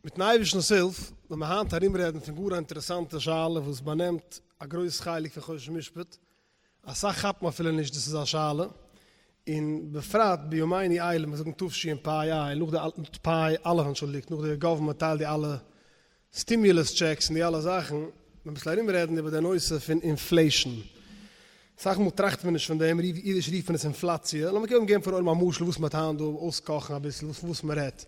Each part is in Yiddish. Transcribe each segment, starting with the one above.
מיטן אייבערשטנ'ס הילף וועלן מיר היינט ארומרעדן פון גאר א אינטערעסאנטע שאלה וואס באנעמט א גרויס חלק פון חושן משפט, אסאך כאפן אפילו נישט דאס איז א שאלה, און בפרט בימינו אלה, מיר זאגן תשפ א, נאך די פ א אנטשולדיגט, נאך די גאווערמענט טיילט די אלע stimulus checks און די אלע זאכן, מען אביסל ארום רעדן איבער די נושא פון inflation. אסאך מאל טראכט מען נישט פון דעם, אידיש רופט מען עס אינפלאציע. לאמיר קודם געבן פארן עולם א משל וואס מען האט היינט דא, אויסקאכן אביסל וואס פון וואס מען רעדט.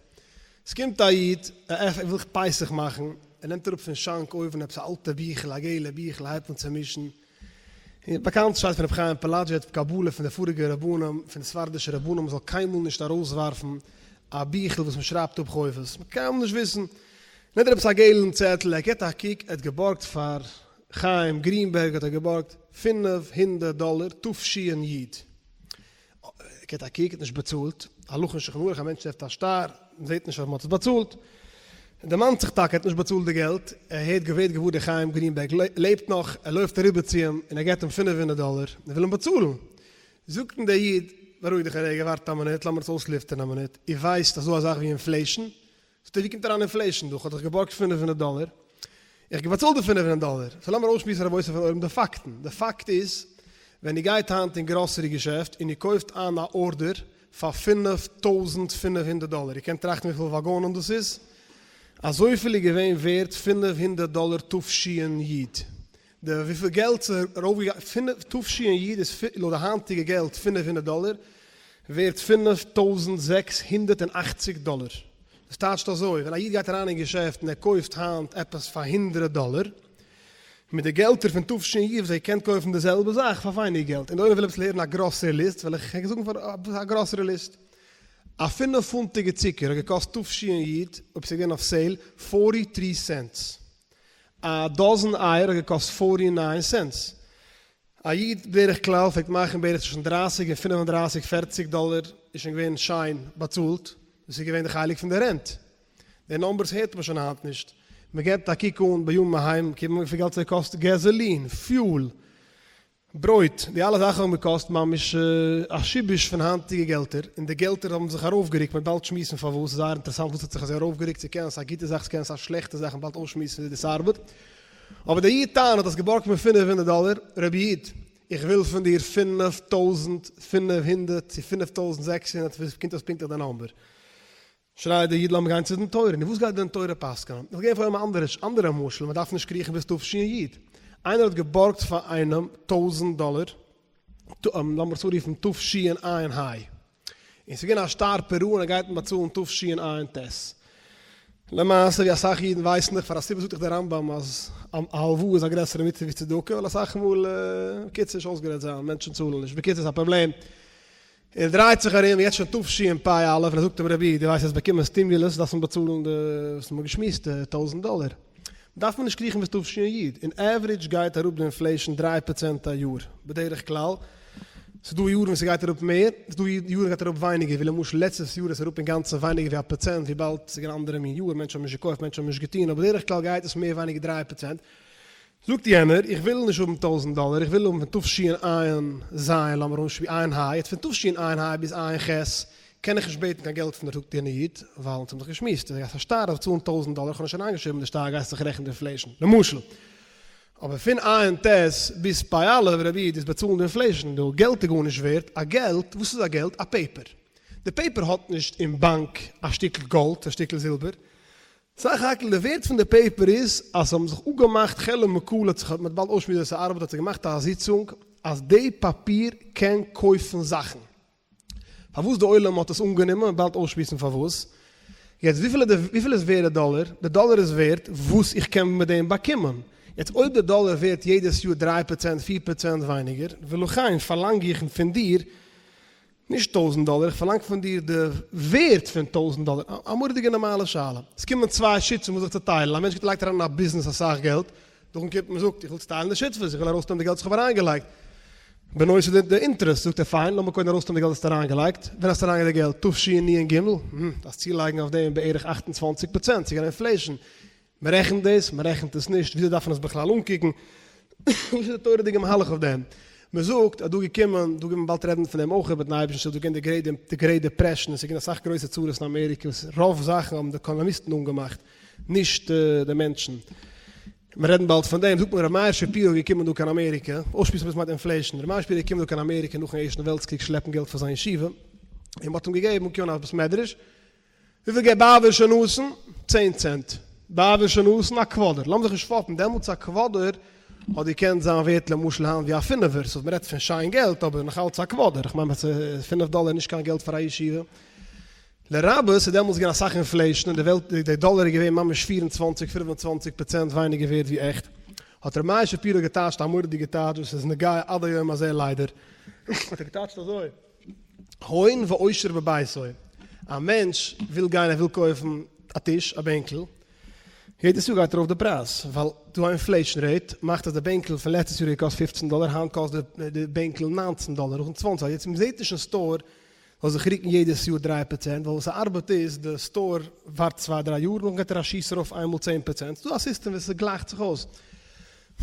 עס קומט א איד, ער וויל זיך פסח מאכן, ער נעמט אראפ פון שאנק אויבן עפעס א אלטע ביכל, א געלע ביכל, הייבט אן צו מישן, און באקאנט שטייט פון רבי חיים פאלאג'י האט קבלה פון די פאריגע רבנים, פון די ספרדישע רבנים מ'זאל קיינמאל נישט ארויסווארפן א ביכל וואס מ'שרייבט אפ חובות, מ'קען קיינמאל נישט וויסן. נעמט ער עפעס א געלן צעטל, ער גיבט א קוק, ער האט געבארגט פאר חיים גרינבערג האט ער געבארגט 500 דאלער תשי. גיט א קוק, האט נישט באצאלט, הלכה אין שולחן ערוך א מענטש טרעפט א שטר, מען זעט נישט אז מען האט עס באצאלט, ער דערמאנט זיך טאקע ער האט נישט באצאלט די געלט, ער הערט געווערט געוואר דער חיים גרינבערג לעבט נאך, ער לויפט אריבער צו אים און ער געבט אים 500 דאלער, ער וויל אים באצאלן, זאגט אים דער איד, בארואיג דיך א רגע, ווארט א מינוט, לאמיר עס אויסלופטערן א מינוט, איר ווייסט אז דא א זאך ווי inflation? זאגט ער, ווי קומט אריין inflation דא, כ'האב דיך געבארגט 500 דאלער, איך האב באצאלט די 500 דאלער, so לאמיר אויסשמועסן רבותי פון אויבן די פאקטן, די פאקט איז, ווען איר גייט היינט אין גראסערי געשעפט און איר קויפט איין א order פאר 5500 דאלער, איר קענט טראכטן וויפיל וואגאנען דאס איז? אזויפיל איז געווען ווערט 500 דאלער תשי. די וויפיל געלט ס'איז ארויפגעגאנגען תשי איז לויט די היינטיגע געלט 500 דאלער ווערט 5680 דאלער. דאס טייטשט אזוי, ווען א איד גייט אריין אין געשעפט און ער קויפט היינט עפעס פאר הונדרעט דאלער, מיט די געלטער פון תשי וואס ער קען קויפן די זעלבע זאך פאר ווייניג געלט, און די עולם וויל עפעס הערן א grocery list, וועל איך זאגן פאר א grocery list. א פינף פונטיגע צוקער האט געקאסט תשי, אויב ס'איז געווען אויף sale, forty three cents. א דאזען אייער האט געקאסט forty nine cents. א איד בדרך כלל פלעגט מאכן בערך צווישן דרייסיג און פינף און דרייסיג פערציג דאלער איז שוין געווען שיין באצאלט, דאס איז געווען די חלק פון די rent. די numbers הערט מען שוין היינט נישט. מען געבט א קוק אן בימים ההם וויפיל געלט ס'קאסט gasoline, fuel, ברויט, די אלע זאכן האבן געקאסט ממש א שיבוש פון היינטיגע געלטער, און די געלטער האבן זיך ארויפגערוקט, מ'וועט באלד שמועסן פארוואס, ס'איז זייער אינטערעסאנט וואס האט זיך אזוי ארויפגערוקט, ס'קען זיין א גוטע זאך, ס'קען זיין א שלעכטע זאך, מ'וועט באלד אויסשמועסן ווי דאס ארבעט, אבער דער איד טענה'ט האסט געבארגט מיר 500 דאלער, רבי איד, איך וויל פון דיר 5500 צו 5600, ווי קומט אויס פונקטליך די number? שרייט דער איד לאמיר גיין צו דין תורה, נו וואס גייט דין תורה פסק'נען? איך גיי פאר אים א אנדערע אנדערע משל, מען דארף נישט קריכן ביז תשי. איינער האט געבארגט פאר איינעם טויזנט דאלער, לאמיר עס אנרופן תשע ה, און ס'איז געווען א שטר פירעון און ער גייט אים באצאלן תשע ט. למעשה ווי אסאך אידן ווייסן דאך, פאר א סיבה זאגט דאך דער רמב ם אז א הלוואה איז א גרעסערע מצוה ווי צדקה, ווייל אסאך מאל, בקיצור נישט אויסגערעדט זיין, מענטשן צאלן נישט, בקיצור ס'איז א פראבלעם. ער דרייט זיך ארום, יעצט שוין תשפ א, און ער זאגט אים, רבי, דו ווייסט האסט באקומען stimulus, דארפסט מיר באצאלן די, וואס מ'האט געשמועסט, די טויזנט דאלער. דארף מען נישט קריכן ביז תשי. אין average גייט אראפ די inflation 3% א יאר, בדרך כלל. ס'איז דא יארן וואס ס'גייט אראפ מער, ס'איז דא יארן וואס גייט אראפ ווייניגער, ווי למשל לעצטעס יאר איז אראפ אינגאנצן ווייניגער ווי א פראצענט, וויבאלד ס'איז געווען אנדערע מין יאר, מענטשן האבן נישט געקויפט, מענטשן האבן נישט געטון, אבער בדרך כלל גייט עס מער ווייניגער 3%. זאגט יענער, איך וויל נישט האבן טויזנט דאלער, איך וויל האבן פון תשע ז, לאמיר אנשפי עיין ה, יעצט פון תשע ה ביז עיין ח קען איך נישט בעטן קיין געלט פון דיר, זאגט יענער איד, ווייל אונז האבן זיך געשמועסט, דו גייסט א שטר אויף צאלן טויזנט דאלער, איך האב נישט אריינגעשריבן די שטר, גייסט זיך רעכענען די inflation, למשל. אבער פון עיין ט ביז פ א, רבי איד, איז באצאלן די inflation, די געלט איז גארנישט ווערט, א געלט, וואס איז א געלט? א paper. די paper האט נישט אין באנק א שטיקל גאלד, א שטיקל זילבער, סך הכל די ווערט פון די paper איז אז ס'האבן זיך אפגעמאכט חלום מקול האט זיך מ'וועט באלד אויסשמועסן ווי ס'ארבעט האט זיך געמאכט א זיצונג אז די פאפיר קען קויפן זאכן. פארוואס די עולם האט עס אנגענומען מ'וועט באלד אויסשמועסן פארוואס. יעצט וויפיל איז די וויפיל איז ווערט די דאלער? די דאלער איז ווערט וואס איך קען מיט דעם באקומען. יעצט אויב די דאלער ווערט יעדעס יאר 3% 4% ווייניגער ולכן פארלאנג איך פון דיר נישט טויזנט דאלער, איך פארלאנג פון דיר די ווערט פון טויזנט דאלער. א מורא'דיגע נארמאלע שאלה. עס קומען צוויי שותפים וואס זיך צוטיילן. א מענטש לייגט אריין אין א ביזנעס אסאך געלט, נאכדעם קומט מען זאגט, איך וויל צוטיילן די שותפות, איך וויל ארויסנעמען די געלט וואס איך האב אריינגעלייגט. בנושא די די interest, זאגט ער, פיין, לאמיר קודם ארויסנעמען די געלט וואס האסט אריינגעלייגט. ווען האסטו אריינגעלייגט די געלט? תשנ ג? דארפסט צולייגן אויף דעם בערך 28%, ס'איז געווען inflation. מען רעכנט דאס? מען רעכנט עס נישט. וויאזוי דארף מען עס בכלל אנקוקן? וואס איז די תורה'דיגע מהלך אויף דעם? מען זאגט אז דא געקומען, דא גייט מען באלד רעדן פון דעם אויך, מיטן אייבערשטנ'ס הילף, דא געווען די great די great depression, עס איז געווען אסאך גרויסע צרות אין אמעריקע, וואס רוב זאכן האבן די עקאנאמיסטן אנגעמאכט. נישט די מענטשן. מיר רעדן באלד פון דעם, זאגט מען ר' מאיר שפירא איז געקומען דא קיין אמעריקע, אויסשמועסן וואס מיינט inflation, ר' מאיר שפירא איז געקומען דא קיין אמעריקע נאכן ערשטן וועלטס קריג שלעפן געלט פאר זיין ישיבה, און מען האט אים געגעבן אן קיין בית מדרש, וויפיל געבט בעבור שנתן? צען צענט. בעבור שנתן? א קוואדער. לאמיר זיך נישט פאפן, דעמאלטס א קוואדער האט געקענט זיין ווערט למשל היינט ווי א פינעווער, so מען רעדט פון שיין געלט אבער נאך אלץ א קוואדער, איך מיין פינף דאלער איז נישט קיין געלט פאר א ישיבה. לרבות ס'איז דעמאלטס געווען אסאך inflation און די וועלט די דאלער איז געווען ממש פיר און צוואנציג פינף און צוואנציג פראצענט ווייניגער ווערט ווי עכט, האט ר' מאיר שפירא געטייטשט א מורא'דיגע טייטש וואס איז נוגע עד היום הזה ליידער, האט ער געטייטשט אזוי, הון ועושר בביתו, א מענטש וויל גיין ער וויל קויפן א טיש א בענקל, יעדעס יאר גייט ארויף די פרייז, ווייל דא א inflation rate מאכט אז די בענקל פון לעצטעס יאר האט געקאסט פופצן דאלער היינט קאסט די בענקל ניינצן דאלער נאכן צוואנציג, יעצט מ'זעט נישט אין store זאל זיך רוקן יעדעס יאר דריי פראצענט, ווייל וואס ס'ארבעט איז, די store ווארט צוויי דריי יאר, נאכדעם געט ער א שיס ארויף איינמאל צען פראצענט, ס'דא א סיסטעם ווי ס'גלייכט זיך אויס.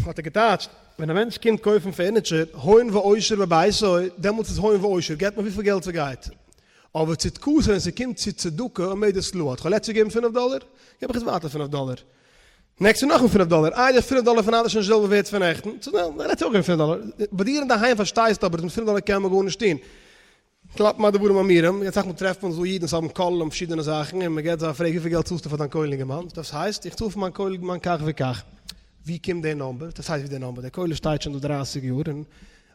האט ער געטייטשט, ווען א מענטש קומט קויפן furniture, הון ועושר בביתו, דעמאלטס איז הון ועושר, געט מען וויפיל געלט ס'גייט. אבער צדקתו ווען ס'קומט צו צדקה עומדת לעד, כ'האב לעצט געגעבן פינף דאלער, געב איך יעצט ווייטער פינף דאלער. נעקסט יאר נאכאמאל פינף דאלער, איי די פינף דאלער פון היינט איז שוין נישט די זעלבע ווערט פון נעכטן, so נעכטן אויך געווען פינף דאלער, ביי דיר אינדערהיים פארשטייסטו אבער אז מיט פינף דאלער קען מען גארנישט טון, קלאפט מה דברים אמורים, אסאך מאל טרעפט מען אזוי אידן וואס האבן כוללים און פארשידענע זאכן און מען געט זיי א פרעג וויפיל געלט צאלסטו פאר דיין כולל אינגערמאן, דאס הייסט איך צאל פאר מיין כולל אינגערמאן כך וכך, ווי קומט די number, דאס הייסט ווי די number, די כולל שטייט שוין דא דרייסיג יאר און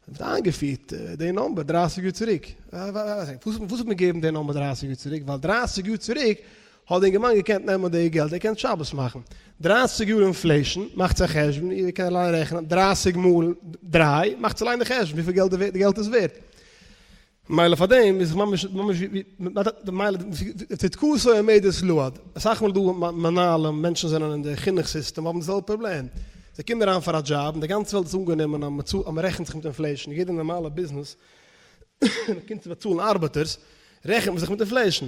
האט איינגעפירט די number דרייסיג יאר צוריק. וואס האט מען געגעבן די number דרייסיג יאר צוריק? ווייל דרייסיג יאר צוריק האט די אינגערמאן געקענט נעמען די געלט, ער קען שבת מאכן. דרייסיג יאר inflation, מאכטס א חשבון, איר קענט אליין רעכענען, דרייסיג מאל דריי, מאכטס אליין די חשבון וויפיל געלט די געלט איז ווערט. מילא פאר דעם איז ממש ממש ווי מילא צדקתו עומדת לעד. אסאך מאל דא מנהלים, מענטשן זענען אין די חינוך סיסטעם האבן די זעלבע פראבלעם. זיי קומען אריין פאר א דזשאב און די גאנצע וועלט איז אנגענומען אז מ'צאלט אז מ'רעכנט זיך מיט inflation, יעדע נארמאלע ביזנעס ווען מ'קומט צו באצאלן ארבעטערס רעכנט מען זיך מיט inflation.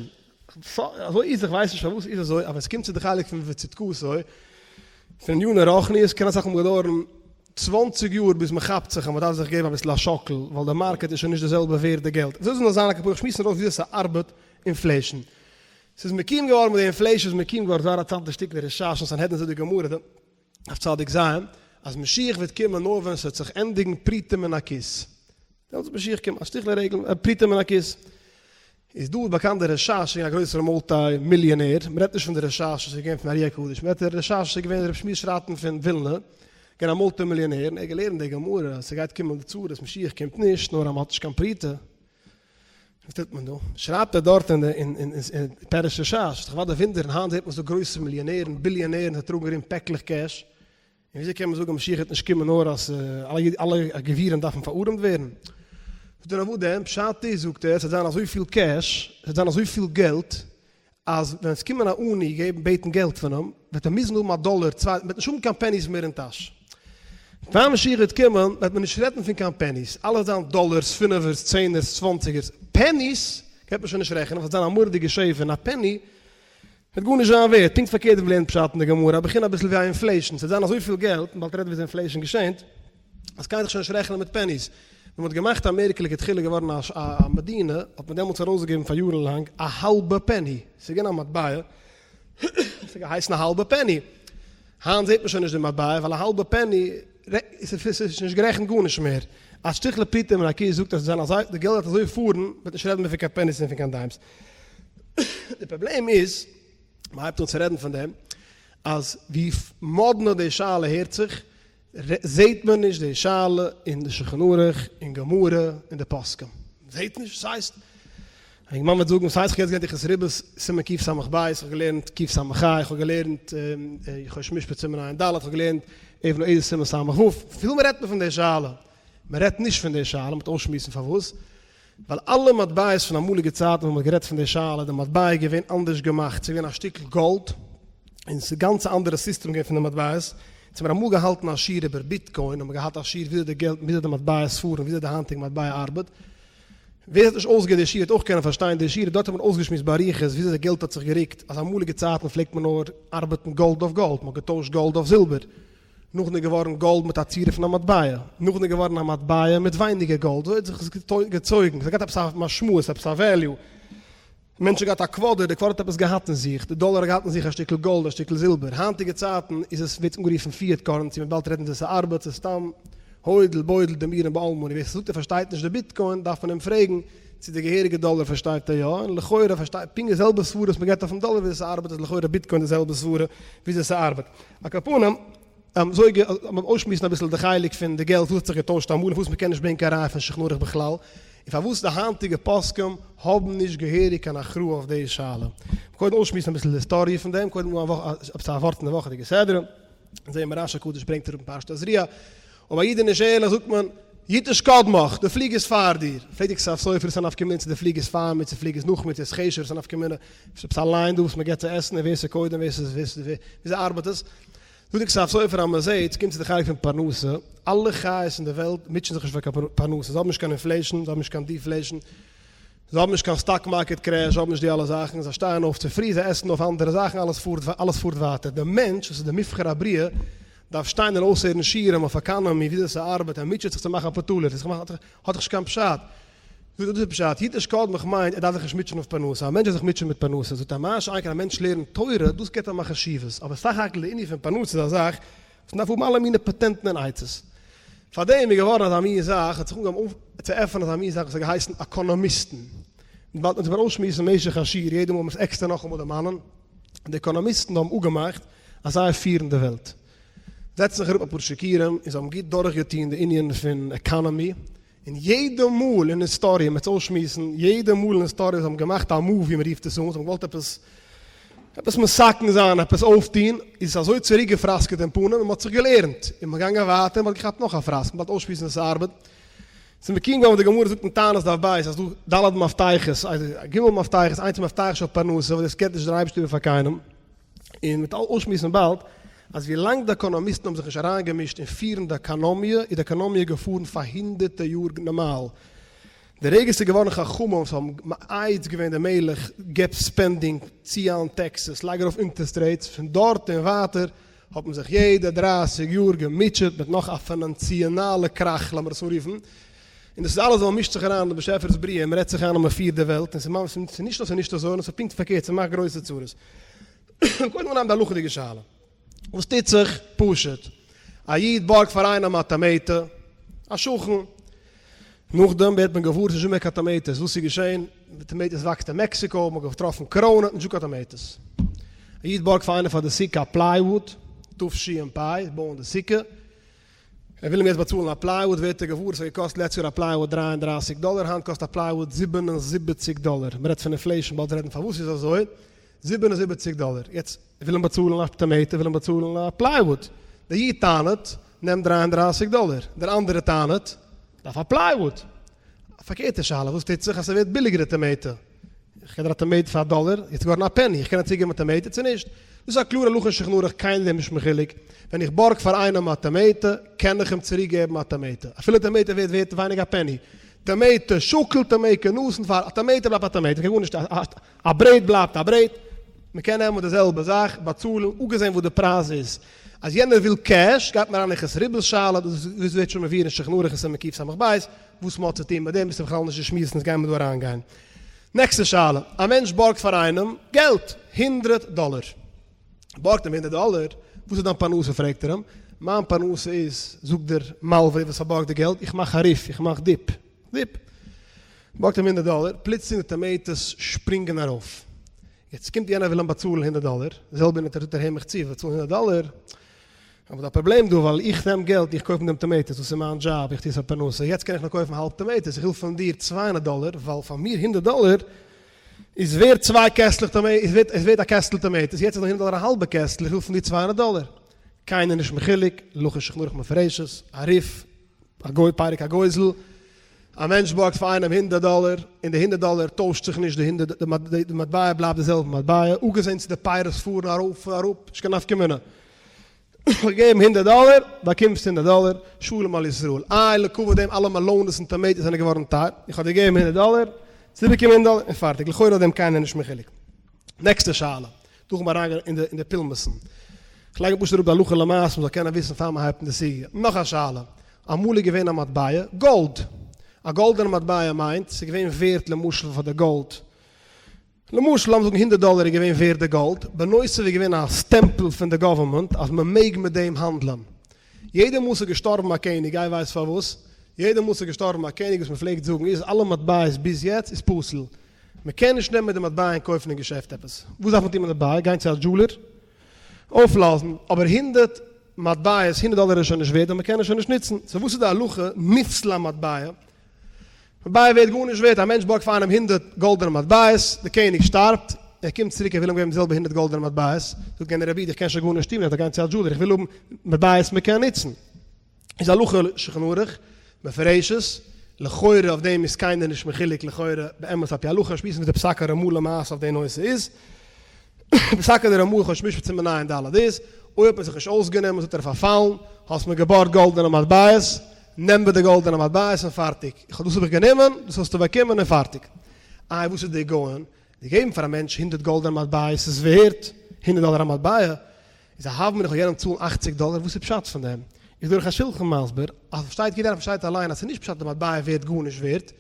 אזוי איז, איך ווייס נישט פארוואס איז אזוי, אבער ווען ס'קומט צו די חלק פון וצדקתו פון עניני רוחניות קען אסאך מאל געדויערן צוואנציג יאר ביז מען כאפט זיך אז מען דארף זיך געבן אביסל א שאקל ווייל די market איז שוין נישט די זעלבע ווערד די געלט. אזוי זאל נאר זיין הכפרה שמועסן ארויס וויאזוי ס'ארבעט inflation. ס'איז מקים געווארן מיט די inflation איז מקים געווארן זייער א טאנטע שטיקל רשש אין סנהדרין זאגט די גמרא דף צדיק ז אז משיח וועט קומען נאר ווען ס'וועט זיך ענדיגן פרוטה מן הכיס. דעמאלטס וועט משיח קומען. א שטיקל רגל פרוטה מן הכיס. איז דא באקאנט דער רשש איז געווען א גרויסער multi מיליאנער, מען רעדט נישט פון די רשש וואס איז געווען פון ארי הקדוש, מען רעדט דער רשש וואס איז געווען רבי שמואל שראטן פון ווילנע, געווען א multi מיליאנער, און ער האט געלערנט די גמרא אז ס'גייט קומען די צרות, משיח קומט נישט נאר אז מען האט נישט קיין פרוטה, וואס טוט מען דא? שרייבט ער דארט אין אין פירוש רשש, איז דאך אוודאי וואונדערן, היינט זעט מען ס'דא גרויסע מיליאנערן, ביליאנערן, זיי טראגן ארום פעקלעך cash, און וויאזוי קען מען זאגן אז משיח וועט נישט קומען נאר אז אלע גבירים דארפן פארארעמט ווערן? זאגט ער נאר וואס דען פשט איז, זאגט ער, עס וועט זיין אזויפיל cash, עס וועט זיין אזויפיל געלט, אז ווען עס קומען א עני געבן בעטן געלט פון אים, וועט ער מוזן האבן א דאלער צוויי, מען וועט נישט האבן קיין pennies מער אין טאש. פאר משיח וועט קומען וועט מען נישט רעדן פון קיין pennies, אלעס וועט זיין דאלערס, פינעווערס, צענערס, צוואנציגערס, pennies גייט מען שוין נישט רעכענען, ווייל עס וועט זיין א מורא'דיגע שפע, און א penny וועט גארנישט זיין ווערט, פונקט פארקערט ווי מ'לערנט פשט אין די גמרא, א בחינה אביסל ווי א inflation, ס'וועט זיין אזויפיל געלט, און באלד רעדן וויאזוי inflation געשענט, אז קיינער זיך שוין נישט רעכענען מיט pennies. ווען מ'האט געמאכט אמעריקע לכתחילה געווארן א א מדינה, האט מען דעמאלטס ארויסגעגעבן פאר יארן לאנג א האלבע penny, ס'איז געווען א מטבע, ס'האט געהייסן א האלבע penny, היינט זעט מען שוין נישט די מטבע, ווייל א האלבע penny ס'איז נישט גערעכנט גארנישט מער. א שטיקל פרוטה מן הכיס זאגט אז די געלט וועט אזוי פארן, מ'וועט נישט רעדן מער פון קיין pennies און פון קיין dimes. די פראבלעם איז, מען הייבט אן צו רעדן פון דעם, אז ווי מאדנע די שאלה הערט זיך, זעהט מען נישט די שאלה אין די שולחן ערוך, אין גמרא, אין די פוסקים. מען זעהט נישט, ס'הייסט, א אינגערמאן וועט זאגן, ס'הייסט איך האב יעצט געלערנט הלכות ריבית, סימן קס"ב, איך האב געלערנט קס"ה, איך האב געלערנט חושן משפט סימן ע"ד, איך האב געלערנט אבן העזר סימן ס"ו, וויפיל מען רעדט מען פון די שאלה? מען רעדט נישט פון די שאלה, מען וועט אויסשמועסן פארוואס. ווייל אלע מטבעות פון אמאליגע צייטן ווען מ'האט גערעדט פון די שאלה, די מטבע איז געווען אנדערש געמאכט, ס'איז געווען א שטיקל גאלד, און ס'איז גאנץ א אנדערע סיסטעם געווען פון די מטבעות, אונז האמיר אמאל געהאלטן א שיעור איבער bitcoin, האמיר געהאט א שיעור וויאזוי די געלט, וויאזוי די מטבעות פארן, וויאזוי די היינטיגע מטבע ארבעט, ווער ס'האט נישט אויסגעהערט די שיעור וועט אויך קענען פארשטיין די שיעור, דארט האט מען אויסגעשמועסט באריכות וויאזוי די געלט האט זיך גערוקט, אז אמאליגע צייטן פלעגט מען נאר ארבעטן גאלד אויף גאלד, מ'האט געטוישט גאלד אויף זילבער, נאכדעם איז געווארן גאלד מיט א צורה פון א מטבע, נאכדעם איז געווארן א מטבע מיט ווייניגער גאלד, אזוי האט זיך עס געצויגן, עס האט געהאט עפעס א משמעות, עפעס א value. מענטש האט געהאט א quarter, די quarter האט עפעס געהאט אין זיך, די דאלער האט געהאט אין זיך א שטיקל גאלד, א שטיקל זילבער, היינטיגע צייטן איז עס ווערט אנגערופן fiat currency, מ'וועט באלד רעדן צו ס'ארבעט, ס'איז סתם הוידל בוידל דאמירן בעלמא, און ווער ס'זאגט ער פארשטייט נישט די ביטקוין דארף מען אים פרעגן צו די געהעריגע דאלער פארשטייט ער יא, און לכאורה פארשטייט פונקט די זעלבע סברה וואס מ'געבט אויפן דאלער וויאזוי ס'ארבעט איז לכאורה ביטקוין די זעלבע סברה וויאזוי ס'ארבעט. על כל פנים, אזוי אויסשמועסן אביסל די חלק פון די געלט וואס האט זיך געטוישט אמאל און פארוואס מ'קען נישט ברענגען קיין ראיה פון שולחן ערוך בכלל, און פארוואס די היינטיגע פוסקים האבן נישט געהעריג קיין הכרעה אויף די שאלה. קודם אויסשמועסן אביסל די היסטאריע פון דעם, קודם עפעס א ווארט פון די וואכעדיגע סדרה, זעהן מיר רשי הקדוש ברענגט אראפ אין פרשת תזריע, אויב א איד איז נישט ערליך זאגט מען, יתוש קדמך, די פליג איז פאר דיר, פרעגט די כתב סופר איז א נפקא מינה צו די פליג איז פאר מיר צו פליג איז נאך מיר צו עס כשר איז א נפקא מינה, עפעס א ליין דא וואס מען געבט צו עסן און ווער ס'איז קודם ווער ס'איז וויאזוי ארבעט עס, זאגט די כתב סופר אז מען זעט, ס'קומט צו די חלק פון פרנסה, אלע חיות אין די וועלט מוטשען זיך נישט פאר קיין פרנסה, זיי האבן נישט קיין inflation, זיי האבן נישט קיין deflation, זיי האבן נישט קיין stock market crash, זיי האבן נישט די אלע זאכן, זיי שטייען אויף צופרי, זיי עסן אויף אנדערע זאכן, אלעס פארט אלעס פארט ווייטער. דער מענטש וואס איז דער מבחר הבריאה דארף שטיין און אויסהערן שיעורים אויף economy, וויאזוי ס'ארבעט, ער מוטשעט זיך צו מאכן א פאר טאלער, דאס האט דאך נישט קיין פשט. זאגט ער דאס איז פשט, יתוש קדמך מיינט ער דארף זיך נישט מוטשען אויף פרנסה, א מענטש דארף זיך מוטשען מיט פרנסה, זאגט ער מה שאין כן א מענטש לערנט תורה, דאס געבט אים א חשיבות, אבער סך הכל די ענין פון פרנסה איז א זאך וואס מ'דארף האבן אלע מיני פאטענטן און עצות. פארדעם איז געווארן אזא מין זאך, האט זיך אנגעהויבן אויף צו עפענען אזא מין זאך וואס האט געהייסן עקאנאמיסטן. און באלד וועט מען אויסשמועסן משך השיעור, יעדע מאל מ'מוז עקסטער נאכאמאל דערמאנען, די עקאנאמיסטן האבן אפגעמאכט אז זיי פירן די וועלט. זעצן זיך אראפ אפאר שיכורים און זיי האבן גוט דורכגעטון די ענין פון economy, און יעדע מאל אין היסטאריע, מ'וועט עס אויסשמועסן, יעדע מאל אין היסטאריע זיי האבן געמאכט א move ווי מ'רופט עס אן, זיי האבן געוואלט עפעס עפעס מתקן זיין, עפעס אויפטון, איז עס אזוי צוריק געפראסקעט אין פנים און מ'האט זיך געלערנט, און מ'איז געגאנגען ווייטער און מ'האט געכאפט נאך א פראסק, מ'באלד אויסשמועסן ווי ס'ארבעט. ס'איז מקוים געווארן וואס די גמרא זאגט אין תענית דף ב' אז דא ד' מפתחות, ג' מפתחות, איינס איז מפתח של פרנסה וואס דאס געבט נישט דער אייבערשטער איבער פאר קיינעם, און מ'וועט אויסשמועסן באלד אז ווי לאנג די עקאנאמיסטן האבן זיך נישט אריינגעמישט אין פירן די עקאנאמיע איז די עקאנאמיע געפארן פאר הונדערטער יאר נארמאל. די רגע ס'איז געווארן חכמים וואס האבן מייעץ געווען די מלך געב spending, צי איין taxes, לייג ארויף interest rates, פון דארט און ווייטער האט מען זיך יעדע דרייסיג יאר געמוטשעט מיט נאך א פינאנציאנאלע קראך לאמיר עס אנרופן, און דאס איז אלעס ווייל מ'מישט זיך אריין אין די באשעפער'ס בריאה און מ'רעדט זיך איין אז מ'פירט די וועלט און ס'איז ממש ס'איז נישט נאר ס'איז נישט אזוי נאר ס'איז פונקט פארקערט ס'מאכט גרויסע צרות. קודם אנהייבן די הלכה'דיגע שאלה. וואס טוט זיך? פשוט. א איד בארגט פאר איינעם א טאמעיטע, א שכן. נאכדעם ווערט מען געוואר ס'איז נישטא מער קיין tomatoes. וואס איז געשען? די tomatoes וואקסט אין מעקסיקא, מ'האט געטראפן קאראנע, נישטא קיין tomatoes. א איד בארגט פאר איינעם פאר די סוכה א plywood, תש"פ, בויען די סוכה. ער וויל אים יעצט באצאלן א plywood, ווערט ער געוואר ס'האט געקאסט לעצט יאר א plywood 33 דאלער, היינט קאסט א plywood 77 דאלער. מ'רעדט פון inflation, באלד רעדן פארוואס ס'איז אזוי. 77 דאלער. יעצט וויל אים באצאלן א tomato, וויל אים באצאלן א plywood. דער איד טענה'ט, נעם 33 דאלער. דער אנדערער טענה'ט, דארף א plywood. א פארקערטע שאלה, וואס טוט זיך אז ס'ווערט ביליגערע tomato? איך געב דיר א tomato פאר א דאלער, יעצט איז געווארן א penny, איך קען דיר צוריקגעבן א tomato צו נישט? דאס איז א קלארע הלכה אין שולחן ערוך, קיינער איז נישט מחולק. ווען איך בארג פאר איינעם א tomato, קען איך אים צוריקגעבן א tomato. אפילו tomato ווערט ווערט ווייניגער א penny. tomato שקל, tomato נתן פאר א tomato בלייבט א tomato, מ'קען גארנישט א ברעט בלייבט א ברעט, מען קען נעמען די זעלבע זאך, באצאלן, אפגעזען וואס די פרייז איז. אז יענער וויל cash, גייט מען אריין אין הלכות ריבית שאלה, דאס ווערט שוין מבואר אין שולחן ערוך אין סימן קס"ב, וואס מען האט צו טון מיט דעם איז בכלל נישט די שמועס אונז גיימער דא אריינגיין. נעקסטע שאלה, א מענטש בארגט פאר איינעם געלט, הונדרעט דאלער. בארגט אים הונדרעט דאלער, וואס איז דיין פרנסה פרעגט ער אים, מיין פרנסה איז, זאגט דער מלווה וואס פארבארגט די געלט, איך מאך א ריף, איך מאך dip, dip. בארגט אים הונדערט דאלער, פלוצלינג די tomatoes שפרינגען ארויף. יעצט קומט יענער וויל אים באצאלן הונדערט דאלער, די זעלבע מינוט טוט ער הער מיך צו, באצאלן הונדערט דאלער, אבער דא פראבלעם דא ווייל איך נעם געלט איך קויף מיט דעם tomatoes, דאס איז מיין דזשאב, איך טו עס פאר פרנסה, יעצט קען איך נאר קויפן האלב tomatoes, איך וויל פון דיר 200 דאלער, ווייל פאר מיר הונדערט דאלער איז ווערט צוויי קעסטלעך tomatoes, איז ווערט איז ווערט א קעסטל tomatoes, יעצט איז נאר הונדערט דאלער א האלבע קעסטל, איך וויל פון דיר 200 דאלער. קיינער נישט מחולק, הלכה שולחן ערוך מפורשת, א ריף, א גוי פרק הגוזל, א מענטש בארגט פאר איינעם הונדערט דאלער, און די הונדערט דאלער טוישט זיך נישט, די הונדערט, די מטבע בלייבט די זעלבע מטבע, אפגעזען צו די פירות פארן ארויף און אראפ, נישט קיין נפקא מינה. געגעבן הונדערט דאלער, באקומסט הונדערט דאלער, שלום על ישראל. איי לכבוד דעם אלע מעלאנעס און tomatoes זענען געווארן טייער, איך האב דיר געגעבן הונדערט דאלער, צוריקבאקומען הונדערט דאלער, און פארטיג. לכאורה האט דעם קיינער נישט מחולק. נעקסטע שאלה. דורך מיר אריינגיין אין די אין די פולמוסן. כ'לייג פשוט אראפ די הלכה למעשה מ'זאל קענען וויסן פאר מ'הייבט אן די סוגיא. נאך א שאלה. אמאל איז געווען א מטבע, גאלד. א גאלדענע מטבע מיינט ס'איז געווען ווערט למשל פאר די גאלד. למשל לאמיר זאגן הונדערט דאלער איז געווען ווערד די גאלד, בנוסף איז געווען א סטעמפל פון די גאווערמענט אז מען מעג מיט דעם האנדלען. יעדע מאל ס'איז געשטארבן א קעניג, גיי ווייס פארוואס, יעדע מאל ס'איז געשטארבן א קעניג וואס מען פלעגט זאגן איז אלע מטבעות ביז יעצט איז פסול, מען קען נישט נעמען די מטבע און קויפן אין געשעפט עפעס. וואס דארף מען טון מיט די מטבע? גיין צו א jeweler אויפלאזן, אבער הונדערט מטבעות, הונדערט דאלער איז שוין נישט ווערד און מען קען עס שוין נישט נוצן, so וואס איז די הלכה נפסלה מטבע? מטבע ווערט גארנישט ווערט, א מענטש בארגט פאר איינעם הונדערט גאלדענע מטבעות, דער קעניג שטארבט, ער קומט צוריק ער וויל אים געבן די זעלבע הונדערט גאלדענע מטבעות, זאגט יענער רבי איך קען שוין גארנישט טון, איך דארף גיין צו א jeweler, איך וויל האבן מטבעות מען קען נוצן. איז הלכה שולחן ערוך מפורשת, לכאורה אויף דעם איז קיינער נישט מחולק לכאורה באמת על פי הלכה, שמועסן וואס די פסק הרמ"א למעשה אויף די נושא איז, פסק הרמ"א חושן משפט סימן ע"ד איז, אויב האט מען זיך נישט אויסגענומען זאגט ער פארפאלן, האסט מיר געבארגט גאלדענע מטבעות, נעם מיר די גאלדענע מטבעות און פארטיג, איך האב דאס האב איך גענומען, דאס האסטו באקומען און פארטיג. איי וואס איז די גאון? די געבן פאר א מענטש הונדערט גאלדענע מטבעות איז ווערט הונדערט דאלער א מטבע, איז א הוה אמינא איך זאל יענעם צאלן אכציג דאלער, וואס איז פשט פון דעם? איז דער ערוך השולחן מסביר אז פארשטייט יעדער איינער פארשטייט אליין אז ס'איז נישט פשט די מטבע ווערט גארנישט ווערט,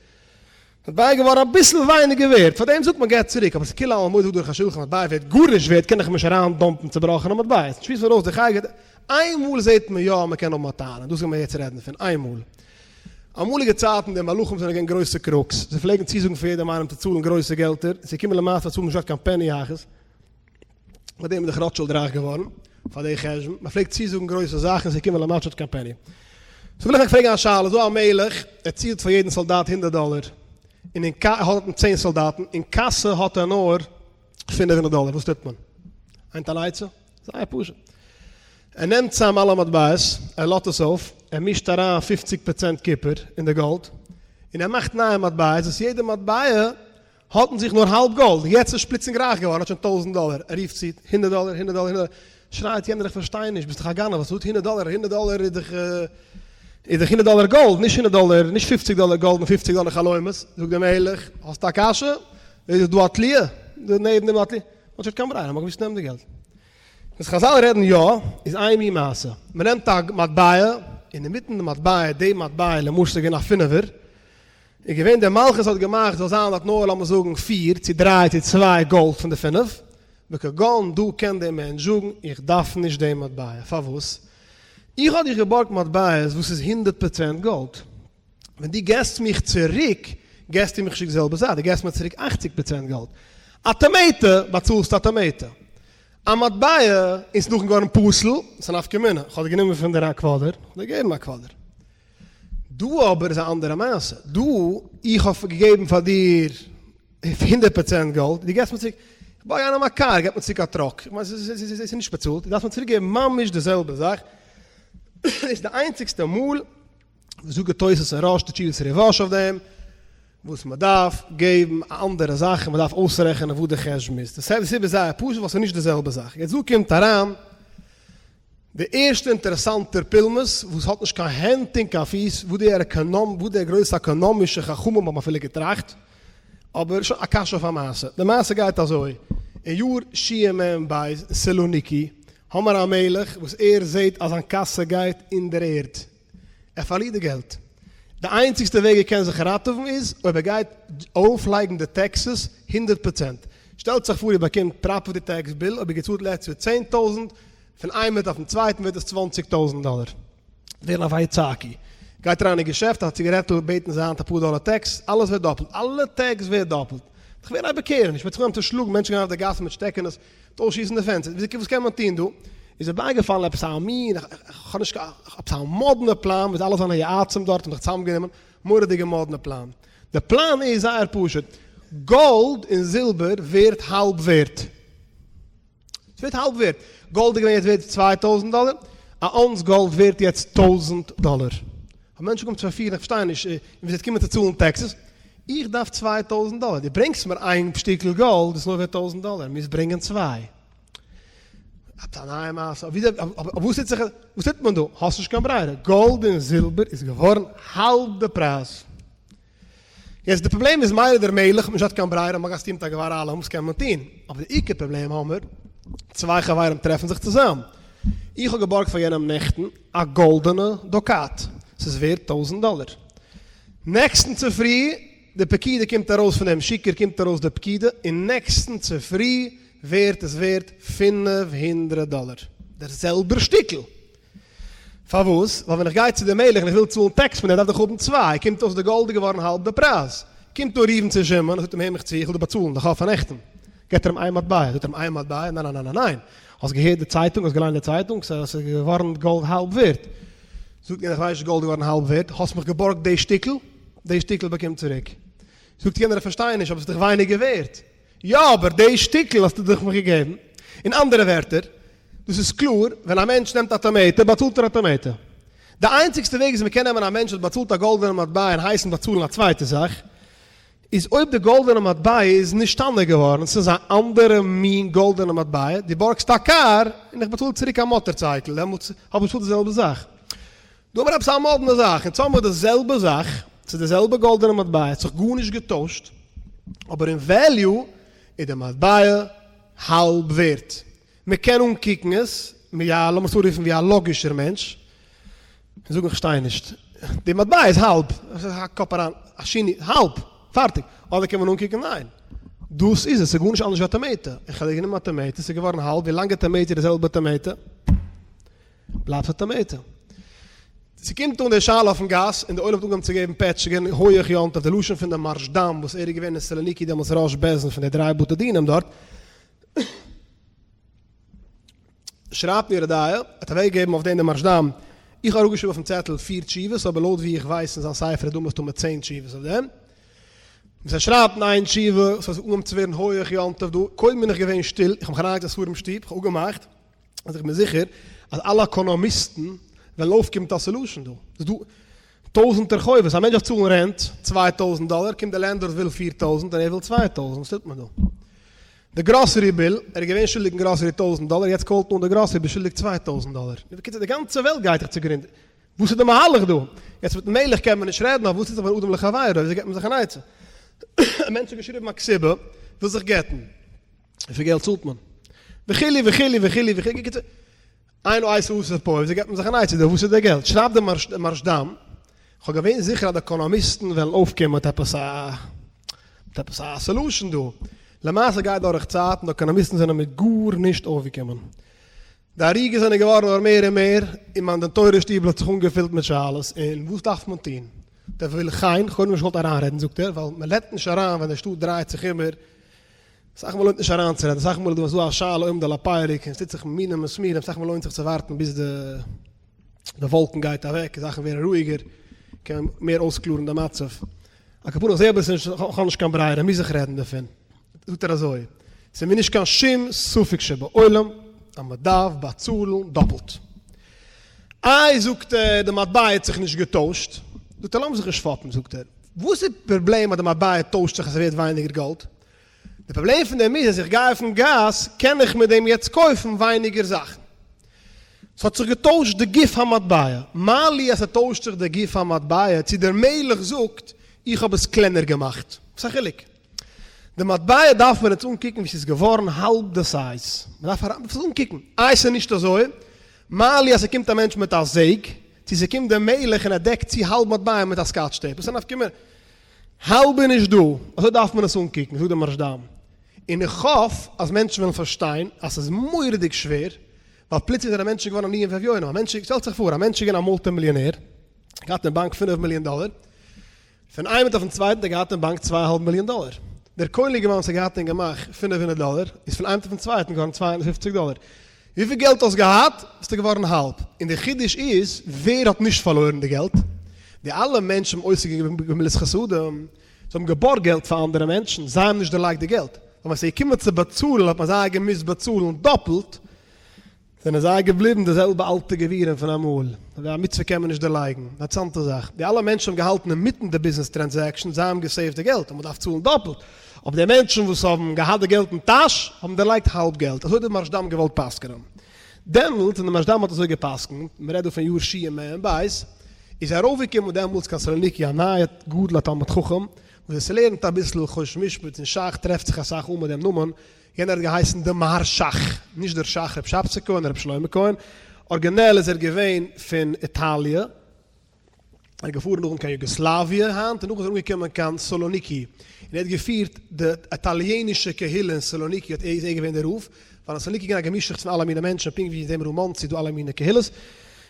מטבע איז געווארן אביסל ווייניגער ווערט, פארדעם זאגט מען געט צוריק, אבער ס'איז כולי עלמא מודה זאגט דער ערוך השולחן מטבע ווערט גארנישט ווערט קען איך אים נישט אריין dump ן צובראכענע מטבעות, שמועסט מען אויס די חייגער, איינמאל זעט מען יא אז מ'קען האבן א טענה, דאס גיימיר יעצט רעדן פון איינמאל. אמאליגע צייטן די מלכים זענען געווען גרויסע crooks, זיי פלעגן צוזאגן פאר יעדעם איינעם צו צאלן גרויסע געלטער, און ס'איז געקומען למעשה צאלן נישט געהאט קיין פעני יחוס, ביי דעם איז דאך ראטשילד רייך געווארן, פאר די חשבון, מען פלעגט צוזאגן גרויסע זאכן, ס'איז געקומען למטה האט קיין פעני. so וויל איך אייך פרעגן א שאלה, איז דא א מלך, ער צאלט פאר יעדן סאלדאט הונדערט דאלער, און אין קא ער האט צען סאלדאטן, אין קאסע האט ער נאר פינף הונדערט דאלער, וואס טוט מען? איינט אן עצה? זייער פשוט. ער נעמט צאם אלע מטבעות, ער לאדט עס אויף, ער מישט אריין פופציג פראצענט קופער אין די גאלד, און ער מאכט נייע מטבעות, וואס יעדע מטבע האט אין זיך נאר האלב גאלד, יעצט איז פלוצלינג רייך געווארן, האט שוין טויזנט דאלער, ער רופט צו, הונדערט דאלער, הונדערט דאלער, הונדערט דאלער, שרייט יענער איך פארשטיי נישט, ביסט דאך א גנב, האסט געזאגט הונדערט דאלער, הונדערט דאלער איז דאך איז דאך הונדערט דאלער גאלד, נישט הונדערט דאלער, נישט פופציג דאלער גאלד און פופציג דאלער חלומות, זאגט דער מלך, האסט א קשיא? איז דא א תליה, דא נעבן דעם א תליה, מ'האט נישט קיין ברירה, מ'האט געמוזט נעמען די געלט. וואס חזל רעדן יא, איז איין מין מעשה, מ'נעמט א מטבע, און אינמיטן די מטבע, די מטבע למשל איז געווען א פינעווער, איז געווען דער מלכות האט געמאכט זאל זיין דארט נאר לאמיר זאגן פיר צו דריי צו צוויי גאלד פון די פינף, בכגון דא קען דער מענטש זאגן איך דארף נישט דעם מטבע, פארוואס? איך האב דיך געבארגט מטבעות וואס איז הונדערט פראצענט גאלד, ווען דו געסט מיך צוריק געסטו מיך נישט די זעלבע זאך, דו געסט מיר צוריק אכציג פראצענט גאלד, א tomato באצאלסטו א tomato, א מטבע איז נאכן געווארן פסול, ס'איז א נפקא מינה, איך האב דיר גענומען פון דיר א quarter, איך האב דיר געגעבן א quarter. דא אבער איז א אנדערע מעשה, דא איך האב געגעבן פאר דיר הונדערט פראצענט גאלד, דו געבסט מיר צוריק, איך בארג איינעם א קאר, געבט מיר צוריק א truck, איך מיין ס'איז נישט באצאלט, דו דארפסט מיר צוריק געבן ממש די זעלבע זאך, דאס איז די איינציגסטע מאל וואס זאגט די תוס' און ראש די תשובות ריב"ש אויף דעם, וואס מען דארף געבן א אנדערע זאך און מען דארף אויסרעכענען וואס די חשבון איז, די סיבה איז זייער פשוט ווייל ס'איז נישט די זעלבע זאך, יעצט דא קומט אריין די ערשטע אינטערעסאנטער פולמוס וואס האט נישט קיין הענט און קיין פיס, וואס די וואס די גרויסע עקאנאמישע חכמים האבן אפילו געטראכט, אבער שוין א קשיא אויף א מעשה. די מעשה גייט אזוי, אין יאר שמ"ב אין סעלוניקי האמער א מלך וואס ער זעט אז זיין קאסע גייט אין דער ערד, ער פארלירט די געלט, די איינציגסטע וועג ער קען זיך ראטעווען איז אויב ער גייט ארויפלייגן די taxes הונדערט פראצענט. שטעלט זיך פאר איר באקומט property tax bill אויב איר געצאלט לעצט יאר 10,000, פון איין מינוט אויפן צווייטן ווערט עס 20,000 דאלער. ווערן א ויצעקו. גייט אריין אין געשעפט א ציגארעטל בעטן זיי היינט אפאר דאלער tax, אלעס ווערט דאפלט, אלע tax ווערט דאפלט. איך ווער א איבערקערעניש, מ'האט זיך אנגעהויבן צו שלאגן, מענטשן גייען אויף די גאסן מיט שטעקענעס, אויסשיסן די פענסטער, וואס קען מען טון דא? איז מיר בייגעפאלן עפעס א מין, איך האב נישט קיין, עפעס א מאדנע פלאן מיט אלע זיינע יועצים דארט האבן זיך צוזאמגענומען, מורא'דיגע מאדנע פלאן. די פלאן איז זייער פשוט, גאלד און זילבער ווערט האלב ווערט. ס'ווערט האלב ווערט. גאלד איז געווען יעצט ווערט 2000 דאלער, א אונס גאלד ווערט יעצט טויזנט דאלער. האבן מענטשן געקומען צו פארפירן, איך פארשטיי נישט, און ווי זיי קומען צו צאלן taxes, איך דארף 2000 דאלער, דו ברענגסט מיר איין שטיקל גאלד, איז נאר ווערט טויזנט דאלער, מוזט ברענגען צוויי. עפעס א נייע מעשה, אבער וואס טוט זיך, וואס טוט מען דא? האסט נישט קיין ברירה, גאלד און זילבער איז געווארן האלב די פרייז. יעצט די פראבלעם איז מילא דער מלך האט נישט געהאט קיין ברירה, מ'האט געסטימט א געוואר אלעם, וואס קען מען טון? אבער די עיקר פראבלעם האמער, צוויי חברים טרעפן זיך צוזאם, איך האב געבארגט פאר יענעם נעכטן א גאלדענע דוקאט, ס'איז ווערט טויזנט דאלער, נעקסטן צופרי. די פקידה קומט ארויס פון דעם שיכור קומט ארויס די פקידה, און נעקסטן צופרי ווערט עס ווערט 500 דאלער. דער זעלבער שטיקל. פארוואס? ווייל ווען איך גיי צו די מלך און איך וויל צאלן tax פון דעם דארף איך האבן צוויי, קומט אויס די גאלד איז געווארן האלב די פרייז. קומט דא ראובן צו שמעון און זאגט אים הער מיך צו, איך וויל דיר באצאלן די חוב פון נעכטן. געבט ער אים איין מטבע, זאגט ער אים איין מטבע? ניין ניין ניין ניין, האסט געהערט די צייטונג, האסט געליינט די צייטונג, ס'איז געווארן גאלד האלב ווערט. זאגט יענער איך ווייס נישט גאלד איז געווארן האלב ווערט, האסט מיך געבארגט די שטיקל, די שטיקל באקום צוריק. זאגט יענער איך פארשטיי נישט, אבער ס'איז דאך ווייניגער ווערט. יא אבער די שטיקל האסטו דאך מיך געגעבן. אין אנדערע ווערטער, דאס איז קלאר, ווען א מענטש נעמט א טאמעיטע באצאלט ער א טאמעיטע. די איינציגסטע וועג וויאזוי מ'קען נעמען א מענטש וואס באצאלט א גאלדענע מטבע און הייסן באצאלן א צווייטע זאך, איז אויב די גאלדענע מטבע איז נשתנה געווארן, ס'איז א אנדערע מין גאלדענע מטבע, דו בארגסט א קאר און איך באצאל צוריק א מאטארצייקל, דעמאלטס האב איך באצאלט די זעלבע זאך. דא האבן מיר עפעס א מאדנע זאך, אונז האבן מיר די זעלבע זאך, ס'איז די זעלבע גאלדענע מטבע, עס האט זיך גארנישט געטוישט, אבער אין value איז די מטבע האלב ווערט. מען קען אנקוקן עס, ווי א, לאמיר עס אנרופן ווי א לאגישער מענטש, און זאגן איך שטיי נישט, די מטבע איז האלב, האק קאפ אריין א שני, האלב, פארטיג. אדער קען מען אנקוקן ניין, דאס איז עס, ס'איז גארנישט אנדערש ווי א טאמעיטע, איך האב גענומען א טאמעיטע, ס'איז געווארן האלב, ווי לאנג א טאמעיטע איז די זעלבע טאמעיטע, בלייבט א טאמעיטע. ס'קומט אן די שאלה אויפן גאס, און די עולם האט אנגעהויבן צו געבן פעטש, ס'איז געווען הויעך יום טוב, די לשון פון די מהרשד"ם וואס ער איז געווען אין סלוניקי דעמאלטס ראש בית דין פון די דריי בתי דינים דארט, שרייבט מיר ר' האט אוועק געגעבן אויף דעם די מהרשד"ם, איך האב אראפגעשריבן אויפן צעטל פיר תשובות, אבער לויט ווי איך ווייס אין זיין ספר איז דא מסתמא צען תשובות אויף דעם. וואס ער שרייבט אין איין תשובה, ס'האט אנגעהויבן צו ווערן הויעך יום טוב דא, קודם בין איך געווען שטיל, איך האב מיך אריינגעלייגט אין ספרים שטוב, איך האב אפגעמאכט אז איך בין זיכער אז אלע עקאנאמיסטן וועלן אויפקומען מיט א solution דא. ס'איז דא טויזענטער חובות, א מענטש דארף צאלן rent 2000 דאלער, קומט די landlord וויל 4000 און ער וויל 2000, וואס טוט מען דא? די grocery bill, ער איז געווען שולדיג אין גראסערי טויזענט דאלער, יעצט call ט אן די גראסערי ביסט שולדיג 2000 דאלער. בקיצור די גאנצע וועלט גייט דאך צוגרונד, וואס איז די מהלך דא? יעצט מיטן מלך קען מען נישט רעדן, אבער וואס טוט זיך בין אדם לחבירו, וויאזוי געבט מען זיך אן עצה? א מענטש האט געשריבן א כתובה, וויל זיך גט'ן, וויפיל געלט צאלט מען? וכו' וכו' וכו' וכו', בקיצור, איין עת עשו פה, וויאזוי געבט מען זיך אן עצה דא, וואס איז די געלט? שרייבט די מהרשד"ם, כ'האב געווען זיכער אז די עקאנאמיסטן וועלן אויפקומען מיט עפעס א מיט עפעס א solution דא, למעשה גייט דורך צייט און די עקאנאמיסטן זענען מיט גארנישט אויפגעקומען. די הריגות זענען געווארן נאר מער און מער, און מיין דין תורה שטיבל האט זיך אנגעפילט מיט שאלות, און וואס דארף מען טון? דער וויל חיין, כ'האב נישט געוואלט אריינרעדן זאגט ער, ווייל מען רעדט נישט אריין ווען די שטאט דרייט זיך איבער, אסאך מאל לוינט נישט אריינצורעדן, אסאך מאל איז דא אזא שאלה עומד על הפרק און עס טוט זיך מינים וסמירים, אסאך מאל לוינט זיך צו ווארטן ביז די די וואלקן גייט אוועק, זאכן ווערן רואיגער, קען מען מער אויסקלארן די מצב. על כל פנים איך זעה אבער עס איז נישט, איך האב נישט קיין ברירה, מוז איך רעדן דערפון. זאגט ער אזוי, ס'איז מיר נישט קיין שום ספק שבעולם אז מען דארף באצאלן דאפלט. איי זאגט ער, די מטבע האט זיך נישט געטוישט. זאגט ער, לאמיר זיך נישט פאפן, זאגט ער, וואס איז פראבלעם אז די מטבע טוישט זיך אז ס'ווערט ווייניגער גאלד? די פראבלעם פון דעם איז אז איך גיי אויפן גאס קען איך מיט דעם יעצט קויפן ווייניגער זאכן. ס'האט זיך געטוישט די גוף המטבע. מה לי אז ס'טוישט זיך די גוף המטבע צו דער מלך זאגט איך האב עס קלענער געמאכט. וואס א חילוק? די מטבע דארף מען יעצט אנקוקן ווי ס'איז געווארן האלב די size. מ'דארף עס אנקוקן. איי ס'איז נישט אזוי? מה לי אז ס'קומט א מענטש מיט א זעג, צו ס'קומט דער מלך און ער דעקט צו האלב מטבע מיט א Scotch tape. וואס איז א נפקא מינה? האלב איז נישט דא, אזוי דארף מען עס אנקוקן, זאגט דער מהרשד"ם. און איך האף אז מענטשן וועלן פארשטיין אז ס'איז מורא'דיג שווער, ווייל פלוצלינג זענען מענטשן געווארן עניים ואביונים. א מענטש, שטעלט זיך פאר, א מענטש איז געווען א מולטי מיליאנער, געהאט אין באנק פינף מיליאן דאלער, פון איין מינוט אויפן צווייטן האט ער געהאט אין באנק צוויי אהאלב מיליאן דאלער. דער כולל יונגערמאן וואס האט געהאט אין גמח 500 דאלער, איז פון איין מינוט אויפן צווייטן געווארן 250 דאלער. וויפיל געלט האסט געהאט, ביסטו געווארן האלב. און דער חידוש איז, ווער האט נישט פארלוירן די געלט? די אלע מענטשן האבן עוסק געווען בגמילות חסדים, זיי האבן געבארגט געלט פאר אנדערע מענטשן, זיי האבן נישט דערלייגט די געלט. ווייל ווען ס'איז געקומען צו באצאלן האט מען זיי געמוזט באצאלן דאפלט, זענען זיי געבליבן די זעלבע אלטע גבירים פון אמאל, אזוי א מצוה קען מען נישט דערלייגן. אינטערעסאנטע זאך, די אלע מענטשן האבן געהאלטן אינמיטן די ביזנעס transaction, זיי האבן גע save ט די געלט און מען דארף צאלן דאפלט, אבער די מענטשן וואס האבן געהאט די געלט אין טאש האבן דערלייגט האלב געלט, אזוי האט דער מהרשד"ם געוואלט פסק'נען. דעמאלט ווען דער מהרשד"ם האט אזוי געפסק'נט, מען רעדט דא פון יאר שמ"ב, איז ארויפגעקומען דעמאלטס קיין סלוניקי א נייע גדול א תלמיד חכם, וואס עס לערנט אביסל חושן משפט און ש"ך טרעפט זיך אסאך אן מיט דעם נאמען, יענער האט געהייסן די מהרש"ך, נישט דער ש"ך רב שבתי כהן, רב שלמה כהן, ארגינעל איז ער געווען פון איטאליע. ער איז געפארן נאכדעם קיין יוגאסלאוויע היינט, און נאכדעם איז ער אנגעקומען קיין סאלוניקי, און ער האט געפירט די איטאליענישע קהילה אין סאלוניקי, האט ער איז ער געווען דער רב, ווייל אין סאלוניקי איז געווען א געמישעכטס פון אלע מיני מענטשן, פונקט ווי אין דעם רום מאנסי איז דא אלע מיני קהילות,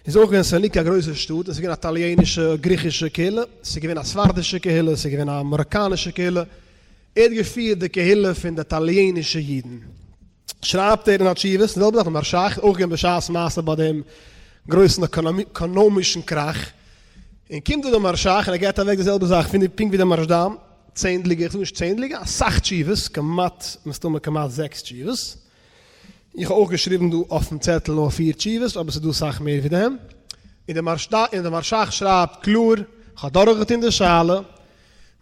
איז אויך געווען אין סאלוניקי א גרויסע שטאט, און ס'איז געווען א איטאליענישע, גריכישע קהילה, ס'איז געווען א ספרדישע קהילה, ס'איז געווען א מאראקאנישע קהילה, ער האט געפירט די קהילה פון די איטאליענישע אידן. שרייבט ער אין א תשובה, ס'איז די זעלבע זאך ווי מהרש"ך, אויך געווען בשעת מעשה ביי דעם גרויסן עקאנאמישן קראך, און קומט דא דער מהרש"ך און ער געבט אוועק די זעלבע זאך, פון די פונקט ווי דער מהרשד"ם, צענדליגע, איך זאג נישט צענדליגע, אסאך תשובות, כמעט, מסתמא כמעט זעקס תשובות, איך האב אויך געשריבן דא אויפן צעטל נאר פיר תשובות, אבער ס'איז דא אסאך מער ווי דעם, און דער מהרש"ך שרייבט קלאר, כ'האב דורכגעטון די שאלה,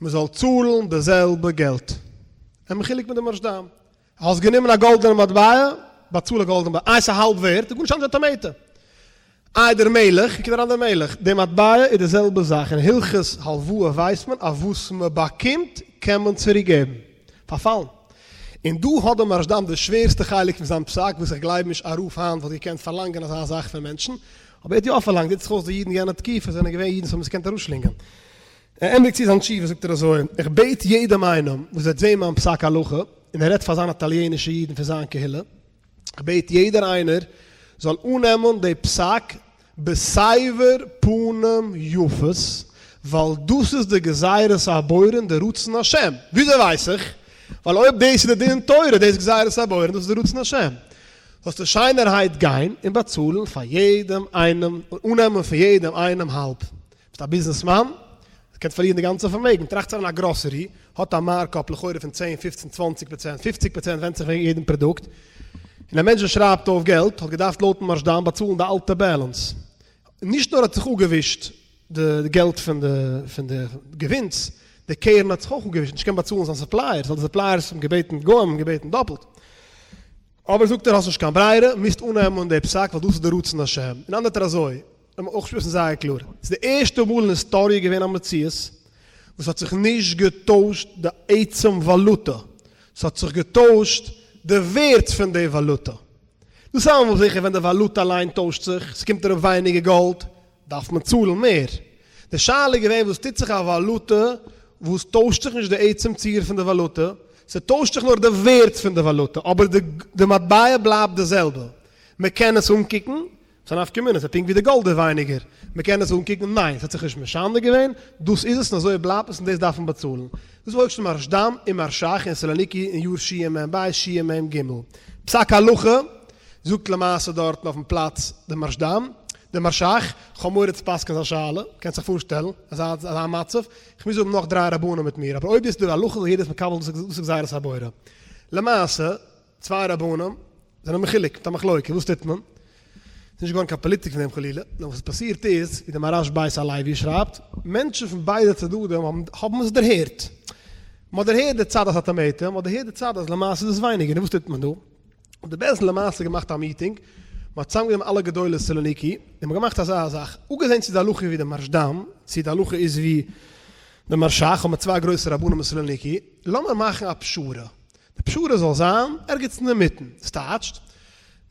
מ'זאל צאלן די זעלבע געלט. אין מחולק מיט דעם מהרשד"ם. האסט גענומען א גאלדענע מטבע, באצאל א גאלדענע מטבע, איי ס'איז האלב ווערט, איז גארנישט אנדערש ווי א טאמעיטע. איי דער מלך, ווי קומט אריין דער מלך? די מטבע איז די זעלבע זאך, אין הלכות הלוואה ווייסט מען אז וואס מ'באקומט קען מען צוריק געבן. פארפאלן. און דא האט דער מהרשד"ם די שווערסטע חלק פון זיין פסק, וואס איך גלייב נישט א רב היינט וואלט געקענט פארלאנגען אזא זאך פון מענטשן, אבער ער האט יא פארלאנגט, זעט זיך אויס די אידן יענע תקופה זענען געווען אידן וואס האבן עס געקענט אראפשלינגען. ער ענדיגט צו זיין תשובה זאגט ער אזוי, איך בעט יעדעם איינעם וואס וועט זען מיין פסק הלכה, און ער רעדט פאר זיינע איטאליענישע אידן פון זיין קהילה, איך בעט יעדער איינער זאל אננעמען די פסק בסבר פנים יפות, ווייל דאס איז די גזירת הבורא און די רצון השם. וויאזוי ווייס איך? ווייל אויב דאס איז די דין תורה, דאס איז גזירת הבורא און דאס איז די רצון השם, זאלסטו שיינערהייט גיין און באצאלן פאר יעדעם איינעם און אננעמען פון יעדעם איינעם האלב. ביסט א ביזנעסמאן, קענסט פארלירן די גאנצע פארמעגן, טראכט אריין א גראסערי האט א markup לכאורה פון 10, 15, 20 פראצענט, 50 פראצענט ווענדט זיך וועגן יעדן פראדוקט, און א מענטש וואס שרייבט אויף געלט האט געדארפט לויטן מהרשד"ם באצאלן די אלטע balance, נישט נאר האט זיך אפגעווישט די געלט פון די פון די געווינס, די קרן האט זיך אויך אפגעווישט, נישט געקענט באצאלן זיין suppliers, ווייל די suppliers האבן געבעטן, גוים האבן געבעטן דאפלט. אבער זאגט ער האסט נישט קיין ברירה, מוזט אננעמען די פסק ווייל דאס איז די רצון השם, און אנדערט ער אזוי, לאמיר אויך שמועסן זייער קלאר, ס'איז די ערשטע מאל אין היסטאריע געווען א מציאות וואס האט זיך נישט געטוישט די עצם וואלוטע, ס'האט זיך געטוישט די ווערט פון די וואלוטע. דאס איז אלעמאל זיכער ווען די וואלוטע אליין טוישט זיך, ס'קומט אראפ ווייניגער גאלד, דארף מען צאלן מער. די שאלה איז געווען וואס טוט זיך א וואלוטע וואס טוישט זיך נישט די עצם ציור פון די וואלוטע, ס'טוישט זיך נאר די ווערט פון די וואלוטע, אבער די מטבע בלייבט די זעלבע, מ'קען עס אנקוקן, ס'איז א נפקא מינה, ס'איז פונקט ווי די גאלד איז ווייניגער, מ'קען עס אנקוקן, ניין, ס'האט זיך נישט משנה געווען, דאס איז עס און אזוי בלייבט עס און דאס דארף מען באצאלן. דאס איז אויך מהרשד"ם און מהרש"ך אין סלוניקי אין יאר שמ"ב שמ"ג. פסק הלכה זאגט למעשה דארטן אויפן פלאץ די מהרשד"ם, די מהרש"ך, כ'האב מורא צו פסק'ען אזא שאלה, קענסט זיך פארשטעלן אזא אזא מצב, כ'מוז האבן נאך דריי רבנים מיט מיר, אבער אויב דאס איז די הלכה זאל יעדער עס מקבל דאס איז גזירת הבורא. למעשה צוויי רבנים זענען מחולק מיט א מחלוקה, וואס טוט מען? ס'איז נישט געווארן קיין פאליטיק פון דעם חלילה, נאר וואס איז פאסירט איז, ווי דער מהרש בית הלוי שרייבט, מענטשן פון ביידע צדדים האבן האבן עס דערהערט. מען האט דערהערט די צד אז ס'איז א טאמעיטע, מען האט דערהערט די צד אז למעשה איז עס ווייניגער, נו וואס טוט מען דא? האט די בית דין למעשה געמאכט א מיטינג, מען האט צוזאמגענומען אלע גדולי סלוניקי, און מען האט געמאכט אזא זאך, אפגעזען צו די הלכה איז ווי די מהרשד"ם, צו די הלכה איז ווי די מהרש"ך, האבן מיר צוויי גרויסע רבנים אין סלוניקי, לאמיר מאכן א פשרה, די פשרה זאל זיין ערגעץ אינדערמיטן, ס'טייטשט,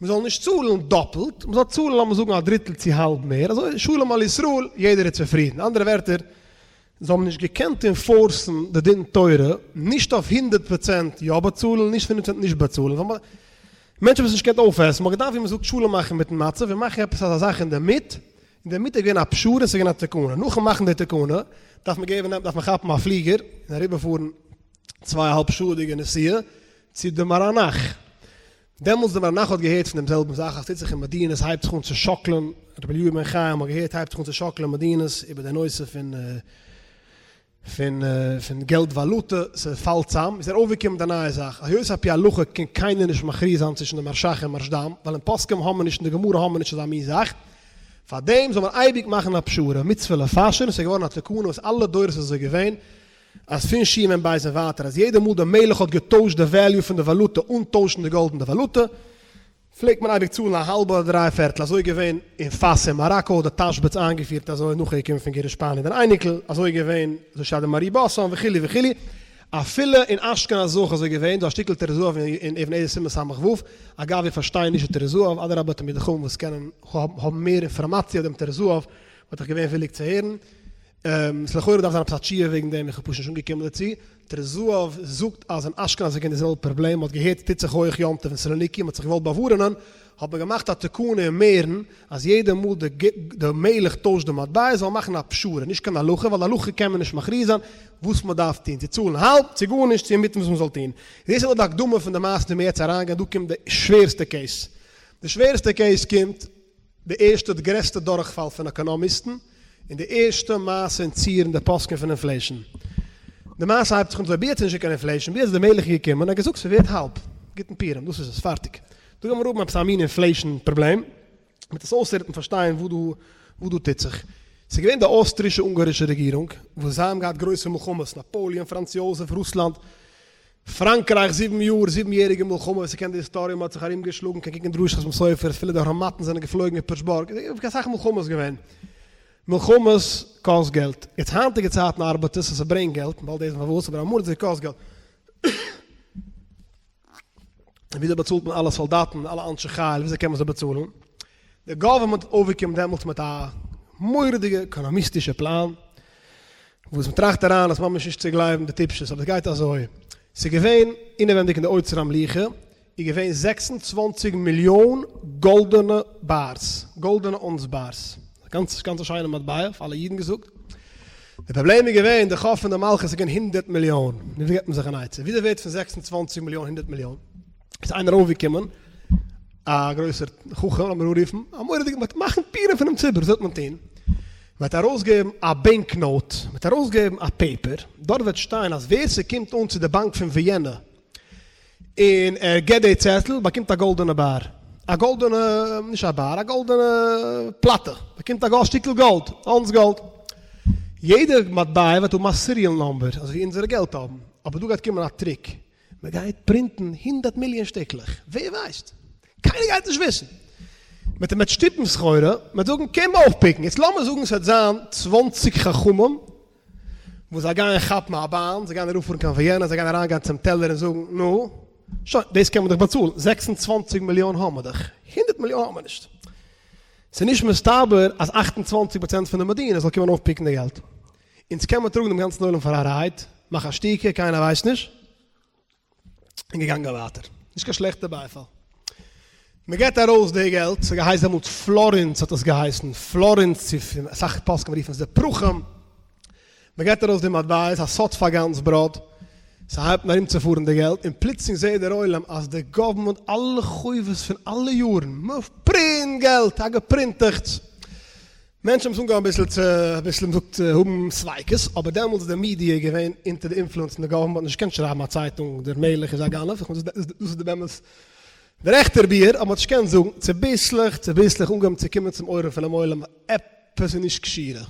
מען זאל נישט צאלן דאפלט, מען זאל צאלן לאמיר זאגן א דריטל צו האלב מער, אזוי שלום על ישראל, יעדער איז צופרידן, אנדערע ווערטער, זיי האבן נישט געקענט enforce ן די דין תורה, נישט אויף 100% יא באצאלן, נישט 100% נישט באצאלן, ווייל מענטשן האבן עס נישט געקענט אויפעסן, מען האט געדארפט ווי מען זאגט שלום מאכן מיטן מצב און מאכן עפעס אזא זאך אינדערמיט, אינדערמיט איז געווען א פשרה און ס'איז געווען א תקנה, נאכן מאכן די תקנה דארף מען געבן דארף מען כאפן א פליגער און אריבערפארן צוויי אהאלב שעה'דיגע נסיעה צו די מהרנ"ח. דעמאלטס די מהרנ"ח האט געהערט פון דעם זעלבן זאך אז ס'טוט זיך אין מדינות הייבט זיך אן צו שאקלען, רבי אליהו בן חיים האט געהערט הייבט זיך אן צו שאקלען מדינות איבער די נושא פון פון פון געלט וואלוטע, ס'פאלט צאם, איז ער אויפגעקומען מיט א נייע זאך, היות על פי הלכה קען קיינער נישט מכריע זיין צווישן די מהרש"ח און מהרשד"ם, ווייל אין פוסקים האבן מיר נישט אין די גמרא האבן מיר נישט אזא מין זאך, פארדעם זאל מען אייביג מאכן א פשרה, מצוה לפשר, און ס'איז געווארן א תקנה וואס אלע דורות איז אזוי געווען, אז פון שמ"ב און ווייטער אז יעדע מאל די מלך האט געטוישט די value פון די וואלוטע אן טוישן די גאלד אין די וואלוטע, פלעגט מען אייביג צאלן א האלבע אדער דריי פערטל, אזוי איז געווען אין פאס אין מאראקא האט די תשבץ איינגעפירט אזוי נאכער געקומען פון גירוש שפאניע דער אייניקל, אזוי איז געווען אזוי שטייט אין מהר"י באסאן וכו' וכו', אפילו אין אשכנז איז אויך אזוי געווען, דא א שטיקל טורי זהב אין אבן עזר סימן ס"ו, אגב איך פארשטיי נישט די טורי זהב, אדרבה תלמידי חכמים וואס קענען האבן מער אינפארמאציע אויף דעם טורי זהב וואלט איך געווען וויליג צו הערן. ס'איז לכאורה דארף זיין עפעס א תשובה וועגן דעם, איך האב פשוט נישט אנגעקומען דערצו. טורי זהב זאגט אז אין אשכנז איז געווען די זעלבע פראבלעם, מ'האט געהערט ס'טוט זיך הויך יום טוב אין סלוניקי, מ'האט זיך געוואלט באווארענען, האט מען געמאכט א תקנה אין מערן אז יעדע מאל די מלך טוישט די מטבע זאל מען מאכן א פשרה, נישט קיין הלכה, ווייל הלכה קען מען נישט מכריע זיין וואס מ'דארף טון, צו צאלן האלב, צו גארנישט, צו אינמיטן וואס מ'זאל טון. דאס איז נאר די הקדמה פון די מעשה ווי מיר יעצט אריינגיין, דא קומט די שווערסטע case. די שווערסטע case קומט. די ערשטע די גרעסטע דורכפאל פון עקאנאמיסטן, און די ערשטע מעשה אין צירן די פוסקים פון inflation. די מעשה הייבט זיך אן אזוי, ביז יעצט איז נישט געווען קיין inflation, ביז יעצט איז די מלך געקומען און האט געזאגט ס'ווערט האלב, גוטן פורים, דאס איז עס, פארטיג. דא גיימיר האבן עפעס א מין inflation פראבלעם, מ'וועט עס אויסהערן און פארשטיין וואס דא וואס דא טוט זיך. ס'איז געווען די אויסטרישע אונגארישע רעגירונג, וואס זיי האבן געהאט גרויסע מלחמות, נאפאליאן, פראנץ יאזעף, רוסלאנד, פראנקרייך זיבן יאר, זיבן יעריגע מלחמה, ווער ס'קען די היסטאריע, מ'האט זיך ארום געשלאגן, קען קוקן דרשות חתם סופר, אפילו די הארמאטן זענען געפלויגן אין פרעשבורג, איז אסאך מלחמות געווען. מלחמות קאסט געלט. יעצט היינטיגע צייטן ארבעט עס אז ס'ברענגט געלט, באלד זעהט מען פארוואס, אבער אמאל האט עס געקאסט געלט. און וויאזוי באצאלט מען אלע סאלדאטן, אלע אנשי חיל, וויאזוי קען מען זיי באצאלן? די גאווערמענט האט אויפגעקומען דעמאלטס מיט א מורא'דיגע עקאנאמיסטישע פלאן, וואס מען טראכט אריין איז ממש נישט צו גלייבן די טיפשות, אבער עס גייט אזוי, ס'איז געווען אינעווענדיג אין די אוצר המלוכה איז געווען 26 מיליאן גאלדענע bars, גאלדענע אונס bars, גאנץ גאנץ א שיינע מטבע, פאר אלע אידן געזאגט, די פראבלעם איז געווען די חוב פון די מלכות איז געווען 100 מיליאן, נו ווי געבט מען זיך אן עצה, וויאזוי ווערט פון 26 מיליאן 100 מיליאן? איז איינער אויפגעקומען, א גרויסער חכם לאמיר אנרופן, א מורא'דיגער, מ'וועט מאכן פורים פונעם ציבור, וואס וועט מען טון? מ'וועט ארויסגעבן א bank note, מ'וועט ארויסגעבן א paper, דארט וועט שטיין אז ווער ס'קומט אן צו די באנק פון וויענע און ער געבט די צעטל, באקומט א גאלדענע באר, א גאלדענע, נישט א באר, א גאלדענע פלאטע, באקומט א שטיקל גאלד, אונס גאלד. יעדע מטבע וועט האבן א serial number, אזוי ווי אונזערע געלט האבן, אבער דא גייט קומען א trick, מען גייט פרינטן 100 מיליאן שטיקלעך, ווער ווייסט? קיינער גייט נישט וויסן. מען וועט שטופן סחורה, מען וועט זאגן קום אויפפיקן, יעצט לאמיר זאגן ס'וועט זיין 20 חכמים וואס זיי גייען כאפן א באן, זיי גייען אראפפארן קיין וויענע, זיי גייען אריינגיין צום teller און זאגן, נו, שוין, דאס קען מען דאך באצאלן, 26 מיליאן האבן מיר דאך, 100 מיליאן האבן מיר נישט. ס'איז נישט מסתבר אז 28% פון די מדינה זאל קומען אויפפיקן די געלט. אונז קען מען טראגן דעם גאנצן עולם פאר א ride, מאך א שתיקה, קיינער ווייסט נישט, און געגאנגען ווייטער. נישט קיין שלעכטע בייפאל. מען געבט ארויס די געלט, ס'האט געהייסן דעמאלטס florins האט עס געהייסן, florins צו אסאך פוסקים רופן עס די פרחים, מען געבט ארויס די מטבעות, א סוד פאר גאנץ בראד, ס'הייבט אן ארומצופארן די געלט, און פלוצלינג זעט דער עולם אז די גאווערמענט אלע חובות פון אלע יארן, מ'פרינט געלט, א געפרינטעכטס. מענטשן האבן עס אנגעהויבן אביסל צו, אביסל מ'זאגט, האבן ספיקות, אבער דעמאלטס איז די מידיע געווען אונטער די influence פון די גאווערמענט, מ'האט נישט געקענט שרייבן א צייטונג דער מלך איז א גנב, איך מיין דאס איז די באמת דער עכטער ביאור, אבער מ'האט נישט געקענט זאגן, צוביסלעך צוביסלעך אנגעהויבן צו קומען צום אויערן פונעם עולם, עפעס איז נישט כשירה,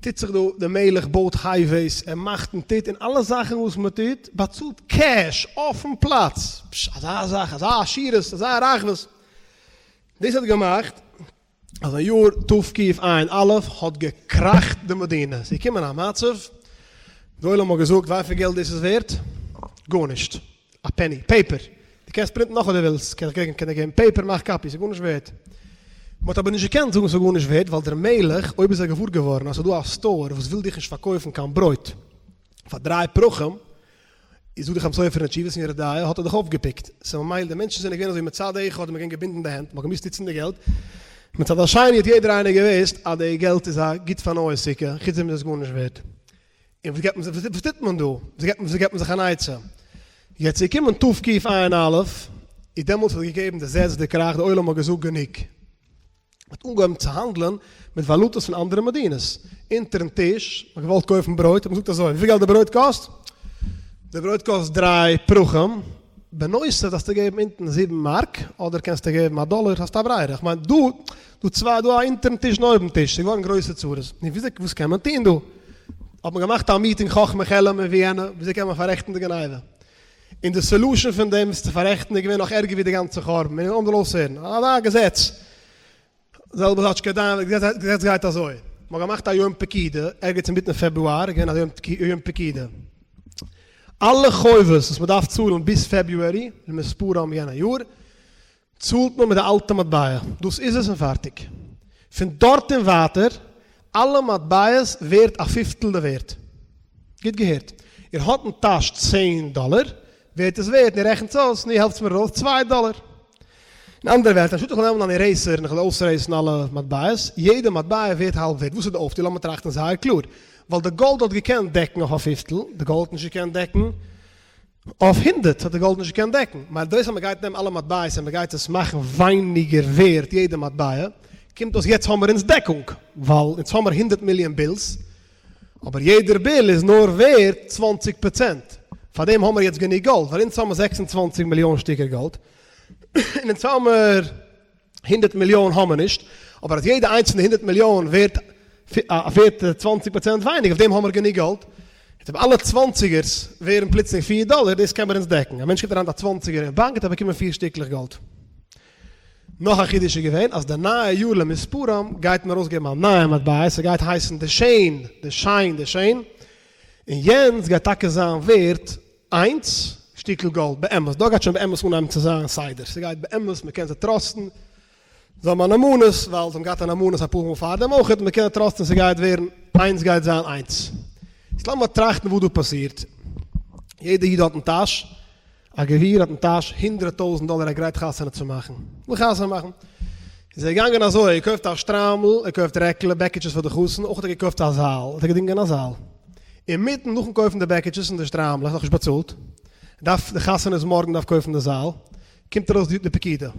טוט זיך דא, דער מלך בויט highways, ער מאכט און טוט, און אלע זאכן וואס מ'טוט, באצאלט cash, אויפן פלאץ, פשש, אזא זאך, אזא עשירות, אזא רחבות, דאס האט געמאכט אז אין יאר תקע"א האט געקראכט די מדינה, ס'איז געקומען א מצב, די עולם האט געזאגט וויפיל געלט דאס איז ווערט? גארנישט, א penny, paper, דו קענסט פרינטן נאך אויב דו ווילסט, קען איך דיר געבן paper, מאך copy, ס'איז גארנישט ווערט. מ'האט אבער נישט געקענט זאגן ס'איז גארנישט ווערט, ווייל דער מלך, אויב איז ער געוואר געווארן אז ס'איז דא א store וואס וויל דיך נישט פארקויפן קיין ברויט פאר דריי פרחים, איז דא די חתם סופר אין תשובות אין יורה דעה האט ער דאך אויפגעפיקט, סאו ממילא די מענטשן זענען געווען אזוי מצד אחד האט מען געווען געבינדן די הענט, מען האט געמוזט נוצן די געלט, מצד השני האט יעדער איינער געוואוסט אז די געלט איז א גוט פאר נוי סוכה, חוץ דעם איז עס גארנישט ווערט. און וואס געבט מען זיך, וואס טוט מען דא? וואס געבט מען, וואס געבט מען זיך אן עצה? יעצט איז געקומען תקע"א, איז דעמאלטס האט געגעבן די זעץ די קראך, די עולם האט געזאגט גענוג. מ'האט אנגעהויבן צו האנדלען מיט וואלוטעס פון אנדערע מדינות. אונטערן טיש, מ'האט געוואלט קויפן ברויט, האט מען געזאגט אזוי, וויפיל געלט די ברויט קאסט? די ברויט קאסט דריי פרחים, בנוסף דארפסטו געבן אונטן זיבן מארק, אדער קענסטו געבן א דאלער, האסט א ברירה. איך מיין, דא, דא צוויי, דא א אונטערן טיש און אויבן טיש, ס'איז געווארן גרויסע צרות. נו, וויאזוי, וואס קען מען טון דא? האט מען געמאכט א meeting חכמי חלם אין וויענע, וויאזוי קען מען פאררעכטן די גניבה? און די solution פון דעם עס צו פאררעכטן איז געווען נאך ערגער ווי די גאנצע חורבן, און אן אויסהערן אזא געזעץ, זעלבע זאך שכדאי, די געזעץ גייט אזוי, מען האט געמאכט א יום פקידה ערגעץ אינמיטן פעברואר, איז געווען א יום פקידה, אלע חובות וואס מען דארף צאלן ביז February למספרם יענע יאר, צאלט מען מיט די אלטע מטבע, דאס איז עס און פארטיג. פון דארט און ווייטער. אלע מטבעות ווערט א פיפטל די ווערט. גוט געהערט. איר האט אין טאש צען דאלער, ווערט עס ווערט, און איר רעכנטס אויס, נו העלפטס מיר ארויס צוויי דאלער. אין אנדערע ווערטער, אנשטאט איך זאל נעמען אן eraser און איך זאל אויסרעיסן אלע מטבעות, יעדע מטבע ווערט האלב ווערט. וואס איז די אויפטו? לאמיר טראכטן זייער קלאר. ווייל די גאלד האט געקענט דעקן אויף א פיפטל, די גאלד האט נישט געקענט דעקן אויף הונדערט האט די גאלד נישט געקענט דעקן. מילא דאס אז מען גייט נעמען אלע מטבעות און מען גייט עס מאכן ווייניגער ווערט יעדע מטבע, קומט אויס יעצט האמער אונז דעקונג, ווייל אונז האמער הונדערט מיליאן bills, אבער יעדער bill איז נאר ווערט 20%, פארדעם האמער יעצט גענוג גאלד, ווייל אונז האמער 26 מיליאן שטיקער גאלד, און אונז האמער הונדערט מיליאן האמער נישט, אבער אז יעדע איינס פון די הונדערט מיליאן ווערט ווערט 20% ווייניגער, אויף דעם האמער גענוג גאלד. יעצט אויב אלע צוואנציגערס ווערן פלוצלינג פיר דאלער, דאס קען מען אונז דעקן. א מענטש קומט אריין מיט א צוואנציגער אין באנק האט ער באקומען פיר שטיקלעך גאלד. נאך א חידוש איז געווען אז די נייע יאר למספרם גייט מען ארויסגעבן א נייע מטבע, ס'גייט הייסן די שיין, די שיין, די שיין, און יענץ גייט טאקע זיין ווערט איינס שטיקל גאלד באמת, דא גייט שוין באמת אנהייבן צו זיין סדר, ס'גייט באמת, מ'קען זיי trust ן, זיי האבן א נאמנות, ווייל זיי האבן געהאט א נאמנות אפאר מאל פארדעם אויכעט, מ'קען זיי trust ן ס'גייט ווערן איינס גייט זיין איינס. יעצט לאמיר טראכטן וואס דא פאסירט, יעדע איד האט אין טאש א גביר האט אין טאש הונדרעט טויזנט דאלער ער גרייט חתונה צו מאכן, וויל חתונה מאכן, איז ער געגאנגען אזוי, ער קויפט א שטריימל, ער קויפט רעקלע, בעקיטשעס פאר די חתן, אויך האט ער געקויפט א זאל, האט ער געדינגען א זאל, אינמיטן נאכן קויפן די בעקיטשעס און די שטריימלעך, נאכנישט באצאלט, דארף די חתונה איז מארגן דארף קויפן די זאל, קומט ארויס די פקידה,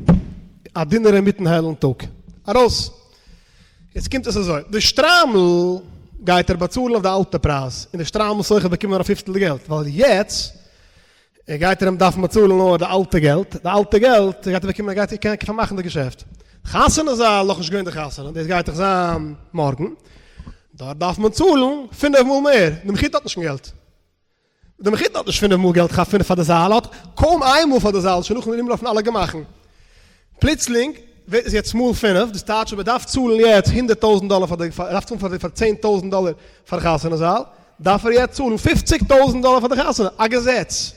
א דינער אינמיטן העלן טאג, ארויס! יעצט קומט עס אזוי, די שטריימל גייט ער באצאלן אויף די אלטע פרייז, און די שטריימל סוחר באקומט נאר א פיפטל די געלט, ווייל יעצט גייט ער אים דארפן באצאלן נאר די אלטע געלט, די אלטע געלט גייט ער באקומען, ער גייט קענען פארמאכן די געשעפט. חתונה זאל, נאכנישט געווען די חתונה, דאס גייט דאך זיין מארגן, דארט דארף מען צאלן פינף מאל מער, די מחותן האט נישט קיין געלט. די מחותן האט נישט פינף מאל געלט כ'האב פינף פאר די זאל האט קוים איין מאל פאר די זאל שוין נאכן ארומלויפן אלע גמח'ן פלוצלינג ווערט עס יעצט מאל פינף דאס טייטש אז מען דארף צאלן יעצט הונדערט טויזנט דאלער פאר די ער דארף צאלן פאר די פאר צען טויזנט דאלער פאר חתונה זאל דארף ער יעצט צאלן פופציג טויזנט דאלער פאר די חתונה א געזעץ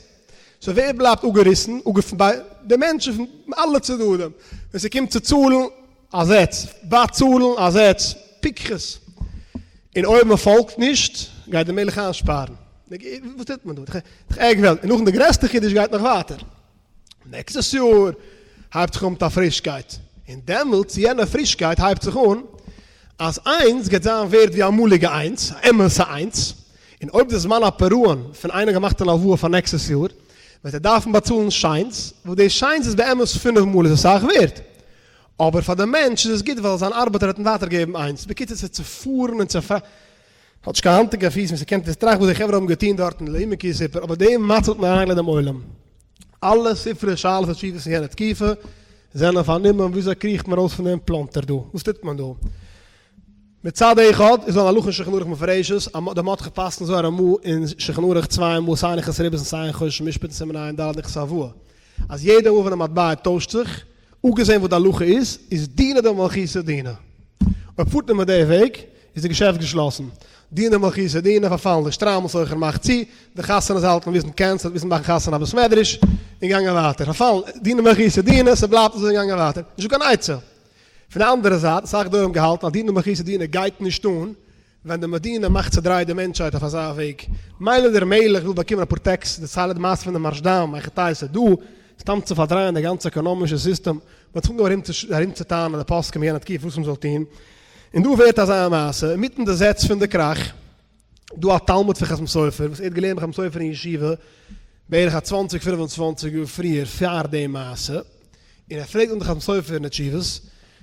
so ווער בלייבט אפגעריסן ביי די מענטשן פון אלע צדדים ווען ס'קומט צו צאלן א זעץ, באצאלן א זעץ, פיקחות. און אויב מען פאלגט נישט, גייט דער מלך איינשפארן. וואס טוט מען דא? דאך עק וועלט. און נאכדעם די גרעסטע חידוש גייט נאך ווייטער. נעקסטעס יאר הייבט זיך אן מיט א פרישקייט. און דעמאלטס, יענע פרישקייט הייבט זיך אן, אז איינס גייט זיין ווערט ווי אמאליגע איינס, א אמת'ע איינס. און אויב די זמן הפירעון פון איינער געמאכט אן הלוואה פאר נעקסטעס יאר, וועט ער דארפן באצאלן שיינס, וואס די שיינס איז באמת פינף מאל איז אסאך ווערט. אבער פאר די מענטש איז עס גוט ווייל זיין ארבעטער האט אים ווייטער געגעבן איינס. בקיצור ס'איז צופארן און צופ. האט נישט קיין האנט און קיין פיס ווען ס'קענט עס טראכט וואס די חברה האבן געטון דארטן לא ימכר סיפור אבער די מצב האט מען אריינגעלייגט דעם עולם. אלע ספרי שאלות ותשובות אין יענע תקופה זענען פארנומען וויאזוי קריכט מען ארויס פון דעם פלאנטער דא? וואס טוט מען דא? מצד אחד איז דא אן הלכה אין שולחן ערוך מפורשת אז די מרדכי פסק'נט אזוי א רמ"א אין שולחן ערוך צוויי מאל סיי אין הלכות ריבית און סיי אין חושן משפט אין סימן ע"ד הלכות הלוואה אז יעדע מאל ווען א מטבע טוישט זיך, אפגעזען וואס די הלכה איז, איז דינא דמלכותא דינא. אויב פארט מען מיט די וועג, איז די געשעפט געשלאסן. דינא דמלכותא דינא, פארפאלן די שטריימל סוחר מאכט צו, די חתונה זאל האט מען וויסן cancel ט וויסן מאכן חתונה א בית מדרש, און גאנגען ווייטער. פארפאלן, דינא דמלכותא דינא, ס'בלייבט אזוי און גאנגען ווייטער. נישטא קיין עצה. פון די אנדערע זייט, אסאך גדולים האבן געהאלטן אז דינא דמלכותא דינא גייט נישט אן ווען די מדינה מאכט צעדרייט די מענטשהייט אויף אזא וועג. מילא דער מלך וויל באקומען אפאר tax, די ציילע די מעשה פון די מרשדם, מהיכי תיתי דא, סתם צו פארדרייען די גאנצע עקאנאמישע סיסטעם, מען האט זיך אנגעהויבן ארומצוטענה'ן די פוסקים יענע תקופה וואס מען זאל טון, און דא ווערט אזא מעשה, אינמיטן די זעץ פון די קראך, דא א תלמיד פון חתם סופר וואס ער האט געלערנט ביי חתם סופר אין ישיבה בערך א צוואנציג פינף און צוואנציג יאר פריער פאר די מעשה, און ער פרעגט אן די חתם סופר אין די תשובות,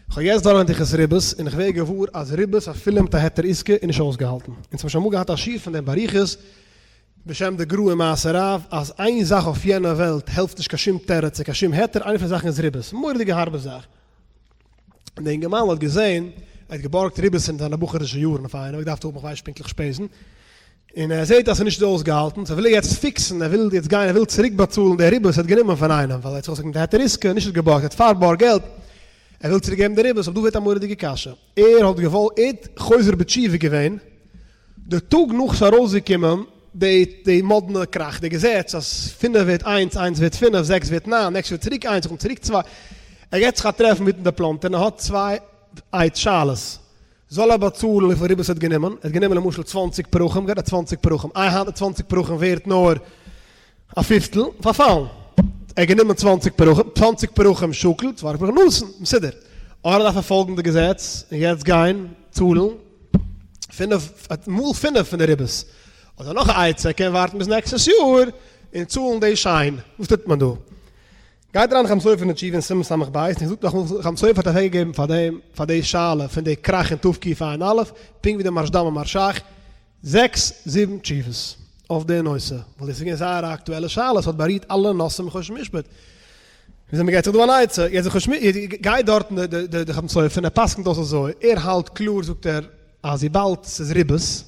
כ'האב יעצט דורך הלכות ריבית און איך ווער געוואר אז ריבית אפילו מיט א היתר עסקה איז נישט אויסגעהאלטן, אונז האבן שוין אמאל געהאט א שיעור פון דעם באריכות בשם די גר"א און מעשה רב אז איין זאך אויף יענע וועלט העלפט נישט קיין שום תירוץ און קיין שום היתר, איינע פון די זאכן איז ריבית, מורא'דיגע הארבע זאך. און דער אינגערמאן האט געזען, ער האט געבארגט ריבית אין זיינע בחור'ישע יארן אויף איינעם, ער האט געדארפט האבן כ'ווייס נישט פונקטליך שפעזן, און ער זעט אז ס'איז נישט אויסגעהאלטן, so וויל ער יעצט fix ן, ער וויל יעצט גיין, ער וויל צוריק באצאלן די ריבית וואס ער האט גענומען פון איינעם, ווייל ער האט זיך אויסגעקומען מיט א היתר עסקה, נישט ער האט געבארגט, ער האט פארבארגט געלט, ער וויל צוריק געבן די ריבית, אבער דא ווערט א מורא'דיגע קשיא, ער האט געוואלט, ער האט חוזר בתשובה געווען, די טאג נאך ס'איז ארויסגעקומען די די מאדנע קראך, די געזעץ אז פינף ווערט איינס, איינס ווערט פינף, זעקס ווערט ניין, נעקסט יאר צוריק איינס, נאכדעם צוריק צוויי, ער געט זיך א טרעף מיטן די פלאנטער און ער האט צוויי שאלות. זאל ער באצאלן וויפיל ריבית ער האט גענומען, ער האט גענומען למשל צוואנציג פרחים, געט ער צוואנציג פרחים, איי היינט איז צוואנציג פרחים ווערט נאר א פיפטל, פארפאלן, ער האט גענומען צוואנציג פרחים, צוואנציג פרחים שקל, צוואנציג פרחים נתן, מסודר, אדער דארף ער פאלגן די געזעץ און יעצט גיין צאלן פינף מאל פינף פון די ריבית, אדער נאך א עצה, ער קען ווארטן ביז נעקסטעס יאר און צאלן די שיין, וואס טוט מען דא? גייט אריין חתם סופר אין תשובה אין סימן סמך בית און זאגט נאך וואס חתם סופר האט אוועקגעגעבן פאר דעם פאר די שאלה פון די קראך אין תקע"א, פונקט ווי די מהרשד"ם און מהרש"ח, זעקס זיבן תשובות אויף די נושא, ווייל דאס איז געווען זייער א אקטועלע שאלה, עס האט בארירט אלע נושאים אין חושן משפט, וויאזוי מען געבט זיך דא אן עצה, יעצט די חושן משפט, גייט דארטן די חתם סופר און ער פסק'נט אויס אזוי, ער האלט קלאר זאגט ער אז וויבאלד ס'איז ריבית,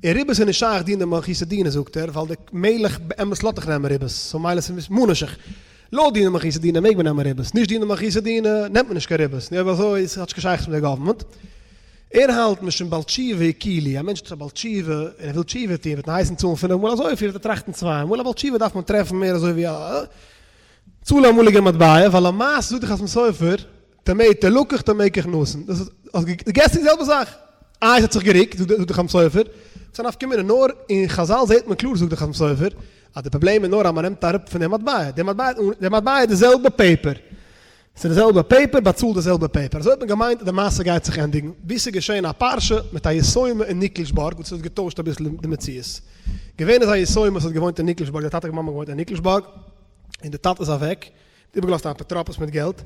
און ריבית איז נישט שייך דינא דמלכותא דינא זאגט ער, ווייל די מלך באמת לאזט דיך נעמען ריבית, סאו מילא ס'איז ממה נפשך. לויט דינא דמלכותא דינא מעג מען נעמען ריבית, נישט דינא דמלכותא דינא נעמט מען נישט קיין ריבית, נו אויב אזוי ס'האט נישט קיין שייכות מיט די גאווערמענט. ער האלט משום בעל תשובה הקילו, א מענטש איז א בעל תשובה און ער וויל תשובה טון וועט מען הייסן צאלן פינף מאל אזויפיל וועט ער טראכטן צוויי מאל, א בעל תשובה דארף מען טרעפן מער אזוי ווי א צאל אמאליגע מטבע, ווייל למעשה זאגט דער חתם סופר טאמעיטא לקח טאמעיקעך נתן, דאס איז האסט געגעסן די זעלבע זאך, איי עס האט זיך געריקט זאגט דער חתם סופר, ס'איז א נפקא מינה, נאר אין חזל זעט מען קלאר זאגט דער חתם סופר אז די פראבלעם איז נאר אז מען נעמט אראפ פון די מטבע, די מטבע די מטבע איז די זעלבע paper, ס'איז די זעלבע paper באצאלט די זעלבע paper, אזוי האט מען געמיינט אז די מעשה גייט זיך ענדיגן, ביז ס'איז געשען א פרשה מיט א יתומה אין ניקלשבורג וואס האט געטוישט אביסל די מציאות, געווען איז א יתומה וואס האט געוואוינט אין ניקלשבורג, די טאטע און מאמע געוואוינט אין ניקלשבורג, און די טאטע איז אוועק, איבערגעלאזט א אפוטרופוס מיט געלט,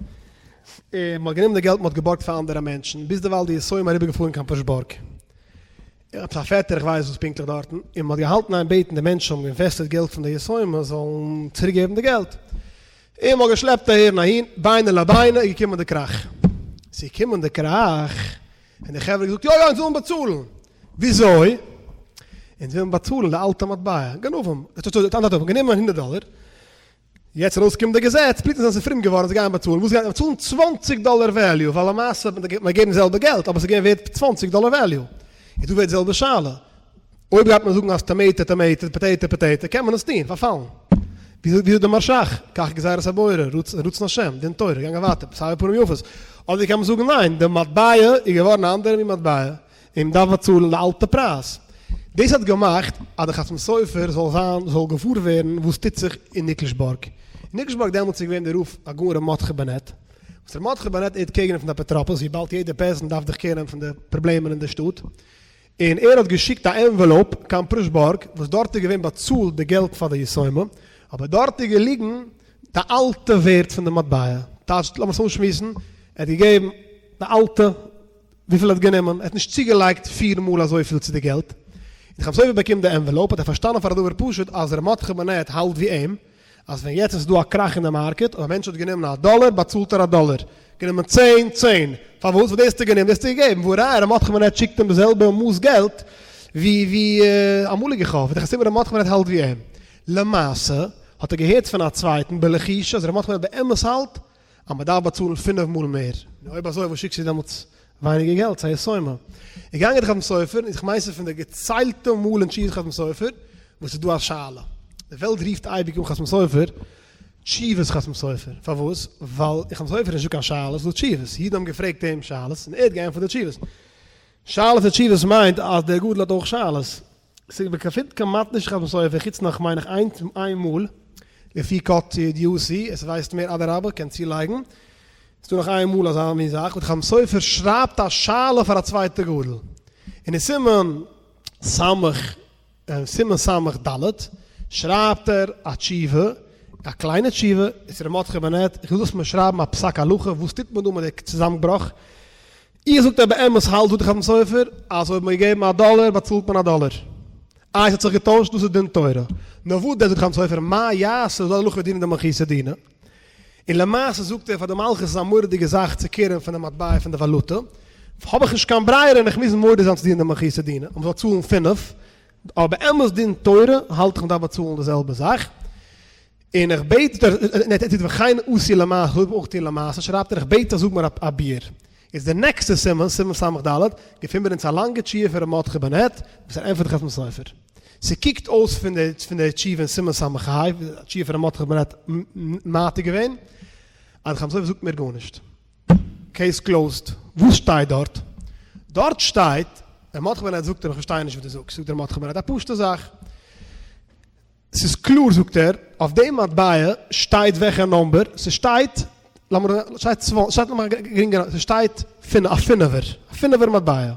און מ'האט גענומען די געלט מ'האט געבארגט פאר אנדערע מענטשן, ביזדערווייל די יתומה אריבערגעפארן קיין פרשבורג, עפעס א פעטער איך ווייס וואס פונקטליך דארטן, און מ'האט געהאלטן איין בעטן די מענטשן האבן אינוועסטעט געלט פון די יתומה זאלן צוריק געבן די געלט, און מ'האט געשלעפט אהער און אהין, ביינע לביינע איז געקומען די קראך, ס'איז געקומען די קראך, און די חברה געזאגט יא יא אונז ווילן באצאלן, וויאזוי? אונז ווילן באצאלן די אלטע מטבע, גנבים, גענומען הונדערט דאלער, יעצט ארויסגעקומען די געזעץ, פלוצים זענען זיי פרום געווארן, זיי גייען באצאלן, וואס גייט מען באצאלן? צוואנציג דאלער value, ווייל למעשה האט מען געגעבן די זעלבע געלט, אבער עס איז געווען ווערט צוואנציג דאלער value. איז דא ווערט די זעלבע שאלה. אויב גייט מען זאגן אז טאמעיטע טאמעיטע, פאטעיטע פאטעיטע, קען מען עס טון, פארפאלן. ווי זאגט דער מהרש"ח, כך גזירת הבורא, רצון השם, דין תורה, געגאנגען ווייטער, בסבר פנים יפות. אדער קען מען זאגן ניין, די מטבע איז געווארן א אנדערע מין מטבע, און מ'דארף באצאלן די אלטע פרייז. דאס האט געמאכט אז די חתם סופר זאל זיין זאל געוואר ווערן וואס טוט זיך אין ניקלשבורג. אין ניקלשבורג דעמאלטס איז געווען דער רב הגאון ר' מרדכי באנעט, וואס ר' מרדכי באנעט איז קעגנער פון די אפוטרופוס וויבאלד יעדער בית דין דארף זיך care נעמען פון די פראבלעמען אין די שטאט, און ער האט געשיקט א envelope קיין פרשבורג וואס דארט איז געווען באצאלט די געלט פאר די יתומים, אבער דארט איז געליגן די אלטע ווערט פון די מטבע, טייטש לאמיר עס אנשמועסן, ער האט געגעבן די אלטע. וויפיל ער האט גענומען, ער האט נישט צוגעלייגט פיר מאל אזויפיל צו די געלט, און חתם סופר באקומט די envelope האט ער פארשטאנען פאר א דבר פשוט אז ר' מרדכי באנעט האלט ווי אים, אז ווען יעצט איז דא א קראך אין די market, אויב א מענטש האט גענומען א דאלער באצאלט ער א דאלער, גענומען צען, צען, פארוואס? ווייל דאס האסטו גענומען דאס האסטו געגעבן, והא ראיה ר' מרדכי באנעט שיקט אים די זעלבע מאס געלט ווי ווי אמאליגע חוב, איז דאך א סימן ר' מרדכי באנעט האלט ווי אים. למעשה האט ער געהערט פון א צווייטן בלחישה אז ר' מרדכי באנעט באמת האלט אז מען דארף באצאלן פינף מאל מער, נו אויב אזוי וואס שיקסטו דעמאלטס ווייניגער געלט צו א יתומה? איז געגאנגען די חתם סופר, און איך מיין ס'איז פון די געציילטע מאל אין תשובות חתם סופר וואס איז דא א שאלה, די וועלט רופט אייביג אן חתם סופר תשובות חתם סופר, פארוואס? ווייל אין חתם סופר איז נישטא קיין שאלות, ס'איז דא תשובות, אידן האבן געפרעגט אים שאלות און ער האט געענטפערט די תשובות, שאלות ותשובות מיינט אז דער גדול האט אויך שאלות, ס'געפינט כמעט נישט חתם סופר חוץ נאך מיין איך איין איין מאל לפי קט ידיעתי, עס ווייסט מער אדרבה קען צולייגן, ס'דא נאך איין מאל אזא מין זאך וואס חתם סופר שרייבט א שאלה פאר א צווייטע גדול און אין סימן סמך סימן סמך ד' שרייבט ער א תשובה א קליינע תשובה איז ר' מרדכי באנעט איך וויל זאלסט מיר שרייבן א פסק הלכה וואס טוט מען דא מיט די צוזאמבראך איר זאגט אז באמת האלט דא די חתם סופר אז אויב מ'האט געגעבן א דאלער באצאלט מען א דאלער. איי ס'האט זיך געטוישט דאס איז דין תורה. נאר וואס דען זאגט די חתם סופר מה יעשה זאל הלכה דינא דמלכותא דינא. און למעשה זאגט ער פאר די מלכות איז א מורא'דיגע זאך צו care ן פון די מטבע פון די וואלוטע. האב איך נישט קיין ברירה און איך מוז מודה זיין צו דינא דמלכותא דינא אז מ'זאל צאלן פינף. אבער באמת דין תורה האלט איך מ'דארף באצאלן די זעלבע זאך. און איך בעט דיר, און ער טוט וכן עשו למעשה, אזוי וועט מען אויך טון למעשה, שרייבט ער איך בעט דיך זאג מיר א ביאור. איז די נעקסטע סימן, סימן סמך ד', געפינען מיר אונז א לאנגע תשובה פון ר' מרדכי באנעט, וואס ער ענטפערט חתם סופר. ס'קוקט אויס פון די פון די תשובה אין סימן סמך ה, א תשובה פון ר' מרדכי באנעט מעתיק געווען, אז חתם סופר זאגט מיר גארנישט. case closed. וואס שטייט דארט? דארט שטייט, ר' מרדכי בן עט זאגט אים איך פארשטיי נישט וואס דו זאגסט, זאגט ר' מרדכי בן עט א פשוטע זאך, ס'איז קלאר זאגט ער, אויף דעם מטבע שטייט וועלכע number, ס'שטייט, לאמיר שטייט שטייט לאמיר גרינגער, ס'שטייט פינ א פינעווער, א פינעווער מטבע.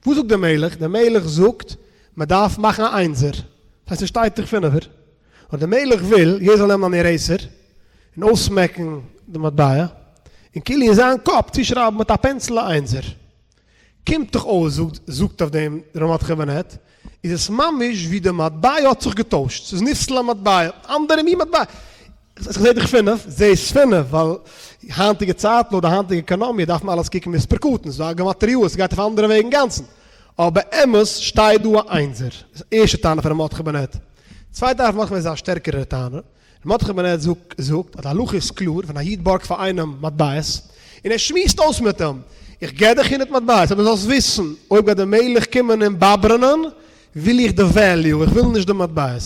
וואס זאגט דער מלך? דער מלך זאגט מען דארף מאכן א איינזער, דאס הייסט ס'שטייט דאך פינעווער, נאר דער מלך וויל יעדער זאל נעמען אן eraser און אויסמעקן די מטבע, און כאילו אין זיין קאפ צושרייבן מיט א פענסיל א איינזער. קומט דאך אויס, זאגט זאגט אויף דעם ר' מרדכי בנעט, איז עס ממש ווי די מטבע האט זיך געטוישט, ס'איז נפסל א מטבע, אנדערע מין מטבע, איך זעה דיך פינף, זעהסט פינף, ווייל היינטיגע צייטן לויט די היינטיגע עקאנאמיע דארף מען אלעס קוקן מספר קטן, ס'איז דא א גמטריאות, ס'גייט אויף אנדערע וועגן אינגאנצן, אבער באמת שטייט דא א איינזער, דאס ערשטע טענה פון ר' מרדכי בנעט. צווייטע טענה פון ר' מרדכי בנעט איז א שטערקערע טענה, ר' מרדכי בנעט זאגט אז די הלכה איז קלאר ווען א איד בארגט פאר איינעם מטבעות און ער שמועסט אויס מיט אים איך געב דיך 100 מטבעות אבער זאלסט וויסן אויב גייט דער מלך קומען און באברענען וויל איך די value איך וויל נישט די מטבעות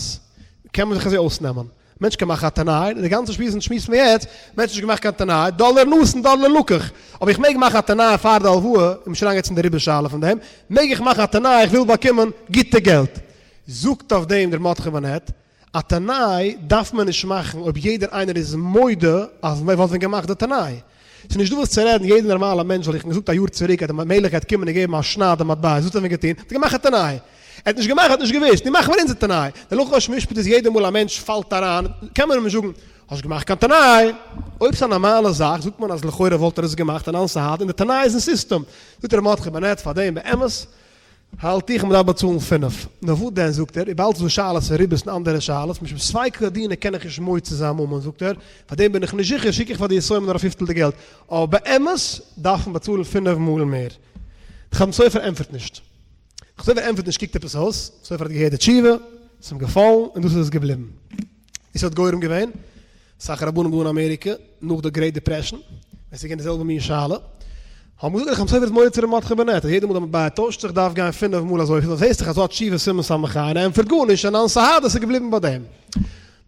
קען מען זיך אזוי אויסנעמען מענטש קען מאכן א תנאי און די גאנצע שמועס שמועסט מען יעצט מענטש האט נישט געמאכט קיין תנאי דאלער נתן דאלער לקח אבער איך מעג מאכן א תנאי פאר די הלוואה און מ'שוין אריינגיין צום די ריבית שאלה פון דעם מעג איך מאכן א תנאי איך וויל באקומען גוטע געלט זאגט אויף דעם דער מרדכי בנעט א תנאי דארף מען נישט מאכן אויב יעדער איינער איז מודה אז מען וואלט ווען געמאכט די תנאי. ס'איז נישט דא וואס צו רעדן, יעדער נארמאלער מענטש וואלט איך געזאגט א יאר צוריק אז די מלך גייט קומען און געבן א שנייד די מטבע, וואס האט ער ווען געטון? האט ער געמאכט א תנאי. ער האט נישט געמאכט, ער האט נישט געוואוסט. נו מאכן מיר אונזער תנאי. די הלכה ראש משפט איז יעדע מאל א מענטש פאלט אריין קען מען אים נישט זאגן האסט געמאכט קיין תנאי. אויב ס'איז א נארמאלע זאך זאגט מען אז לכאורה וואלט ער עס געמאכט אן אנסעהאט און די תנאי איז אין סיסטעם. זאגט ר' מרדכי בנעט פאר דעם באמת האלט איך מ'דארף באצאלן פינף. נאר וואס דען זאגט ער, איבער אלץ דא שאלות פון ריבית און אנדערע שאלות, משום ספיקא דינא קען איך נישט מוציא זיין ממון זאגט ער, פאר דעם בין איך נישט זיכער, שיק איך פאר די יתומים נאר א פיפטל די געלט, אבער באמת דארף מען באצאלן פינף מאל מער. די חתם סופר ענטפערט נישט. די חתם סופר ענטפערט נישט קוקט עפעס אויס, סופר האט געהערט די תשובה, ס'איז אים געפאלן און דאס איז עס געבליבן. דאס האט גורם געווען אסאך רבנים דא אין אמעריקע נאך די Great Depression ווען ס'איז געווען די זעלבע מין שאלה האבן געזאגט דער חתם סופר איז מודה צו ר' מרדכי בנעט אז יעדע מאל די מטבע טוישט זיך דארף גיין פינף מאל אזויפיל זעסט דאך אז האט תשובה סימן סמך ה און ער ענטפערט גארנישט און אן סהדות איז געבליבן ביי דעם.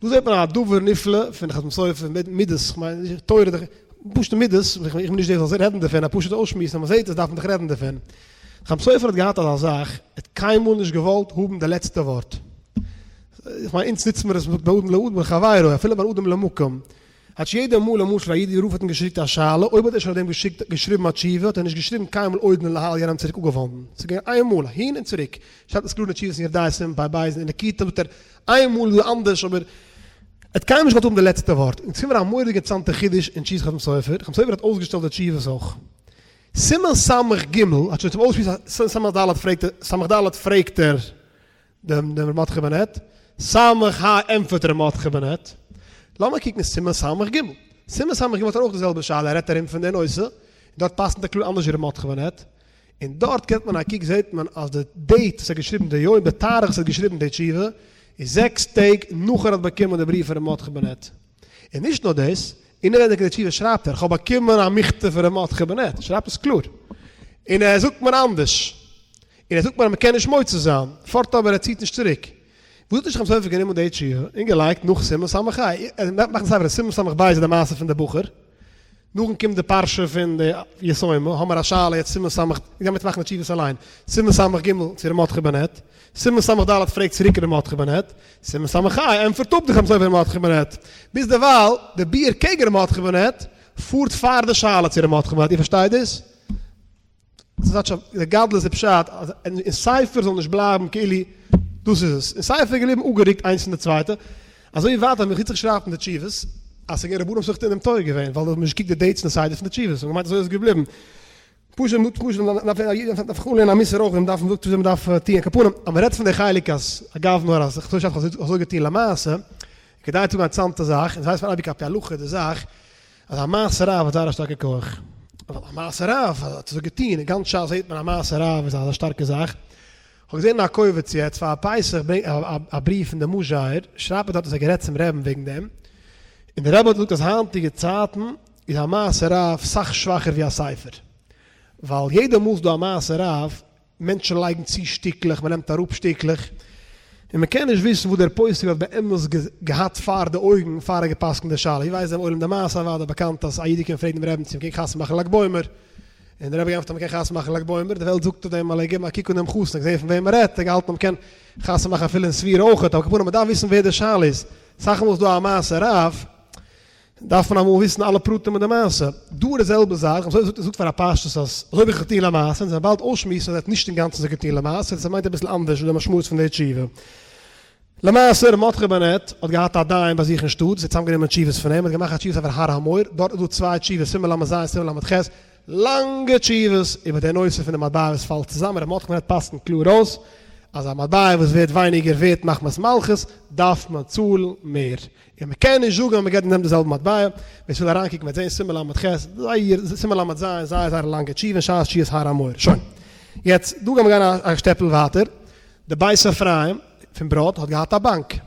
דא זעט מען א דבר נפלא פון חתם סופר מיט מידות, כ'מיין נישט תורה די פשוטע מידות, איך בין נישט דער וואס זאל רעדן דערפון, א פשוטע אויסשמועס אז מ'זעט עס דארף מען דאך רעדן דערפון. חתם סופר האט געהאט אזא זאך, ער האט קיינמאל נישט געוואלט האבן די לעצטע ווארט. איך מיין אונז נוצן מיר עס מ'זאגט בין אדם לאדם לחבירו, אפילו בין אדם למקום. האט יעדע מאל למשל א איד רב האט אים געשיקט א שאלה, אויב האט ער שוין אויף דעם געשיקט געשריבן א תשובה, האט ער נישט געשריבן קיינמאל עוד נלהל יענעם צוריק אפגעוואנדן. ס'איז געווען איין מאל אהין און צוריק. שטייט עס קלאר אין די תשובות אין יורה דעה סימן פ"ב און אין ליקוטים זאגט ער איין מאל איז דא אנדערש אבער ער האט קיינמאל נישט געוואלט האבן די לעצטע ווארט. און צו מיר א מורא'דיגע אינטערעסאנטע חידוש אין תשובות חתם סופר, חתם סופר האט אויסגעשטעלט די תשובות אויך. סימן סמך ג האט שוין צום אויסשמועס סימן סמך ד' פרעגט ער סמך ד' פרעגט ער דעם דעם ר' מרדכי בנעט, סמך ה ענטפערט ר' מרדכי בנעט, לאמיר קוקן סימן סמך ג, סימן סמך ג האט ער אויך די זעלבע שאלה ער רעדט ארום פון די נושא, און דארט פסק'נט ער קלאר אנדערש ווי ר' מרדכי בנעט, און דארט געבט מען א קוק זעט מען אז די date וואס ער האט געשריבן די יום די תאריך וואס ער האט געשריבן די תשובה איז זעקס טעג נאך ער האט באקומען די בריוו פון ר' מרדכי בנעט, און נישט נאר דאס, אינעווענדיג אין די תשובה שרייבט ער, כ'האב באקומען א מכתב פון ר' מרדכי בנעט, ער שרייבט עס קלאר, און ער זאגט מיר אנדערש, און ער זאגט מיר אז מ'קען נישט מוציא זיין, פארט אבער ער ציט נישט צוריק. וואס האט נישט חתם סופר גענומען די תשובה און געלייגט נאך סימן סמך ה? ער מאכט א ספר סימן סמך ב' איז די מעשה פון די בחור, נאכדעם קומט די פרשה פון די יתומה, האמער א שאלה יעצט סימן סמך, איך גיי מיט מאכן די תשובות אליין, סימן סמך ג' צו ר' מרדכי בנעט, סימן סמך ד' פרעגט צוריק ר' מרדכי בנעט, סימן סמך ה' ענטפערט אפ די חתם סופר ר' מרדכי בנעט, ביז דערווייל די ביאור קעגן ר' מרדכי בנעט פארט פאר די שאלה צו ר' מרדכי בנעט, איר פארשטייט דאס? ס'איז די גדלות די פשט אז אין ספר זאל נישט בלייבן כאילו דאס איז עס, אין ספר איז געבליבן אפגערוקט איינס פון די צווייטע, אזוי ווייט אז מ'טוט זיך שרייבט אין די תשובות אז ס'איז געווען רבנים סוחט אין דעם טועה געווען ווייל זיי האבן נישט געקוקט די dates און די סדר פון די תשובות און געמיינט אזוי איז עס געבליבן. פשוט פשוט מ'דארף דארף אנלערנען א מוסר אויך ווי מ'דארף מ'זאגט וויאזוי מ'דארף טוען כפנים אז מ'רעדט פון די חלק אז אגב נאר אז איך האב אזוי געטון למעשה כדאי צו זאגן א אינטערעסאנטע זאך און ס'ווייסט מען אייביג על פי הלכה די זאך אז א מעשה רב האט זייער א שטארקע כח, ווייל א מעשה רב האט אזוי געטון, אין גאנץ שס זעט מען א מעשה רב איז אזא שטארקע זאך, כ'האב געזען אין א קובץ יעצט פאר פסח ברענגט א בריוו פון די מוזשייער, שרייבט ער דארט אז ער האט גערעדט צום רעבן וועגן דעם, און דער רבי האט געזאגט אז היינטיגע צייטן איז א מעשה רב סאך שוואכער ווי א ספר, ווייל יעדע מאל ס'דא א מעשה רב מענטשן לייגן צו שטיקלעך, מען נעמט אראפ שטיקלעך, און מען קען נישט וויסן וואס דער פוסק האט באמת געהאט פאר די אויגן פאר ער האט גע'פסק'נט די שאלה. ווי ווייסט דעם עולם די מעשה אוודאי באקאנט אז א איד איז געקומען פרעגן דעם רעבן צו מען קען חתונה מאכן לג בעומר, און דער רבי געענטפערט אז מ'קען חתונה מאכן לג בעומר, די וועלט זאגט אויף דעם אז געבן א קוק אן דעם חתן, געזען פון וועם מ'רעדט, ער געהאלטן אז מ'קען חתונה מאכן אפילו אין ספירה אויכעט, אבער כפרה מ'דארף וויסן ווער די שאלה איז, אסאך מאל איז דא א מעשה רב, דארף מען אמאל וויסן אלע פרטים אין די מעשה. דא איז די זעלבע זאך, אזוי זאגט ער זאגט פאר א פשטות אז אזוי האב איך געטון למעשה, און זיי באלד אויסשמועסן אז ער האט נישט אינגאנצן אזוי געטון למעשה, דאס מיינט אביסל אנדערש ווי די משמעות פון די תשובה. למעשה ר' מרדכי באנעט האט געהאט א דיין ביי זיך אין שטאט, זיי האט צוזאמגענומען תשובות פון אים, האט געמאכט א תשובה ספר הר המור, דארט איז דא צוויי תשובות סימן ל"ז סימן ל"ח, לאנגע תשובות איבער די נושא פון די מטבע וואס פאלט צוזאם, ר' מרדכי באנעט פסק'נט קלאר אויס אז א מטבע וואס ווערט ווייניגער ווערט מחמת מלכות דארף מען צאלן מער, און מען קען נישט זאגן אז מען געבט און נעמט די זעלבע מטבע, ווער ס'וויל אריינקוקן וועט זען סימן ל"ח, זייער, סימן ל"ז, זייער זייער א לאנגע תשובה אין שעת תשובת הר המור. שוין. יעצט דא גיימיר גיין א שטעפל ווייטער. די בית אפרים פון בראד האט געהאט א באנק, און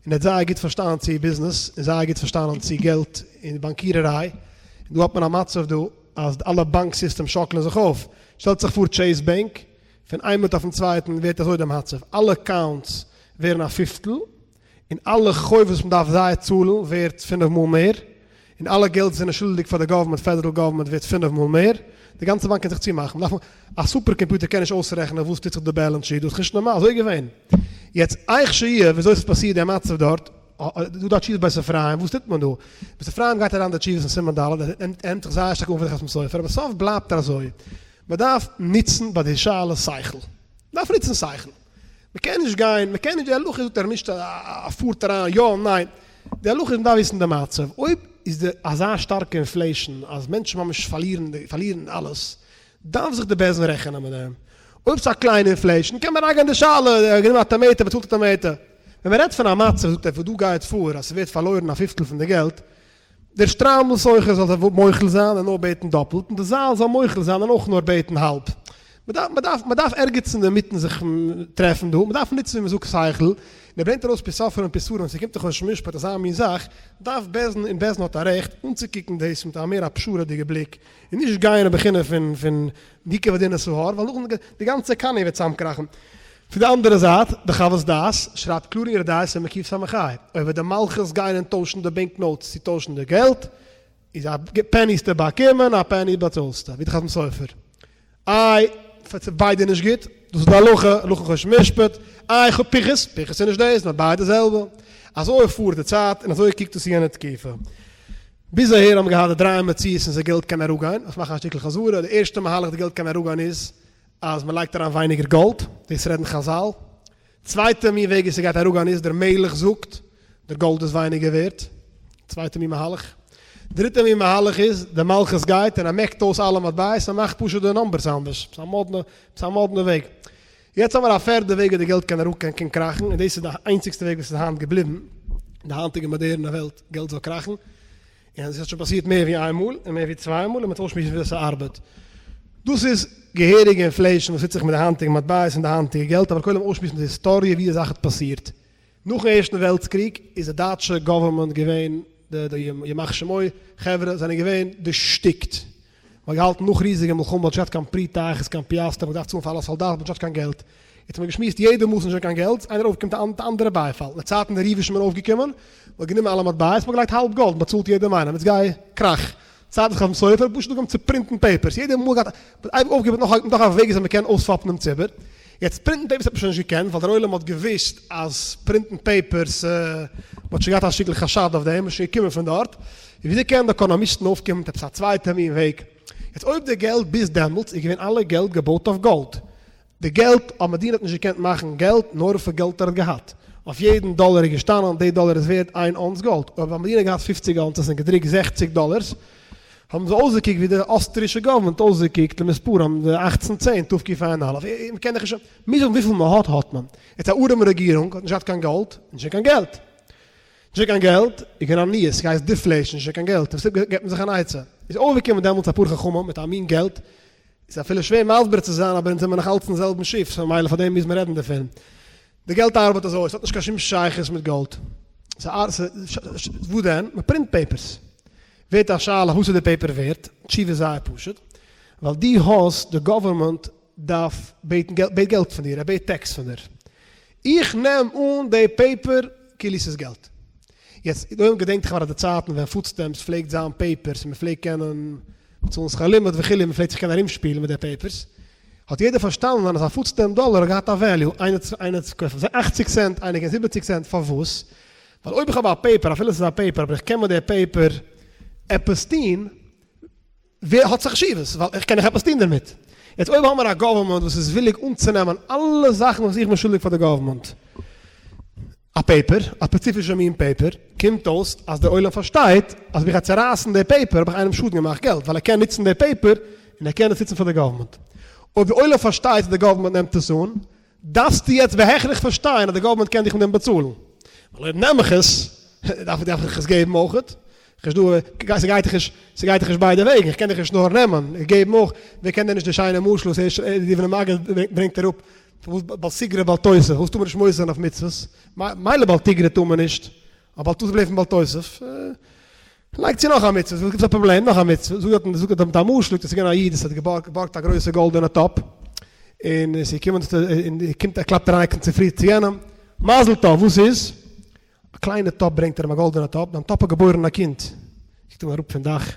ער האט זייער גוט פארשטאנען צו ביזנעס, און זייער גוט פארשטאנען צו געלט און באנקירעריי, און דא האט מען א מצב דא אז אלע באנק סיסטעם שאקלען זיך אויף, שטעלט זיך פאר טשעיס בענק, פון איין מינוט אויפן צווייטן ווערט אזוי די מצב, אלע accounts ווערן א פיפטל, און אלע חובות וואס מ'דארף זיי צאלן ווערט פינף מאל מער, און אלע געלט וואס זענען שולדיג פאר די גאווערמענט, פעדערל גאווערמענט, ווערט פינף מאל מער, די גאנצע באנק קען זיך צומאכן, מ'דארף א super computer קען נישט אויסרעכענען וואס טוט זיך די balance sheet, דאס איז נישט נארמאל, אזוי איז געווען. יעצט איך שיהיה וויאזוי ס'איז פאסירט דער מצב דארט, דא דא תשובות בית אפרים, וואס טוט מען דא? בית אפרים גייט אריין די תשובות אין סימן ד', ער נעמט זיך זייער שטארק אן פון די חתם סופר, אבער סוף בלייבט ער אזוי, מ'דארף נוצן ביי די שאלה שכל, מ'דארף נוצן שכל. מ'קען נישט גיין, מ'קען נישט, די הלכה זאגט ער נישט א פארט אריין יא ניין, די הלכה איז מ'דארף וויסן די מצב, אויב איז די אזא שטארקע inflation אז מענטשן ממש פארלירן פארלירן אלעס, דארף זיך די בית דין רעכענען מיט דעם, אויב ס'איז א קליינע inflation קען מען אריינגיין די שאלה, גענומען א טאמעיטע באצאלט א טאמעיטע, ווען מ'רעדט פון א מצב זאגט ער וואס דא גייט פאר אז ס'ווערט פארלוירן א פיפטל פון די געלט, דער שטריימל סוחר זאל זיי מוחל זיין און נאר בעטן דאפלט, און די זאל זאל מוחל זיין און אויך נאר בעטן האלב. מ'דארף, מ'דארף, מ'דארף ערגעץ אינדערמיטן זיך טרעפן דא, מ'דארף נוצן ווי מ'זאגט שכל, און ער ברענגט ארויס פי סופרים און פי ספרים, ס'קומט דאך אויס משפט אזא מין זאך, דארף בית דין און בית דין האט א רעכט אנצוקוקן דאס מיט א מער א פשרה'דיגע בליק, און נישט גיין אין בחינה פון פון ניקור ודין את ההר, ווייל נאכדעם די גאנצע עקאנעמי וועט צוזאמקראכן. פון די אנדערע זייט, די חוות דעת שרייבט קלאר אין יורה דעה סימן קס"ה, אויב וועט די מלכות גיין און טוישן די bank notes צו טוישן די געלט, איז א פעני וועסטו באקומען, א פעני באצאלסטו, ווי די חתם סופר. איי, ס'איז ביידע נישט גוט, דאס איז די הלכה, הלכה חושן משפט, איי פיחות, פיחות איז נישט דאס, נאר ביידע זעלבע. אזוי פארט די צייט און אזוי קוקט אויס יענע תקופה. ביז אהער האבן געהאט די דריי מציאות און ס'געלט קען אראפגיין, לאמיר מאכן א שטיקל חזרה, די ערשטע מהלך די געלט קען אראפגיין איז אז מ'לייגט אריין ווייניגער גאלד, דאס רעדן חזל. צווייטע מין וועג ווי ס'גייט אראפגיין איז דער מלך זאגט דער גאלד איז ווייניגער ווערט, צווייטע מין מהלך. דריטע מין מהלך איז די מלכות גייט און ער מעקט אויס אלע מטבעות און מאכט פשוט די numbers אנדערש, ס'איז א מאדנע, ס'איז א מאדנע וועג. יעצט האבן מיר א פערדע וועג ווי די געלט קען אראפ קען קראכן, און דאס איז די איינציגסטע וועג וואס איז היינט געבליבן אין די היינטיגע מאדערנע וועלט געלט זאל קראכן, און עס האט שוין פאסירט מער ווי איין מאל און מער ווי צוויי מאל און מ'וועט אויסשמועסן ווי אזוי ס'ארבעט. דאס איז געהעריגע inflation וואס טוט זיך מיט די היינטיגע מטבעות און די היינטיגע געלט, אבער קודם אויסשמועסן די היסטאריע ווי די זאך האט פאסירט. נאכן ערשטן וועלטס קריג איז די דייטשע גאווערמענט געווען, די ימח שמו חברה זענען געווען דערשטיקט, מ'האט געהאלטן נאך ריזיגע מלחמה, מ'האט נישט געהאט קיין פרוטה אחת, קיין פיאסטער, מ'האט געדארפט צאלן פאר אלע סאלדאטן, מ'האט נישט געהאט קיין געלט. יעצט האט מען געשמועסט יעדע מאל ס'איז נישט געווען קיין געלט, איינער אויפגעקומט די אנדערע בייפאל. אין די צייטן די ריווישן זענען אויפגעקומען, מ'האט גענומען אלע מטבעות, מ'האט געלייגט האלב גאלד, מ'באצאלט יעדעם איינעם, יעצט גיי קראך. צייט איז חתם סופר, פשוט אנגעהויבן צו פרינטן papers, יעדע מאל געהאט, מ'האט אייביג אויפגעבויט נאך נאך א וועג וויאזוי מ'קען אויספאפן דעם ציבור. יעצט פרינטן papers האט מען שוין נישט געקענט, ווייל דער עולם האט געוואוסט אז פרינטן papers, מ'האט שוין געהאט א שטיקל חשד אויף דעם, מ'איז שוין געקומען פון דארט. און וויאזוי קענען די עקאנאמיסטן אויפקומען מיט עפעס א צווייטע מין וועג? יעצט אויב די געלט ביז דעמאלטס איז געווען אלע געלט געבויט אויף גאלד, די געלט, א מדינה האט נישט געקענט מאכן געלט נאר וויפיל געלט ער האט געהאט, אויף יעדן דאלער איז געשטאנען די דאלער איז ווערט איין אונס גאלד, אויב א מדינה האט געהאט פופציג אונסעס און געדרוקט זעכציג דאלערס, האבן זיי אויסגעקוקט ווי די אוסטרישע גאווערמענט אויסגעקוקט למספרם די אכצן צען תקע"א, מען קען דאך נישט, מוז זאגן וויפיל מען האט האט מען, יעצט א ארעמע רעגירונג האט נישט געהאט קיין גאלד, נישט קיין געלט. נישט קיין געלט, איז געווען עניות, ס'הייסט deflation, נישט קיין געלט, וואס געבט מען זיך אן עצה? איז אויפגעקומען דעמאלטס אפאר חכמים מיט א מין געלט, איז אפילו שווער מסביר צו זיין, אבער אונז זעמער נאך אלץ אין זעלבן שיף, סאו ממילא פאר דעם מוז מען רעדן דערפון. די געלט ארבעט אזוי, ס'האט נישט קיין שום שייכות מיט גאלד. וואו דען? מ'פרינט papers. ווערט א שאלה וואס איז די paper ווערט? תשובה איז זייער פשוט, ווייל דו האסט די גאווערמענט דארף בעטן געלט, בעט געלט פון דיר, ער בעט tax פון דיר. איך נעם אן די paper כאילו ס'איז געלט. יעצט, דא געדענקט איך פאר די צייטן ווען food stamps פלעגט זיין papers און מ'פלעגט קענען, צאלן שכר לימוד וכו', מען פלעגט זיך קענען ארומשפילן מיט די papers, האט יעדער פארשטאנען אז א food stamp דאלער האט געהאט א value, איינער האט געקויפט פאר 80 סענט, איינער געווען 70 סענט, פארוואס? ווייל אויב איך האב א paper, אפילו עס איז א paper, אבער איך קען מיט די paper עפעס טון, ווער האט זיך חשיבות? ווייל איך קען דאך עפעס טון דערמיט. יעצט אויב האמער א government וואס איז וויליג אנצונעמען אלע זאכן וואס איך בין שולדיג פאר די government, א paper, א ספעציפישע מין paper, קומט אויס אז דער עולם פארשטייט אז אויב איך גיי צערייסן די paper האב איך איינעם שאדן געמאכט געלט, ווייל ער קען נוצן די paper און ער קען עס נוצן פאר די government. אויב די עולם פארשטייט אז די government נעמט עס אן, דארפסטו יעצט בהכרח פארשטיין אז די government קען דיך מיט דעם באצאלן. ווייל אויב נעם איך עס, דארף איך עס געבן אויכעט. ס'גייט דאך נישט, ס'גייט דאך נישט ביידע וועגן, איך קען דיך נישט נאר נעמען, געבן אויך. ווער קען דען נישט די שיינע משל וואס די דברי מגיד ברענגט אראפ, פארוואס בל תגרי בל תוסיף, פארוואס טאר מען נישט מוסיף זיין אויף מצוות? מילא בל תגרי טאר מען נישט, אבער בל תוסיף לעבן בל תוסיף. לייג צו נאך א מצוה, וואס איז א פראבלעם? נאך א מצוה, זאגט דארטן, זאגט ער מיט א משל, זאגט ער ס'איז געווען א איד וואס האט געבארגט א גרויסע גאלדענע טאפ, און עס איז געקומען, און קומט ער קלאפט אריין ער קומט צופרי צו יענעם, מזל טוב, וואס איז? א קליינע טאפ ברענגט ער אים א גאלדענע טאפ, דיין טאפ האט געבוירן א קינד, קוקט אים אראפ פון דאך,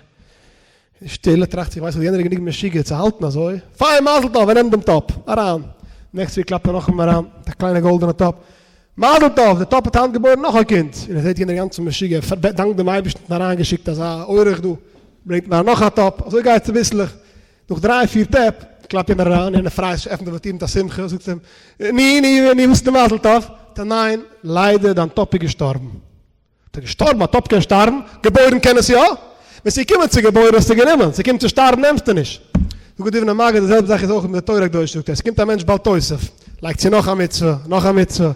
שטיל, ער טראכט זיך, ווייסט וואס, יענער איז גענוג משוגע צו האלטן אזוי, פיין מזל טוב, ער נעמט דעם טאפ, אריין, next week קלאפט ער נאכאמאל אריין, מיט א קליינע גאלדענע טאפ, מזל טוב, די טאפ האט היינט געבוירן נאך א קינד, און ער זעט יענער גאנץ משוגע, ער דאנקט דעם אייבערשטן האט אריינגעשיקט אזא אורח דא, ברענגט מיר נאך א טאפ, אזוי גייט צוביסלעך, נאך דריי פיר טעפ, קלאפט יענער אריין, יענער פרייט זיך, עפנט די טיר מיט א שמחה, זאגט אים, ני ני ני וואס איז די מזל טוב? זאגט ער, ניין, ליידער דיין טאפ איז געשטארבן. האט ער געשטארבן? א טאפ קען שטארבן? געבוירן קען עס יא? ווען ס'איז געקומען צו געבוירן האסטו גענומען, ס'קומט צו שטארבן נעמסטו נישט. זאגט דער דובנער מגיד די זעלבע זאך איז אויך מיט די תורה הקדושה, זאגט ער, ס'קומט א מענטש בל תוסיף, לייגט צו נאך א מצוה, נאך א מצוה,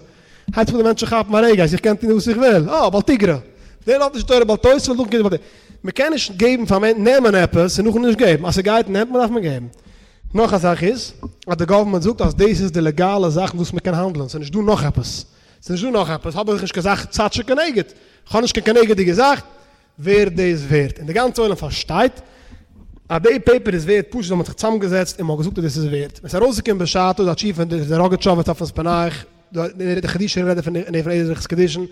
הייבט זיך אן די מענטשן כאפן א רגע אז איך קען טון וואס איך וויל, אה, בל תגרי, דער האט נישט די תורה בל תוסיף, נאכדעם קומט בל תגרי. מ'קען נישט געבן פאר מענטשן, נעמען עפעס און נאכדעם נישט געבן, אז ס'גייט נעמט מען דארף מען געבן. נאך א זאך איז, אז די government זאגט אז דאס איז די לעגאלע זאכן וואס מ'קען האנדלען, ס'איז נישט דא נאך עפעס. ס'איז נישט דא נאך עפעס, האב איך נישט קיין זאך צד שכנגד, כ'האב נישט קיין כנגד'יגע זאך, ווער דאס ווערט, און די גאנצע עולם פארשטייט אז די paper איז ווערט פשוט ווייל מ'האט זיך צוזאמגעזעצט און מ'האט געזאגט אז דאס איז ווערט, ווען ס'איז ארויסגעקומען בשעתו די תשובה פון די ראגאטשאווער צפנת פענח, די חידושים רעדן פון אבן עזרא קידושין,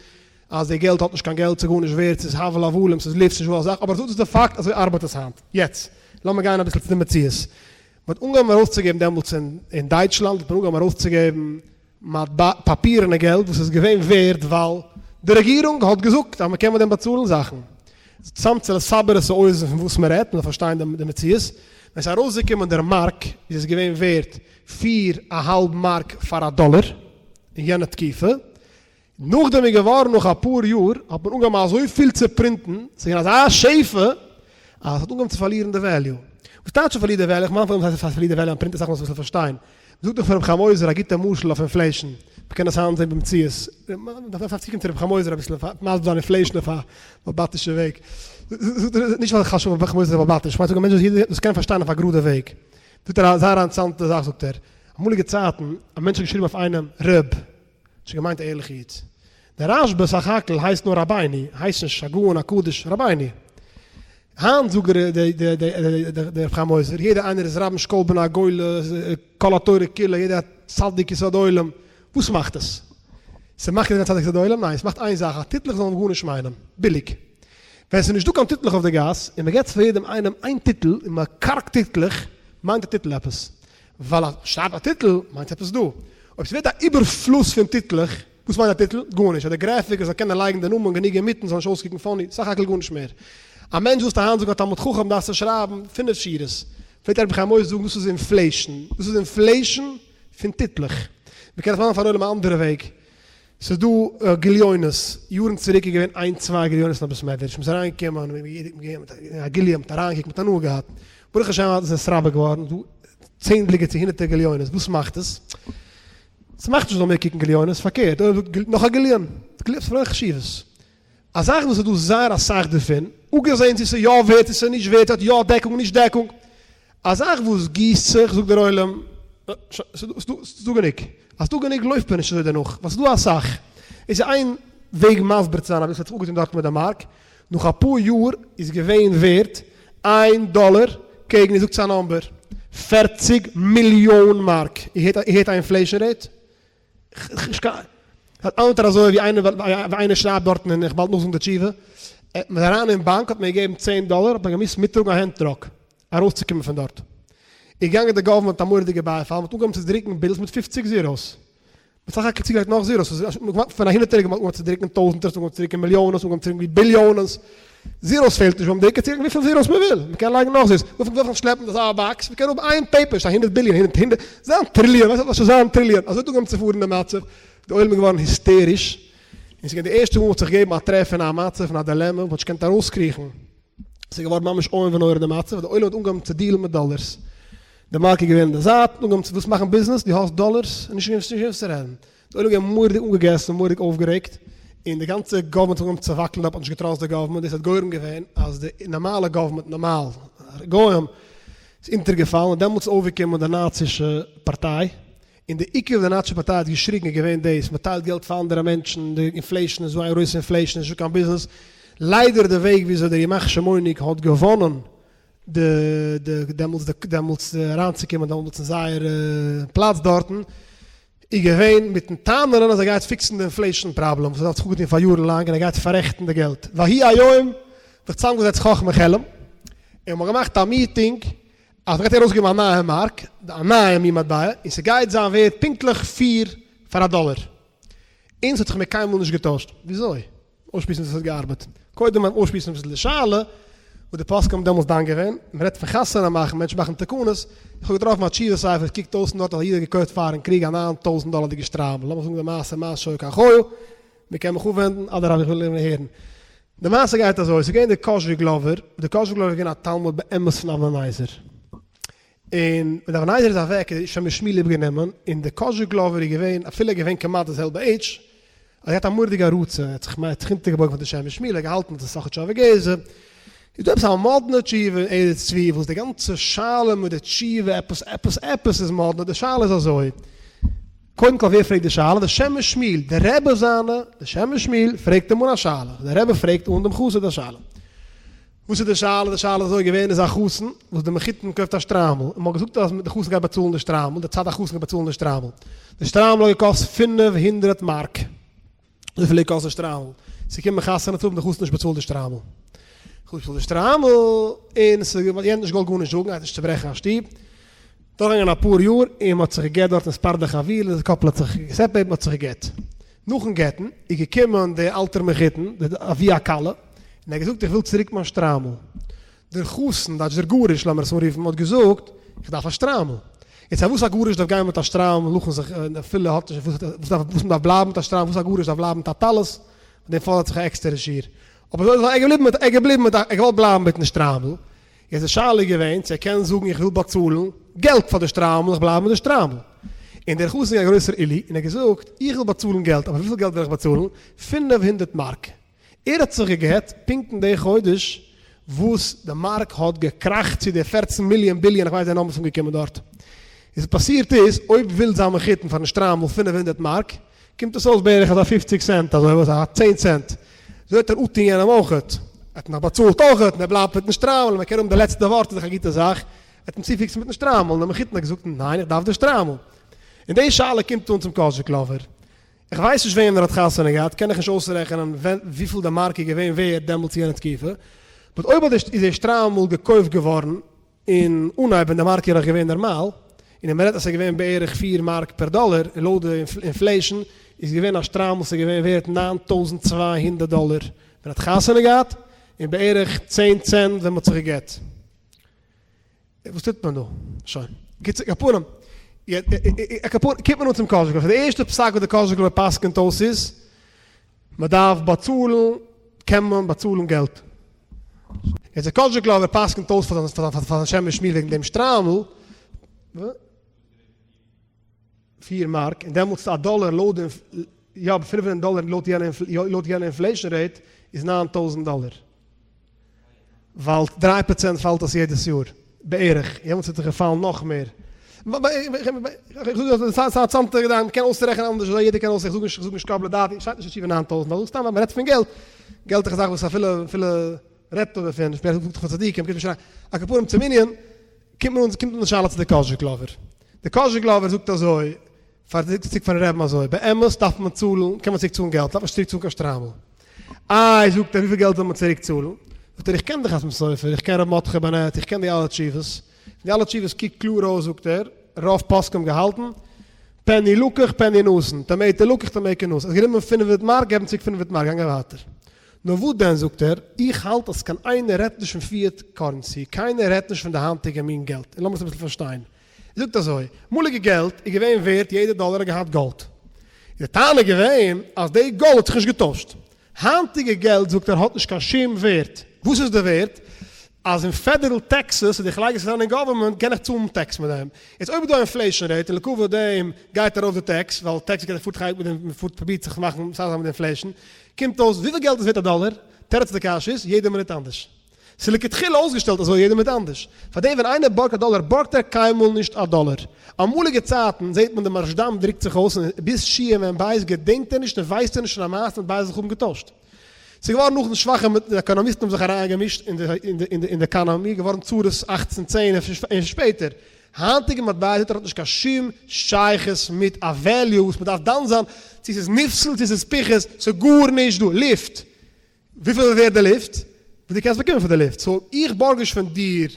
אז די געלט האט נישט קיין געלט, ס'איז גארנישט ווערט, ס'איז הבל הבלים, ס'איז לופט, ס'איז נישט דא א זאך, אבער דאס איז די פאקט, אזוי ארבעט עס היינט. יעצט, לאמיר גיין אביסל צו די מציאות. מ'האט אנגעהויבן ארויסצוגעבן דעמאלטס אין דייטשלאנד האט מען אנגעהויבן ארויסצוגעבן מטבע, פאפירענע געלט וואס איז געווען ווערד ווייל די רעגירונג האט געזאגט אז מ'קען מיט דעם באצאלן זאכן. סתם צו לסבר את האוזן פון וואס מ'רעדט, מ'זאל פארשטיין די מציאות. ווען ס'איז ארויסגעקומען דער מארק איז עס געווען ווערד פיר א האלב מארק פאר א דאלער אין יענע תקופה. נאכדעם איז געווארן נאך אפאר יאר האט מען אנגעהויבן אזויפיל צו פרינטן, ס'איז געווען אזא שפע אז ס'האט אנגעהויבן צו פארלירן די value. וואס טייטש ס'פארלירט די value? איך מיין פון וואס הייסט ס'פארלירט די value אז מ'פרינט אסאך מ'זאל עס פארשטיין. זאגט דאך פון רבי חיים עוזר א גוטע משל אויף inflation, מ'קען עס היינט זען במציאות. מ'דארף צוקומען צו רבי חיים עוזר אביסל מסביר זיין inflation אויף א בעל-בתישע וועג. נישט ווייל חס ושלום רבי חיים עוזר איז בעל-בתיש, כ'מיין צו זאגן א מענטש וואס יעדער דאס קען פארשטיין אויף א גראדע וועג. זאגט ער א זייער אינטערעסאנטע זאך זאגט ער, אמאליגע צייטן א מענטש האט געשריבן אויף איינעם רב, נישט געמיינט א ערליכע איד. דער רשב"א סך הכל הייסט נאר רבינו, הייסט נישט הגאון הקדוש רבינו. היינט זאגט דער רב חיים עוזר, יעדער איינער איז רבן של כל בני הגולה, כל התורה כולה, יעדער א צדיק יסוד עולם. וואס מאכט עס? ס'מאכט יעדער א צדיק יסוד עולם? ניין, ס'מאכט איין זאך, אז טיטלעך זאלן גארנישט מיינען. ביליג. ווען ס'איז נישטא קיין טיטלעך אויף די גאס, און מ'געט פאר יעדעם איינעם איין טיטל, און מ'קארגט טיטלעך, מיינט די טיטל עפעס. ווייל אז שרייבט א טיטל מיינט עפעס דא. אויב ס'ווערט א איבערפלוס פון טיטלעך, וואס מיינט א טיטל? גארנישט. אז די גרעפיקער זאל קענען לייגן די נאמען גענוג אינמיטן זאל נישט אויסקוקן funny, סך הכל גארנישט מער. א מענטש ווילסטו היינט זאגן א תלמיד חכם דארפסטו שרייבן פינף שורות. פלעגט רבי חיים משה זאגן דאס איז inflation. דאס איז inflation פון טיטלעך. מ'קען עס מאכן פארן עולם א אנדערע וועג. ס'איז דא גליונות, יארן צוריק איז געווען איין צוויי גליונות אין א בית מדרש, מ'איז אריינגעקומען, א גליון, מ'האט אריינגעקוקט, מ'האט הנאה געהאט, ברוך השם היינט איז עס נתרבה געווארן, ס'איז דא צענדליגער צו הונדערטער גליונות, וואס מאכט עס? ס'מאכט נישט מ'זאל מער קוקן גליונות, פארקערט, נאך א גליון, ס'איז פארלוירן חשיבות. א זאך וואס איז דא זייער אסאך דערפון, אפגעזען צו ס'איז יא ווערט צו ס'איז נישט ווערט, ס'האט יא דעקונג נישט דעקונג, א זאך וואס גיסט זיך, זאגט דער עולם, ס'איז דא גענוג. אז ס'דא גענוג לויפט מען נישט אזוי דערנאך, ווייל ס'איז דא אסאך. איז איין וועג מסביר צו זיין אביסל האט זיך אפגעטון דארט מיט די מארק, נאך אפאר יאר איז געווען ווערט איין דאלער קעגן, איר זאגט צו א number, 40 מיליאן מארק. איר הערט א inflation rate? האלט ער אזוי ווי איינער ווי איינער שרייבט דארטן און איך באלד נאכזאגן די תשובה, מען איז אריין אין באנק האט מען געגעבן 10 דאלער האט מען געמוזט מיטטראגן א hand truck. ארויסצוקומען פון דארט. איז געגאנגען די government א מורא'דיגע בייפאל, מ'האט אנגעהויבן צו דרוקן bills מיט 50 zeros. מ'האט סך הכל צוגעלייגט נאך zeros, פון א הונדערטער האט אנגעהויבן צו דרוקן טויזנטערס, אנגעהויבן צו דרוקן מיליאנעס, אנגעהויבן צו דרוקן ביליאנעס. zeros פעלט נישט ביים דרוקן, צו דרוקן וויפיל zeros מ'וויל, מ'קען לייגן נאך zeros. וויפיל דארף מען שלעפן אזא box? מ'קען האבן איין paper, שטייט הונדערט ביליאן, הונדערט הונדערט, זיין טריליאן, ווייסט וואס זיין טריליאן. אזוי האט אנגעהויבן צו פארן די מצב, די עולם איז געווארן היסטעריש, און ס'איז געווען די ערשטע מאל מ'האט זיך געגעבן א טרעף אין א מצב פון א דילעמע, מ'האט נישט געקענט ארויסקריכן. ס'איז געווארן ממש איום ונורא די מצב, די עולם האט אנגעהויבן צו deal ן מיט דאלערס. די מארק איז געווען אין די זייט, אנגעהויבן צו וואס מאכן ביזנעס, דו האסט דאלערס? און נישט געווען וואס צו רעדן. די עולם איז געווען מורא'דיג אנגעגעסן, מורא'דיג אויפגערעגט, און די גאנצע government האט אנגעהויבן צו וואקלען, האט מען נישט גע trust די government, דאס האט גורם געווען אז די נארמאלע government, נארמאל גוים, איז אונטערגעפאלן, און דעמאלטס איז אויפגעקומען די נאצישע פארטיי, און די עיקר וואס די נאצישע פארטיי האט געשריגן איז געווען דאס, מען טיילט געלט פאר אנדערע מענטשן, די inflation איז דא א גרויסע inflation, נישטא קיין ביזנעס, ליידער די וועג וויאזוי דער ימח שמו'ניק האט געוואנען די די דעמאלטס די דעמאלטס אריינצוקומען דעמאלטס אין זייער פלאץ דארטן, איז געווען מיטן טענה'ן אז ער גייט fix ן די inflation פראבלעם וואס ער האט זיך אפגעטון פאר יארן לאנג און ער גייט פאררעכטן די געלט, ויהי היום זיך צוזאמגעזעצט חכמי חלם און מ'האט געמאכט א מיטינג אז מ'גייט ארויסגעבן א נייע מארק, א נייע מין מטבע, און ס'גייט זיין ווערד פונקטליך פיר פאר א דאלער. און ס'האט זיך מער קיינמאל נישט געטוישט. וויאזוי? אויסשמועסן וויאזוי ס'האט געארבעט. קודם ביים אויסשמועסן אביסל די שאלה, וואס די פוסקים האבן דעמאלטס דן געווען. מ'רעדט פון חתונה מאכן, מענטשן מאכן תקנות. איך האב געטראפן א תשובה ספר, ס'קוקט אויס דארט אז א איד האט געקויפט פארן קריג א 9000 דאלערדיגע שטריימל. לאמיך זאגן די מעשה מה שהיה כך היה. מ'קען מיך אפווענדן, אדרבה איך וויל הערן. די מעשה גייט אזוי, ס'איז געווען דער קאזשיגלאווער, דער קאזשיגלאווער איז געווען א תלמיד באמת פון אבני נזר, און ווען דער אבני נזר איז אוועק איז שם משמואל איבערגענומען, און דער קאזשיגלאווער איז געווען, אפילו ער איז געווען כמעט די זעלבע עידזש, ער האט געהאט א מורא'דיגע הערצה, ער האט זיך ער האט זיך אונטערגעבויגן פאר די שם משמואל, ער האט געהאלטן אז עס איז סאכאטשאווער גזע. איז דא עפעס א מאדנע תשובה אין ארץ צבי וואס די גאנצע שאלה מיט די תשובה עפעס עפעס עפעס איז מאדנע, די שאלה איז אזוי, קודם כל ווער פרעגט די שאלה? די שם משמואל, די רבי זיינע, די שם משמואל פרעגט אים אן א שאלה, די רבי פרעגט אן דעם חסיד א שאלה. וואס איז די שאלה? די שאלה איז אזוי, געווען איז א חתן וואס די מחותן קויפט א שטריימל, און מ'האט געזאגט אז די חתן גייט באצאלן די שטריימל, די צד החתן גייט באצאלן די שטריימל. די שטריימל האט געקאסט 500 מארק. וויפיל איז קאסט די שטריימל? ס'איז געקומען חתונה צו האבן די חתן נישט באצאלט די שטריימל. חתן באצאלט די שטריימל, און ס'איז יענער נישט געוואלט גארנישט זאגן, ער האט נישט צוברעכן א שטוב. דורכגעגאנגען אפאר יאר און מ'האט זיך גע'גט דארט אין ספרדע חבילה, די couple האט זיך גע separate, מ'האט זיך גע'גט. נאכן גט'ן איז געקומען דער אלטער מחותן, דער אבי הכלה, און ער האט געזאגט איך וויל צוריק מיין שטריימל. דער חתן, דייטש דער גרוש לאמיר עס אנרופן, האט געזאגט איך דארף א שטריימל. יעצט פארוואס א גרוש דארף גיין מיט א שטריימל נאכן זיך, אפילו האט נישט וואס וואס מ'דארף בלייבן מיט א שטריימל, וואס א גרוש דארף בלייבן מיט א טלית, מיט דעם פאדערט זיך א עקסטערע שיעור. אבער אזוי איז ער געבליבן מיט, ער געבליבן מיט א, ער געוואלט בלייבן מיטן שטריימל. איז די שאלה געווען צו ער קען זאגן איך וויל באצאלן געלט פאר די שטריימל איך בלייב מיט די שטריימל. און דער חתן איז געווען א גרויסער עילוי און ער האט געזאגט איך וויל באצאלן געלט אבער וויפיל געלט וועל איך באצאלן? 500 מארק. ער האט זיך געגט פונקט אין די חודש וואס די מארק האט געקראכט צו די 14 מיליאן ביליאן איך ווייס די numbers אנגעקומען דארט. איז פאסירט איז אויב וויל זיין מחותן פארן שטריימל 500 מארק קומט עס אויס בערך אזא 50 סענט אזוי וואס א 10 סענט. אזוי האט ער אפטון יענעם אויכעט. ער האט נאך באצאלט אויכעט און ער בלייבט מיטן שטריימל מען קען האבן די לעצטע ווארט איז דאך א גוטע זאך. ער האט אים צופיקסט מיטן שטריימל און דער מחותן האט געזאגט ניין איך דארף די שטריימל. און די שאלה קומט אן צום קאזשיגלאווער. איך ווייס נישט ווען ער האט חתונה געהאט קען איך נישט אויסרעכענען ווען וויפיל די מארק איז געווען ווערד דעמאלטס יענע תקופה. but אויב האט איז דער שטריימל געקויפט געווארן אין אנהייב ווען די מארק איז נאך געווען נארמאל, און מען רעדט אז ס'איז געווען בערך פיר מארק פער דאלער, און לויט די inflation איז געווען א שטריימל וואס איז געווען ווערט 9200 דאלער ווען ער האט חתונה געהאט, און בערך 10 צענט ווען מ'האט זיך גע'גט. וואס טוט מען דא? שוין. קיצור, כפנים, קומט מען אן צום קאזשיגלאווער. די ערשטע פסק וואס די קאזשיגלאווער פסק'נט אויס איז, מ'דארף באצאלן, קען מען באצאלן געלט. יעצט דער קאזשיגלאווער פסק'נט אויס פאר זיין שם משמואל וועגן דעם שטריימל, פיר מארק, און דעמאלטס א דאלער לויט די, יא, 500 דאלער לויט יענע inflation rate איז 9000 דאלער. ווייל 3% פאלט עס יעדעס יאר, בערך, יעמאלטס וועט זיך געפאלן נאך מער. איך זאג אז ס'איז א צאמטע געדאנק, מ'קען אויסרעכענען אנדערש, אזוי יעדער קען אויסרעכענען, איך זאג נישט, איך זאג נישט קבלה דעתי, שטייט נישט אין תשובה 9000 דאלער, סתם אז מ'רעדט פון געלט, געלט איז א זאך וואס אפילו, אפילו רעדט מען דערפון, שפעטער זאגט זיך פון צדיקים, קומט נישט אריין. על כל פנים צום ענין, קומט מען אן, קומט אן די שאלה צו די קאזשיגלאווער. די קאזשיגלאווער זאגט אזוי, פאר די צוריק פארן רעבן אזוי, באמת דארף מען צאלן, קען מען צוריק צאלן געלט, דארף מען נישט צוריק צאלן קיין שטריימל. איי זאגט ער וויפיל געלט זאל מען צוריק צאלן? זאגט ער איך קען די חתם סופר, איך קען ר' מרדכי באנעט, איך קען די אלע תשובות, פון די אלע תשובות קוקט קלאר אויס זאגט ער, רוב פוסקים געהאלטן, פעני לקח פעני נתן, טאמעיטע לקח טאמעיקע נתן, האסט גענומען 500 מארק געב אים צוריק 500 מארק גאנג ווייטער. נאר וואס דען זאגט ער, איך האלט אז קיין איינער רעדט נישט פון fiat currency, קיינער רעדט נישט פון די היינטיגע מין געלט, און לאמיר עס אביסל פארשטיין. ער זאגט אזוי, אמאליגע געלט איז געווען ווערט יעדע דאלער האט געהאט גאלד. איז די טענה געווען אז די גאלד האט זיך נישט געטוישט. היינטיגע געלט זאגט ער האט נישט קיין שום ווערט. וואס איז די ווערט? אז אין פעדערל taxes אז איך לייג עס אריין אין government קען איך צאלן tax מיט דעם. יעצט אויב איז דא inflation rate און לכבוד דעם גייט ארויף די tax ווייל tax גייט פארט חלק מיט דעם מ'פארט פרובירט זיך מאכן מסדר זיין מיט די inflation קומט אויס וויפיל געלט איז ווערט א דאלער? תירוץ די קשיא איז יעדע מינוט אנדערש. ס'איז לכתחילה אויסגעשטעלט אזוי יעדע מינוט אנדערש. פארדעם ווען איינער בארגט א דאלער בארגט ער קיינמאל נישט א דאלער. אמאליגע צייטן זעט מען די מהרשד"ם דרוקט זיך אויס און ביז שיעור מ ב געדענקט ער נישט און ווייסט ער נישט פון א מעשה מיט בייז זיך האבן געטוישט. ס'איז געווארן נאכדעם שוואכע די עקאנאמיסטן האבן זיך אריינגעמישט אין די economy געווארן צרות אכצן צען און שפעטער. היינטיגע מטבע זאגט ער האט נישט קיין שום שייכות מיט א value וואס מ'דארף דן זיין צו ס'איז נפסל צו ס'איז פוחת ס'איז גארנישט דא. לופט. וויפיל איז ווערט די לופט וואס דו קענסט באקומען פאר די לופט? so איך בארג נישט פון דיר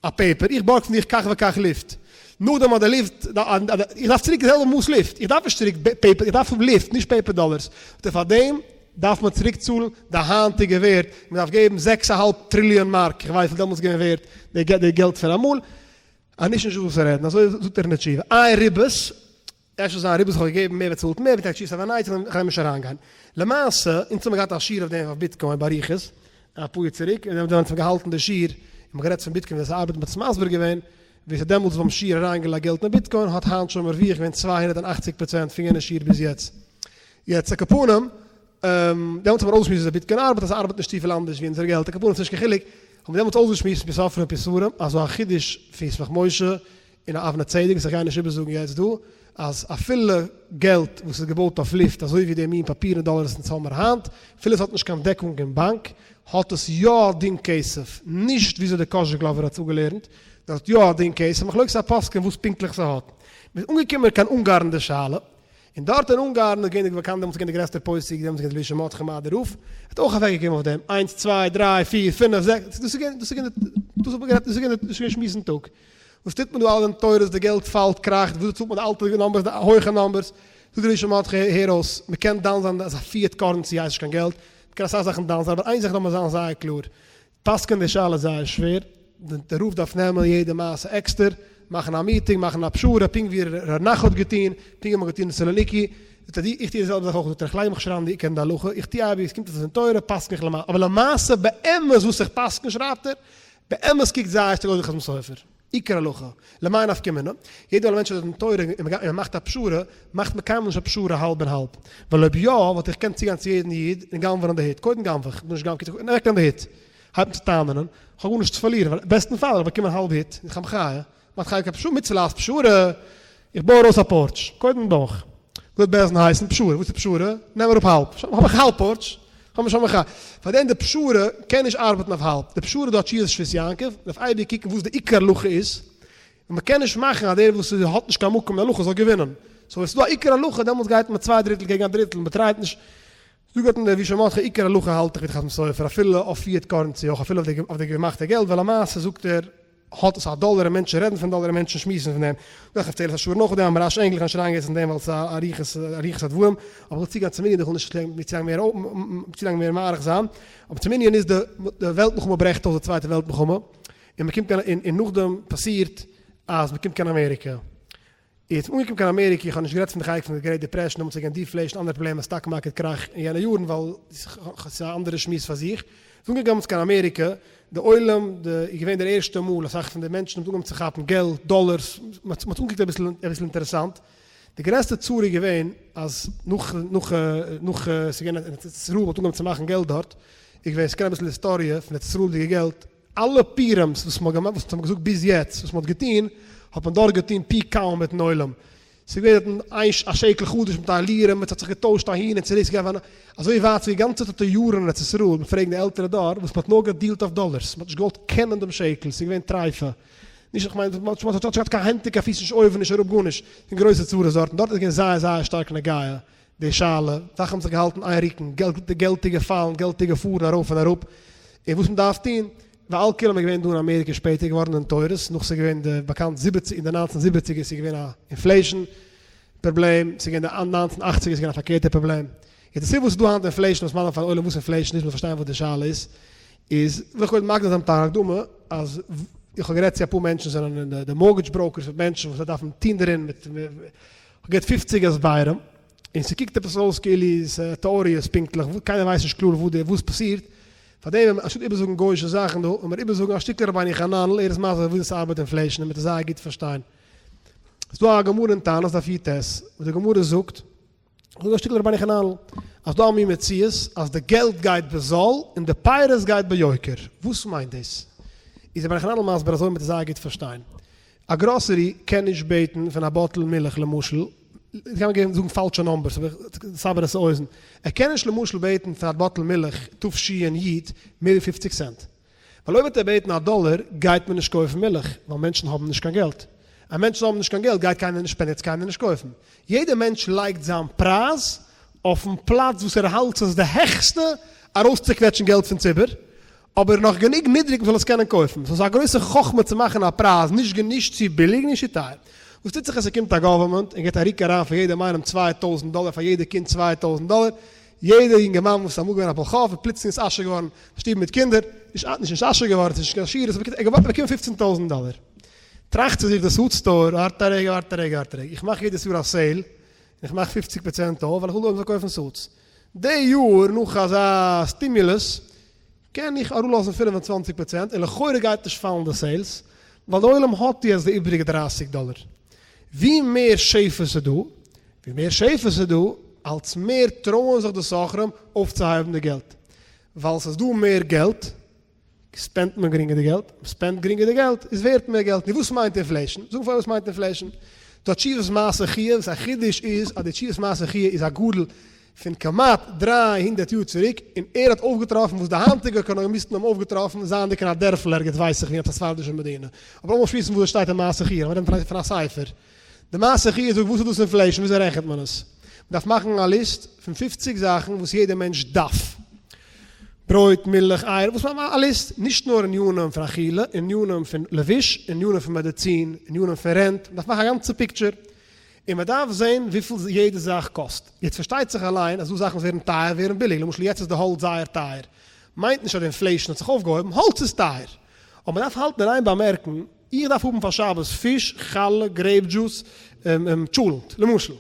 א paper, איך בארג פון דיר כך וכך לופט. נאכדעם האט די לופט, איך דארף צוריק די זעלבע מאס לופט, איך דארף נישט צוריק paper, איך דארף האבן לופט, נישט paper דאלערס. און פאר דעם דארף מען צוריק צאלן די היינטיגע ווערט, מען דארף געבן זעקס א האלב טריליאן מארק, איך ווייס וויפיל דעמאלטס איז געווען ווערט די געלט פון אמאל. אז נישט נישט וואס צו רעדן, אזוי זאגט ער אין די תשובה. איי ריבית? אפשר זיין ריבית האט געגעבן מער באצאלט מער ווי טעקס אויף א נייץ איך גיי נישט אריינגיין. למעשה אונז האבן געהאט א שיעור אויף דעם אויף bitcoin באריכות אפאר יאר צוריק און דעמאלטס האבן מיר געהאלטן די שיעור און מ'האט גערעדט פון bitcoin ווי עס ארבעט און מ'האט עס מסביר געווען ווער ס'האט דעמאלטס ביים שיעור אריינגעלייגט געלט אין bitcoin האט היינט שוין מרוויח געווען 280% פון יענע שיעור ביז יעצט. יעצט על כל פנים דעמאלטס האט מען אויסגעשמועסט וויאזוי bitcoin ארבעט אז ס'ארבעט נישט צופיל אנדערש ווי אונזער געלט על כל פנים ס'נישט קיין חילוק האבן מיר דעמאלטס אויסגעשמועסט מפי סופרים ומפי ספרים אז ס'איז א חידוש פון ישמח משה און א אבני צדק וואס איך גיי נישט איבערזאגן יעצט דא, אז אפילו געלט וואס איז געבויט אויף לופט אזוי ווי די מין פאפירן דאלארס אונז האמער היינט, אפילו עס האט נישט קיין דעקונג אין באנק, האט עס יא א דין כסף, נישט וויאזוי די קאזשיגלאווער האט עס אפגעלערנט, נאר האט יא א דין כסף, מחלוקת הפוסקים וואס פונקטליך ס'האט. מ'איז אנגעקומען קיין אונגארן די שאלה. און דארט אין אונגארן איז געווען די באקאנט דעמאלטס איז געווען די גרעסטער פוסק דעמאלטס איז געווען ר' אלישע מרדכי מאדער רב, האט אויך אוועק געגעבן אויף דעם, איינס צוויי דריי פיר פינף זעקס, דאס איז געווען דאס איז געווען דאס האט מען גערעדט דאס איז געווען דאס איז געווען שמועסן טאג, וואס טוט מען דא אלע דין תורות די געלט פאלט קראכט וויאזוי צאלט מען די אלטע numbers די הויכע numbers, זאגט ר' אלישע מרדכי הער אויס מען קען דן זיין אז א fiat currency הייסט נישט קיין געלט, מען קען אסאך זאכן דן זיין אבער איין זאך דארף מען זיין זייער קלאר, פסק'ען די שאלה איז זייער שווער, די רב דארף נעמען יעדע מעשה עקסטער, מאכן א meeting, מאכן א פשרה, פונקט ווי ר' נח האט געטון, פונקט ווי מ'האט געטון אין סלוניקי, זאגט ער איך טו די זעלבע זאך אויך, זאגט ער איך לייג מיך נישט אריין אין די הלכה, איך טו אייביג, עס קומט אויס אין תורה פסק'ן איך למעשה, אבער למעשה באמת וואס איך פסק'ן שרייבט ער, באמת קוקט זייער שטארק אויס ווי חתם סופר. עיקר הלכה, למאי נפקא מינה? יעדע מאל א מענטש האט דין תורה און מען מאכט א פשרה, מאכט מען קיינמאל נישט א פשרה האלב און האלב. ווייל אויב יא, וואלט איך געקענט צוגיין צו יעדן איד און גנב'ענען די הוט. קודם גנב'ע איך, נישט גנב'ע, קיצור, און אוועקנעמען די הוט. הייבט מען צו טענה'נען, כ'האב גארנישט צו פארלירן, ווייל בעסטן פאל וועל איך באקומען האלב הוט, איך האב מחיה. מאכט חייב קיין פשרה, מצוה לעשות פשרה, איך בוי ארויס א porch. קודם בוי איך. וואס וועט בעסטן הייסן פשרה? וואס איז פשרה? נעם אראפ האלב. שוין, האב איך האלב porch. כ'האב נישט קיין מחיה. פארדעם די פשרה קען נישט ארבעטן אויף האלב. די פשרה דא האט תשובת שבות יעקב, מ'דארף אייביג קוקן וואס די עיקר הלכה איז, און מ'קען נישט מאכן אז דער וואס האט נישט קיין מקום אין הלכה זאל געווינען. so ווען ס'איז דא א עיקר הלכה דעמאלטס גייט מען צוויי דריטל קעגן א דריטל, מ'טרייט נישט. זאגט דארטן דער לבושי מרדכי עיקר הלכה האלט איך ווי די חתם סופר אפילו אויף fiat currency אויך אפילו אויף די געמאכטע געלט ווייל למעשה זאגט ער האט עס א דאלער און מענטשן רעדן פון דאלער און מענטשן שמועסן פון דעם. דאך אויף תהלת השער נאך דעם רש ענגליך נישט אריינגיין אין דעם ווייל ס'איז א אריכות אריכות הדברים, אבער כ'וויל צוגיין צום ענין איך וויל נישט צו לאנג מער צו לאנג מער מאריך זיין, אבער צום ענין איז די די וועלט מלחמה ברעכט אויס די צווייטע וועלט מלחמה און מ'קומט קיין און נאכדעם פאסירט אז מ'קומט קיין אמעריקע. איז אנגעקומען קיין אמעריקע, איך האב נישט גערעדט פון די חלק פון די Great Depression, דעמאלטס איז געווען deflation, אנדערע פראבלעמען, stock market crash אין יענע יארן, ווייל ס'איז א אנדערע שמועס פאר זיך. איז אנגעקומען קיין אמעריקע, די עולם, די איז געווען דער ערשטע מאל אסאך פון די מענטשן האבן אנגעהויבן צו כאפן געלט, דאלערס, מ'האט אנגעקוקט אביסל אביסל אינטערעסאנט. די גרעסטע צרה איז געווען אז נאך נאך נאך ס'איז געווען אין ארץ ישראל, מ'האט אנגעהויבן צו מאכן געלט דארט, איז געווען, ס'קען אביסל היסטאריע פון ארץ ישראל'דיגע געלט, אלע פירעמס וואס מ'האט געמאכט, וואס מ'האט געזאגט ביז יעצט, וואס מ'האט געטון, האט מען דארט געטון פי כמה מיטן עולם. ס'איז געווען דארטן איין א שקל חדש מיט א לירה, מ'האט זיך געטוישט אהין און צוריק, ס'איז געווען אזוי ווייט ס'איז געגאנצע טאטע יארן אין ארץ ישראל, מיר פרעגן די עלטערע דור, וואס מ'האט נאר געדילט אויף דאלערס, מ'האט נישט געוואלט קענען דעם שקל, ס'איז געווען טרייפה. נישט איך מיין, מ'האט נישט געהאט קיין הענט און קיין פיס, נישט אויבן נישט אראפ גארנישט, און גרויסע צרות דארטן, דארט איז געווען זייער זייער שטארק נוגע די שאלה, זאכן האבן זיך געהאלטן איין רוקן, די געלט איז געפאלן, געלט איז געפארן ארויף און אראפ. און וואס מען דארף טון, ועל כולם איז געווען דא אין אמעריקע שפעטער געווארן דין תורות, נאך ס'איז געווען די באקאנט זיבעציג אין די ניינצן זיבעציגער ס'איז געווען א inflation פראבלעם, ס'איז געווען די ניינצן אכציגער ס'איז געווען א פארקערטע פראבלעם. יעצט די סיבה וואס ס'איז דא היינט inflation וואס מאדנע פארן עולם וואס inflation איז מ'זאל פארשטיין וואס די שאלה איז, איז וויל איך קודם מקדים זיין מיט א הקדמה אז איך האב גערעדט צו אפאר מענטשן זענען אין די mortgage brokers מיט מענטשן וואס דארפן טון דערין מיט כ'האב געהערט פופציג הסברים און ס'קוקט עפעס אויס כאילו ס'איז טעאריעס פונקטליך קיינער ווייסט נישט קלאר וואס די וואס פאסירט פארדעם אנשטאט איבערזאגן גוי'אישע זאכן דא וועל מיר איבערזאגן א שטיקל רבינו חננאל ער איז מסביר וויאזוי ס'ארבעט inflation און מ'וועט עס זייער גוט פארשטיין. ס'דא א גמרא אין תענית דף י"ט וואס די גמרא זאגט זאגט א שטיקל רבינו חננאל אז דא א מין מציאות אז די געלט גייט בזול און די פירות גייט ביוקר, וואס מיינט דאס? איז רבינו חננאל מסביר אזוי מ'וועט עס זייער גוט פארשטיין, א גראסערי קען נישט בעטן פון א bottle מילך למשל, איך קען געבן זאגן פאלשע numbers אבער סבר את האוזן, ער קען נישט למשל בעטן פון א bottle מילך תש"י מער ווי פופציג סענט, ווייל אויב וועט ער בעטן א דאלער גייט מען נישט קויפן מילך, ווייל מענטשן האבן נישט קיין געלט. אז מענטשן האבן נישט קיין געלט גייט קיינער נישט spend ן, קיינער נישט קויפן. יעדער מענטש לייגט זיין פרייז אויפן פלאץ וואס ער האלט ס'איז די העכסטע ארויסצוקוועטשן געלט פון ציבור, אבער נאך גענוג נידריג מ'זאל עס קענען קויפן. סאו ס'איז א גרויסע חכמה צו מאכן א פרייז נישט נישט צו ביליג נישט צו טייער. וואס טוט זיך אז ס'קומט א government און געבט א רוק אריין פאר יעדעם איינעם 2000 דאלער פאר יעדע קינד 2000 דאלער, יעדער יונגערמאן וואס איז אמאל געווען א בעל חוב איז פלוצלינג נתעשר געווארן, א שטוב מיט קינדער, נישט נישט נתעשר געווארן, ס'איז נישט קיין עשירות, אבער ער האט באקומען פופצן טויזנט דאלער. טראכט צו זיך די suit store, ווארט א רגע, ווארט א רגע, ווארט א רגע, איך מאך יעדעס יאר א sale, און איך מאך פופציג פראצענט אויף, ווייל איך וויל דא אויבן זאל קויפן suits. די יאר נאך אזא stimulus, קען איך אראפלאזן 25 פראצענט, און לכאורה גייט נישט פאלן די sales, ווייל די עולם האט יעצט די איבעריגע 30 דאלער. ווי מער שפע ס'איז דא, ווי מער שפע ס'איז דא, אלץ מער טרויען זיך די סוחרים אויפצוהייבן די געלט. ווייל ס'איז דא מער געלט, spend ט מען גרינגער די געלט, מ'spend ט גרינגער די געלט, איז ווערט מער געלט. נו וואס מיינט inflation? זאג פאר וואס מיינט inflation? דא תשובת מעשה חייא, וואס א חידוש איז אז די תשובת מעשה חייא איז א גדול פון כמעט 300 יאר צוריק, און ער האט אויפגעטראפן וואס די היינטיגע עקאנאמיסטן האבן אויפגעטראפן, זייענדיג אין א דערפל ערגעץ ווייס איך ווי, אין עפעס א ספרדישע מדינה. אבער לאמיר שמועסן וואס עס שטייט אין מעשה חייא, לאמיר רעדן פון א ספר. די מעשה חייא זאגט וואס איז דאס inflation, וויאזוי רעכנט מען עס? מען דארף מאכן א ליסט פון 50 זאכן וואס יעדער מענטש דארף. ברויט, מילך, אייער, וואס א ליסט, נישט נאר ענינים פון אכילה, ענינים פון לבוש, ענינים פון מעדיצין, ענינים פון rent, מען דארף מאכן א גאנצע picture. און מען דארף זען וויפיל יעדע זאך קאסט. יעצט פארשטייט זיך אליין אז דא זאכן וואס ווערן טייער ווערן ביליג, למשל יעצט איז די האלץ זייער טייער, מיינט נישט אז די inflation האט זיך אויפגעהויבן, האלץ איז טייער. אבער מען דארף האלטן אין איין באמערקן, איך דארף האבן פאר שבת פיש, חלה, grape juice, טשולענט, למשל.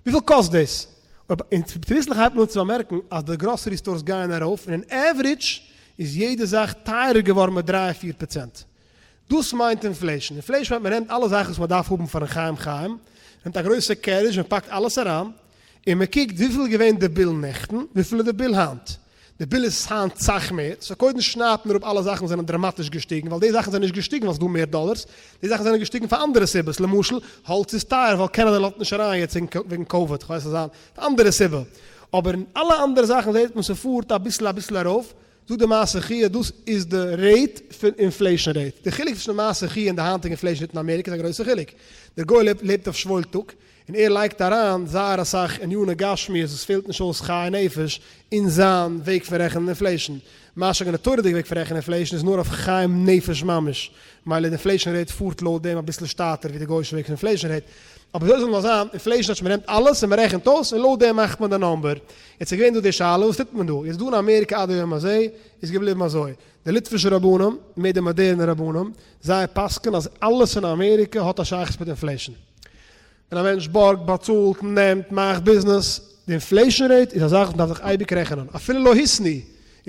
וויפיל קאסט דאס? און צוביסלעך הייבט מען אן צו באמערקן אז די grocery stores גייען ארויף און אין average איז יעדע זאך טייערער געווארן מיט דריי פיר פראצענט. דאס מיינט inflation. Inflation מיינט מען נעמט אלע זאכן וואס מען דארף האבן פארן חיים חיים, נעמט א גרויסע carriage מען פאקט אלעס אריין, און מען קוקט וויפיל איז געווען די bill נעכטן, וויפיל איז די bill היינט. די bill איז היינט סאך מער, so קודם שניידט מען אראפ אלע זאכן וואס זענען דראמאטיש געשטיגן, ווייל די זאכן זענען נישט געשטיגן ווייל ס'איז דא מער דאלארס, די זאכן זענען געשטיגן פאר אנדערע סיבות, למשל, האלץ איז טייער ווייל קענעדע לאזט נישט אריין יעצט וועגן קאוויד, כ'ווייס אז אן אנדערע סיבה, אבער אין אלע אנדערע זאכן זעט מען ס'פארט אביסל אביסל ארויף, זאגט די מעשה חייא דאס איז די rate פון inflation rate, די חילוק צווישן די מעשה חייא און די היינטיגע inflation rate אין אמעריקע איז א גרויסע חילוק, דער גוי לעבט אויף שוואוילטאג, און ער לייגט אריין זייער אסאך עניני גשמיות וואס פעלט נישט אויס חיי נפש אין זיין וועג פון רעכענען inflation, משא כ די תורה'דיגע וועג פון רעכענען inflation איז נאר אויף חיים נפש ממש, מילא די inflation rate פארט לויט דעם אביסל שטאטער ווי די גוי'אישע וועג פון inflation rate, אבער אזוי זאל נאר זיין, inflation טייטש מען נעמט אלעס און מען רעכנט אויס און לויט דעם מאכט מען די number. יעצט איז געווען דא די שאלה וואס טוט מען דא? יעצט דא אין אמעריקע עד היום הזה איז געבליבן אזוי, די ליטווישע רבנים מיט די מאדערנע רבנים זיי פסק'ען אז אלעס אין אמעריקע האט א שייכות מיט inflation. ווען א מענטש בארגט, באצאלט, נעמט, מאכט ביזנעס, די inflation rate איז א זאך וואס מ'דארף זיך אייביג רעכענען, אפילו לא התנו,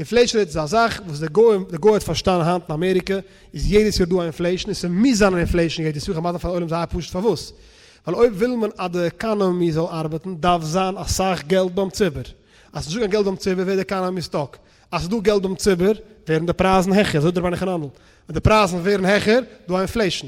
inflation rate איז א זאך וואס די גוי די גוי האט פארשטאנען היינט אין אמעריקע איז יעדעס יאר דא א inflation און ס'מוז זיין אן inflation יעדעס יאר, כ'מיין פארן עולם זייער פשוט פארוואס, ווייל אויב וויל מען אז די עקאנאמי זאל ארבעטן דארף זיין אסאך געלט ביים ציבור, אז ס'נישטא קיין געלט ביים ציבור ווערט די עקאנאמי stuck, אז ס'איז דא געלט ביים ציבור ווערן די פרייזן העכער, אזוי דער רבינו חננאל, ווען די פרייזן ווערן העכער דא א inflation,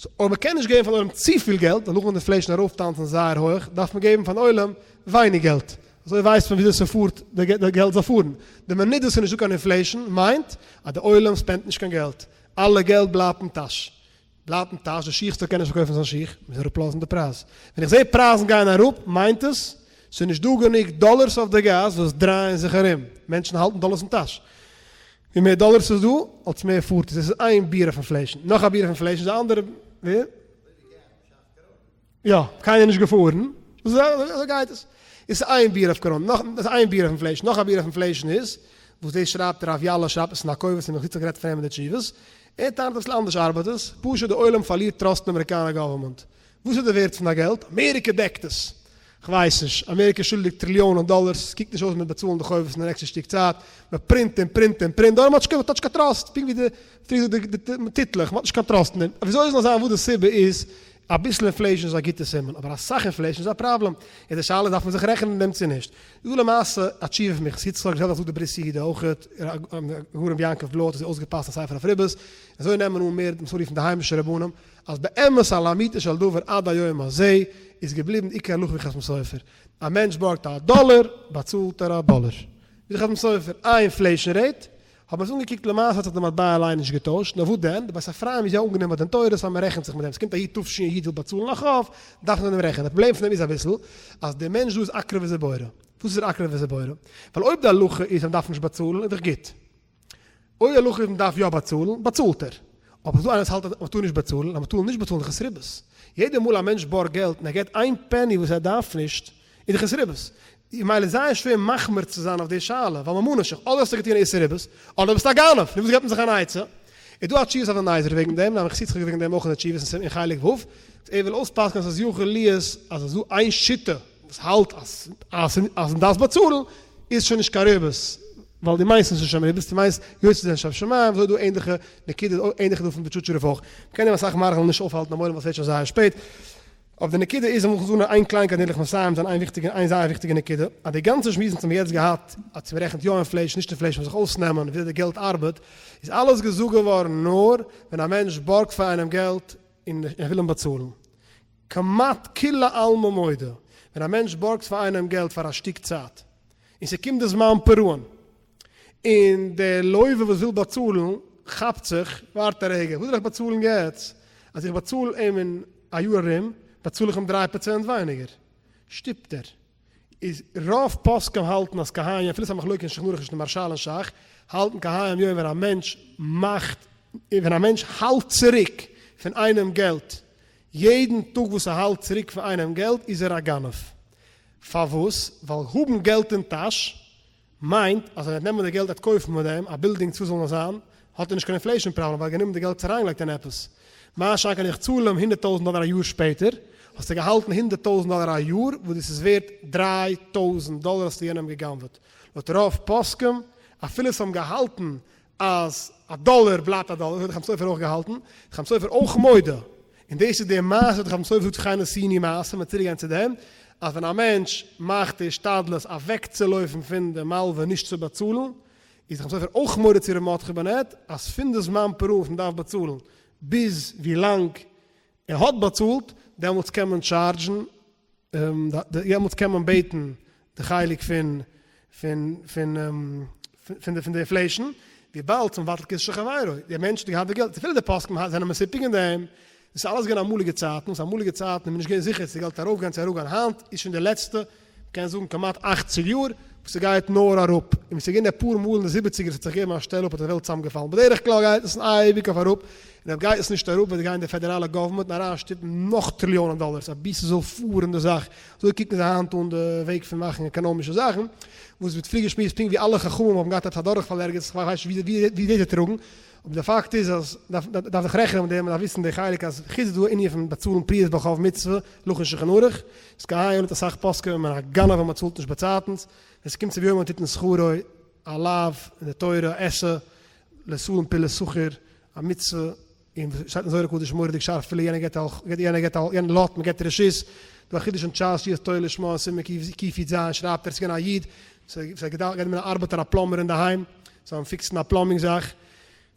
so אויב מ'קען נישט געבן פארן עולם צופיל געלט ווייל נאכדעם וועט inflation ארויפטאנצן זייער הויך, דארף מען געבן פארן עולם ווייניג געלט, אזוי ווייסט מען וויאזוי ס'פארט די געלט זאל פארן. די מינוט וואס ס'איז נישטא קיין inflation מיינט אז די עולם spend ט נישט קיין געלט, אלע געלט בלייבט אין טאש. בלייבט אין טאש, די שיך store קען נישט פארקויפן זיין שיך, מוז אראפלאזן די פרייז. ווען איך זע פרייזן גייען אראפ מיינט עס ס'איז נישט דא גענוג דאלערס אויף די גאס וואס דרייען זיך ארום, מענטשן האלטן דאלערס אין טאש. ווי מער דאלער ס'איז דא, אלס מער פארט עס. עס איז איין ביער אויף inflation. נאך א ביער אויף inflation איז א אנדערע. ווער? יא, קיינער נישט געפארן. אזוי גייט עס. עס איז איין ביער אויף קאראנע. נאך, דאס איז איין ביער אויף inflation. נאך א ביער אויף inflation איז, וואס דאס שרייבט הרב יאלא שרייבט עס אין א קובץ און מ'האט זיך גערעדט פון אים אין די תשובות. ער טענה'ט אביסל אנדערש ארבעט עס. פשוט די עולם פארלירט trust אין אמעריקאנער government. וואס איז די ווערט פון א געלט? אמעריקע דעקט עס. כ'ווייס נישט. אמעריקע איז שולדיג טריליאנען דאלארס, עס קוקט נישט אויס מ'וועט באצאלן די חובות אין די נעקסטע שטיק צייט. מ'פרינט און פרינט און פרינט. דארום האט נישט קיין trust. פונקט ווי די פריער געזאגט די טיטלעך. מ'האט נישט קיין trust אין דעם. וויאזוי עס זאל זיין וואס די סיבה איז, אביסל inflation איז א גוטע סימן, אבער אסאך inflation איז א פראבלעם. איז די שאלה דארף מען זיך רעכענען אין דעם צו נישט. איז דא למעשה א תשובה פון מנחת יצחק, די זעלבע זאך זאגט די ברית יהודה אויכעט, הרב יעקב בלוי האט אזוי אויסגעפאסט א ספר אויף ריבית, אזוי נעמען אן מער מסורי פון די היימישע רבנים, אז באמת על אמיתו של דבר עד היום הזה איז געבליבן עיקר הלכה ווי חתם סופר, א מענטש בארגט א דאלער באצאלט ער א דאלער, ווי די חתם סופר, א inflation rate, האט מען עס אנגעקוקט למעשה האט זיך די מטבע אליין נישט געטוישט, נאר וואס דען, די בית אפרים איז יא אנגענומען ביי דין תורות אז מען רעכנט זיך מיט דעם, ס'קומט א איד תשי א איד וויל באצאלן א חוב, דארף מען מיט דעם רעכענען, די פראבלעם פון דעם איז אביסל אז דער מענטש דא איז עקרב וזה בורא, וואס איז ער עקרב וזה בורא? ווייל אויב די הלכה איז אז מען דארף נישט באצאלן איז דאך גוט, אויב די הלכה איז מ'דארף יא באצאלן, באצאלט ער. אבער ס'דא איינער וואס האלט אז מ'טאר נישט באצאלן, אז מ'טאר נישט באצאלן איז דאך עס ריבית. יעדע מאל א מענטש בארגט געלט און ער געט איין פעני וואס ער דארף נישט, איז דאך עס ריבית. ממילא איז זייער שווער מחמיר צו זיין אויף די שאלה, ווייל ממה נפשך, אדער האסטו געטון איסור ריבית, אדער ביסטו א גנב, נו וואס געבט מען זיך אן עצה? איז דא א תשובת אבן עזרא וועגן דעם, נאר מ'חסיד זיך וועגן דעם אויך אין די תשובות אין חלק ו', וואס ער וויל אויספסק'ן אז ס'איז יכול להיות אז ס'איז דא איין שיטה וואס האלט אז אז מ'דארף באצאלן איז שוין נישט קיין ריבית, ווייל דו מיינסט נישט לשם ריבית, דו מיינסט יוצא זיין שם שמים, אזוי דא ענליכע נקודות, ענליכע דא פון בוטשאטשער רב אויך. מ'קען דעם אסאך מאריך זיין נישט אויפהאלטן דעם עולם ווייל ס'ווערט שוין זייער שפעט. אבער די נקודה איז, איך וויל זאגן איין קליינקייט און ענדליך מסיים זיין איין וויכטיגע איין זייער וויכטיגע נקודה, אז די גאנצע שמועס וואס האבן יעצט געהאט, אז צו מ'רעכנט יא inflation נישט inflation מ'זאל זיך אויסנעמען וויאזוי די געלט ארבעט, איז אלעס געזאגט געווארן נאר ווען א מענטש בארגט פאר איינעם געלט און ער וויל אים באצאלן. כמעט כולי עלמא מודה, ווען א מענטש בארגט פאר איינעם געלט פאר א שטיק צייט, און ס'קומט די זמן פירעון, און דער לווה וואס וויל באצאלן כאפט זיך, ווארט א רגע, וואס זאל איך באצאלן יעצט? אז איך באצאל אים אין א יאר ארום, באצאל איך אים 3% ווייניגער. שטופט ער. איז רוב פוסקים האלטן אז כהיום, אפילו ס'איז א מחלוקה אין שולחן ערוך צווישן די מהרש"ל און ש"ך, האלטן כהיום יום ווען א מענטש מאכט, ווען א מענטש האלט צוריק פון איינעם געלט, יעדן טאג וואס ער האלט צוריק פון איינעם געלט איז ער א גנב. פארוואס? ווייל האבן געלט אין טאש מיינט אז ווען ער וועט נעמען די געלט ער וועט קויפן מיט דעם א בילדינג צו זאל נאר זיין, האט ער נישט קיין inflation פראבלעם ווייל ער האט גענומען די געלט אריינגעלייגט אין עפעס. מה שאין כן איך צאל אים 100,000 דאלער א יאר שפעטער, האסטו געהאלטן 100,000 דאלער א יאר וואס דאס איז ווערט 3,000 דאלער האסטו יענעם גע'גנב'עט. לויט רוב פוסקים אפילו עס האבן געהאלטן אז א דאלער בלייבט א דאלער, אזוי האט די חתם סופר אויך געהאלטן, די חתם סופר אויך מודה, און דאס איז די מעשה וואס די חתם סופר זאגט וכן עשינו מעשה, מ'וועט צוריק גיין צו דעם, אז ווען א מענטש מאכט השתדלות אוועקצולויפן פון די מלווה נישט צו באצאלן, איז די חתם סופר אויך מודה צו ר' מרדכי בנעט, אז פון די זמן פירעון וואס מ'דארף באצאלן ביז ווי לאנג ער האט באצאלט, דעמאלטס קען מען טשארדזשן דעמאלטס קען מען בעטן די חלק פון פון פון פון די פון די inflation, וויבאלד ס'מבטל כיס של חברו, דער מענטש האט געהאט די געלט, אפילו די פוסקים זענען מסופק אין דעם, דאס איז אלעס געווען אמאליגע צייטן, וואס אמאליגע צייטן איז מען נישט געווען זיכער צו די געלט ארויפגיין צו אראפגיין, היינט איז שוין די לעצטע, מ'קען זאגן כמעט 80 יאר, וואס ס'גייט נאר אראפ, און ס'איז געווען אפאר מאל אין די זיבעציגער ס'האט זיך געגעבן א שטעל אפ האט די וועלט צוזאמגעפאלן, בדרך כלל גייט עס אייביג אויף אראפ, און אויב גייט עס נישט אראפ וועט גיין די פעדעראלע government און אריינשטופן נאך טריליאנען דאלערס אבי ס'זאל פארן די זאך, אזוי קוקן זיי היינט אן די וועג פון מאכן עקאנאמישע זאכן, וואס ווערט פריער געשמועסט פונקט ווי אלע חכמים האבן געהאט עפעס א דורכפאל ערגעץ, כ'ווייס נישט ווי ווי דאס טראגן, אבער די פאקט איז אז מ'דארף זיך רעכענען מיט דעם, מ'דארף וויסן די חלק אז חוץ איז דא ענין פון באצאלן פריעות בחוב מצוה, הלכה אין שולחן ערוך, איז כהיום לויט אסאך פוסקים איז מען א גנב ווען מ'צאלט נישט באצייטנס, ווען ס'קומט צו ביום תתן שכרו, א לאו אין די תורה, עשה לסלם פעולת שכיר, א מצוה, און שטייט אין זוהר הקדוש מורא'דיג שארף אפילו יענער געט אויך, יענער געט אויך, יענער לאזט, מ'געט רשות, דא א חידוש אין טשארלס שיעס תורה לשמה אין סימן קי"ז שרייבט ער ס'איז געווען א איד, ס'האט געדארפט גענומען א ארבעטער א plumber אינדערהיים, זאל פיקסן א plumbing זאך,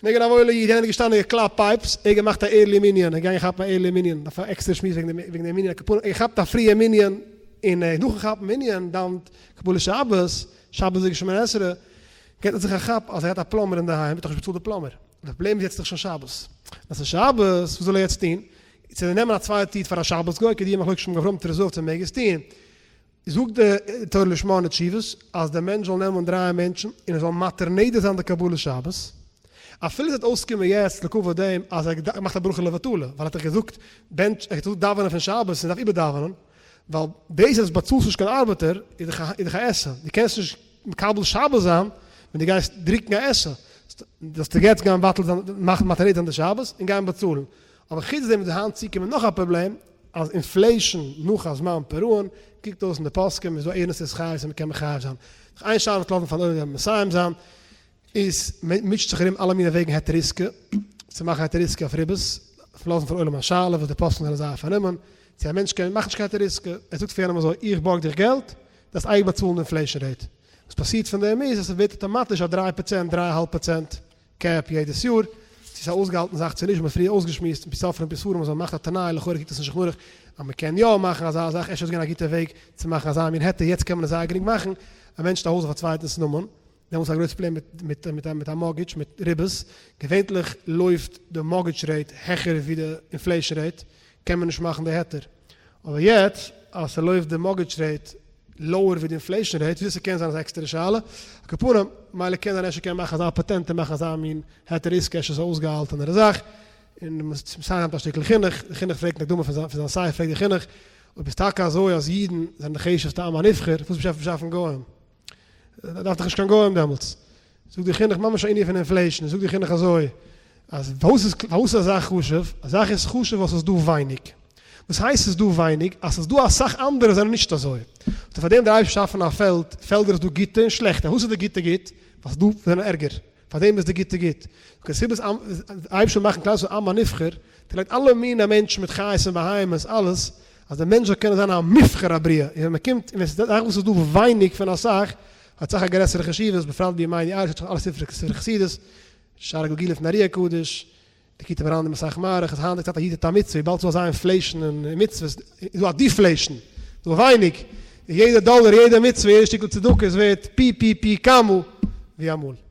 און ער געווען א וואוילער איד, יענער איז געשטאנען און געקלאפט pipes, ער האט געמאכט א early מנין, ער איז געגאנגען כאפן א early מנין, דארף א עקסטערע שמועס וועגן וועגן די מנין, ער האט געכאפט א פריע מנין, און נאכן כאפן מנין דאווענט קבלת שבת, שבת זאגט שמונה עשרה, געט ער זיך א כאפ אז ער האט א plumber אינדערהיים, האט דאך נישט באצאלט די plumber, די פראבלעם איז יעצט איז דאך שוין שבת, אז ס'איז שבת וואס זאל ער יעצט טון, צו נעמען א צווייטע איד פאר א שבת גוי, כידוע מחלוקת שם גברם תרזוב צו מעג עס טון. זאגט די תורה לשמה אין די תשובות אז דער מענטש זאל נעמען דריי מענטשן און ער זאל מתיר נדר זיין די קבלת שבת, אפילו עס וועט אויסקומען יעצט לכבוד דעם אז ער האט געמאכט א ברכה לבטלה, ווייל ער האט דאך געזאגט בענטש, ער האט געזאגט דאווענען פון שבת און דארף איבערדאווענען, ווייל דאס אז באצאלסט נישט קיין ארבעטער איז דאך א עשה, דו קענסט נישט מקבל שבת זיין ווען דו גייסט דרוקן א עשה, זאלסטו יעצט גיין מבטל זיין, מאכן מתיר נדר זיין די שבת און גיין באצאלן. אבער חוץ דעם איז היינט צוקומען נאך א פראבלעם, אז inflation נאך א זמן פירעון, קוקט אויס אין די פוסקים איז דא ערנסטע התחייבות אז מ'קען מחייב זיין. נאך איין שאלה וואס לאזן פארן עולם ווען מסיים זיין, איז מ'מישט זיך ארום אלע מיני וועגן היתר עסקה, צו מאכן היתר עסקה אויף ריבית, לאזן פארן עולם א שאלה וואס די פוסקים זענען זייער פארנומען, צו א מענטש קען, מאכט נישט קיין היתר עסקה, ער זאגט פאר יענעם אזוי, איך בארג דיך געלט, דארפסט אייביג באצאלן די inflation rate. וואס פאסירט פון דעם איז אז ס'ווערט אטאמאטיש א 3%, דריי אהאלב פראצענט cap יעדעס יאר, צו ס'איז א אויסגעהאלטן זאך צו נישט, מ'האט פריער אויסגעשמועסט מפי סופרים מפי ספרים אז מ'מאכט א תנאי, לכאורה קוקט עס אין שולחן ערוך אז מ'קען יא מאכן אזא זאך, אפשר איז געווען א גוטע וועג צו מאכן אזא מין היתר, יעצט קען מען עס זייער גרינג מאכן, א מענטש האט א הויז אויף א צווייטנס נאמען, דעמאלטס איז א גרויס פראבלעם מיט מיט מיט א mortgage מיט ריבית, געווענטליך לויפט די mortgage rate העכער ווי די inflation rate, קען מען נישט מאכן די היתר, אבער יעצט אז ס'לויפט די mortgage rate lower ווי די inflation rate, וויאזוי ס'קען זיין איז א עקסטערע שאלה, על כל פנים, מילא קען זיין אפשר קען מען מאכן אזא פאטענט און מאכן אזא מין היתר עסקה אפשר איז א אויסגעהאלטענערע זאך, און מסיים מיט א שטיקל חינוך, די חינוך פרעגט אין הקדמה פון זיין ספר פרעגט די חינוך, אויב איז טאקע אזוי אז אידן זענען די חשוב'סטע עם הנבחר, פארוואס באשעפט באשאפן גוים? דארף דאך נישט קיין גוים דעמאלטס. זאגט די חינוך ממש א ענין פון inflation, זאגט די חינוך אזוי, אז פארוואס איז פארוואס איז א זאך חשוב? א זאך איז חשוב ווייל ס'איז דא ווייניג. וואס הייסט ס'איז דא ווייניג? אז ס'איז דא אסאך אנדערע זענען נישט אזוי. האט ער פארדעם דער אייבערשטער באשאפן א פעלד, פעלדער איז דא גוטע און שלעכטע. פארוואס איז די גוטע גוט? ווייל ס'איז דא וואס זענען ערגער. פארדעם איז די גוטע גוט. קיין סיבה איז אייבערשטער מאכן כלל ישראל עם הנבחר, ער לייגט אלע מיני מענטשן מיט חיות און בהמות אלעס, אז דער מענטש זאל קענען זיין א מובחר הבריאה, און ווען מען קומט און ווען ס'איז א זאך וואס איז דא ווייניג פון אסאך, האט אסאך א גרעסערע חשיבות, בפרט בימינו אלה שטייט שוין אלע ספרי ספרי חסידות, שער הגלגולים פון ארי הקדוש, ליקוטי מוהר"ן און אסאך מערכות, היינט איז צייט א איד טוט א מצוה, וויבאלד ס'איז דא אזא inflation אין מצוות, איז דא א deflation, ס'איז דא ווייניג, און יעדע דאלער, יעדע מצוה, יעדע שטיקל צדקה איז ווערט פי פי פי כמה ווי אמאל.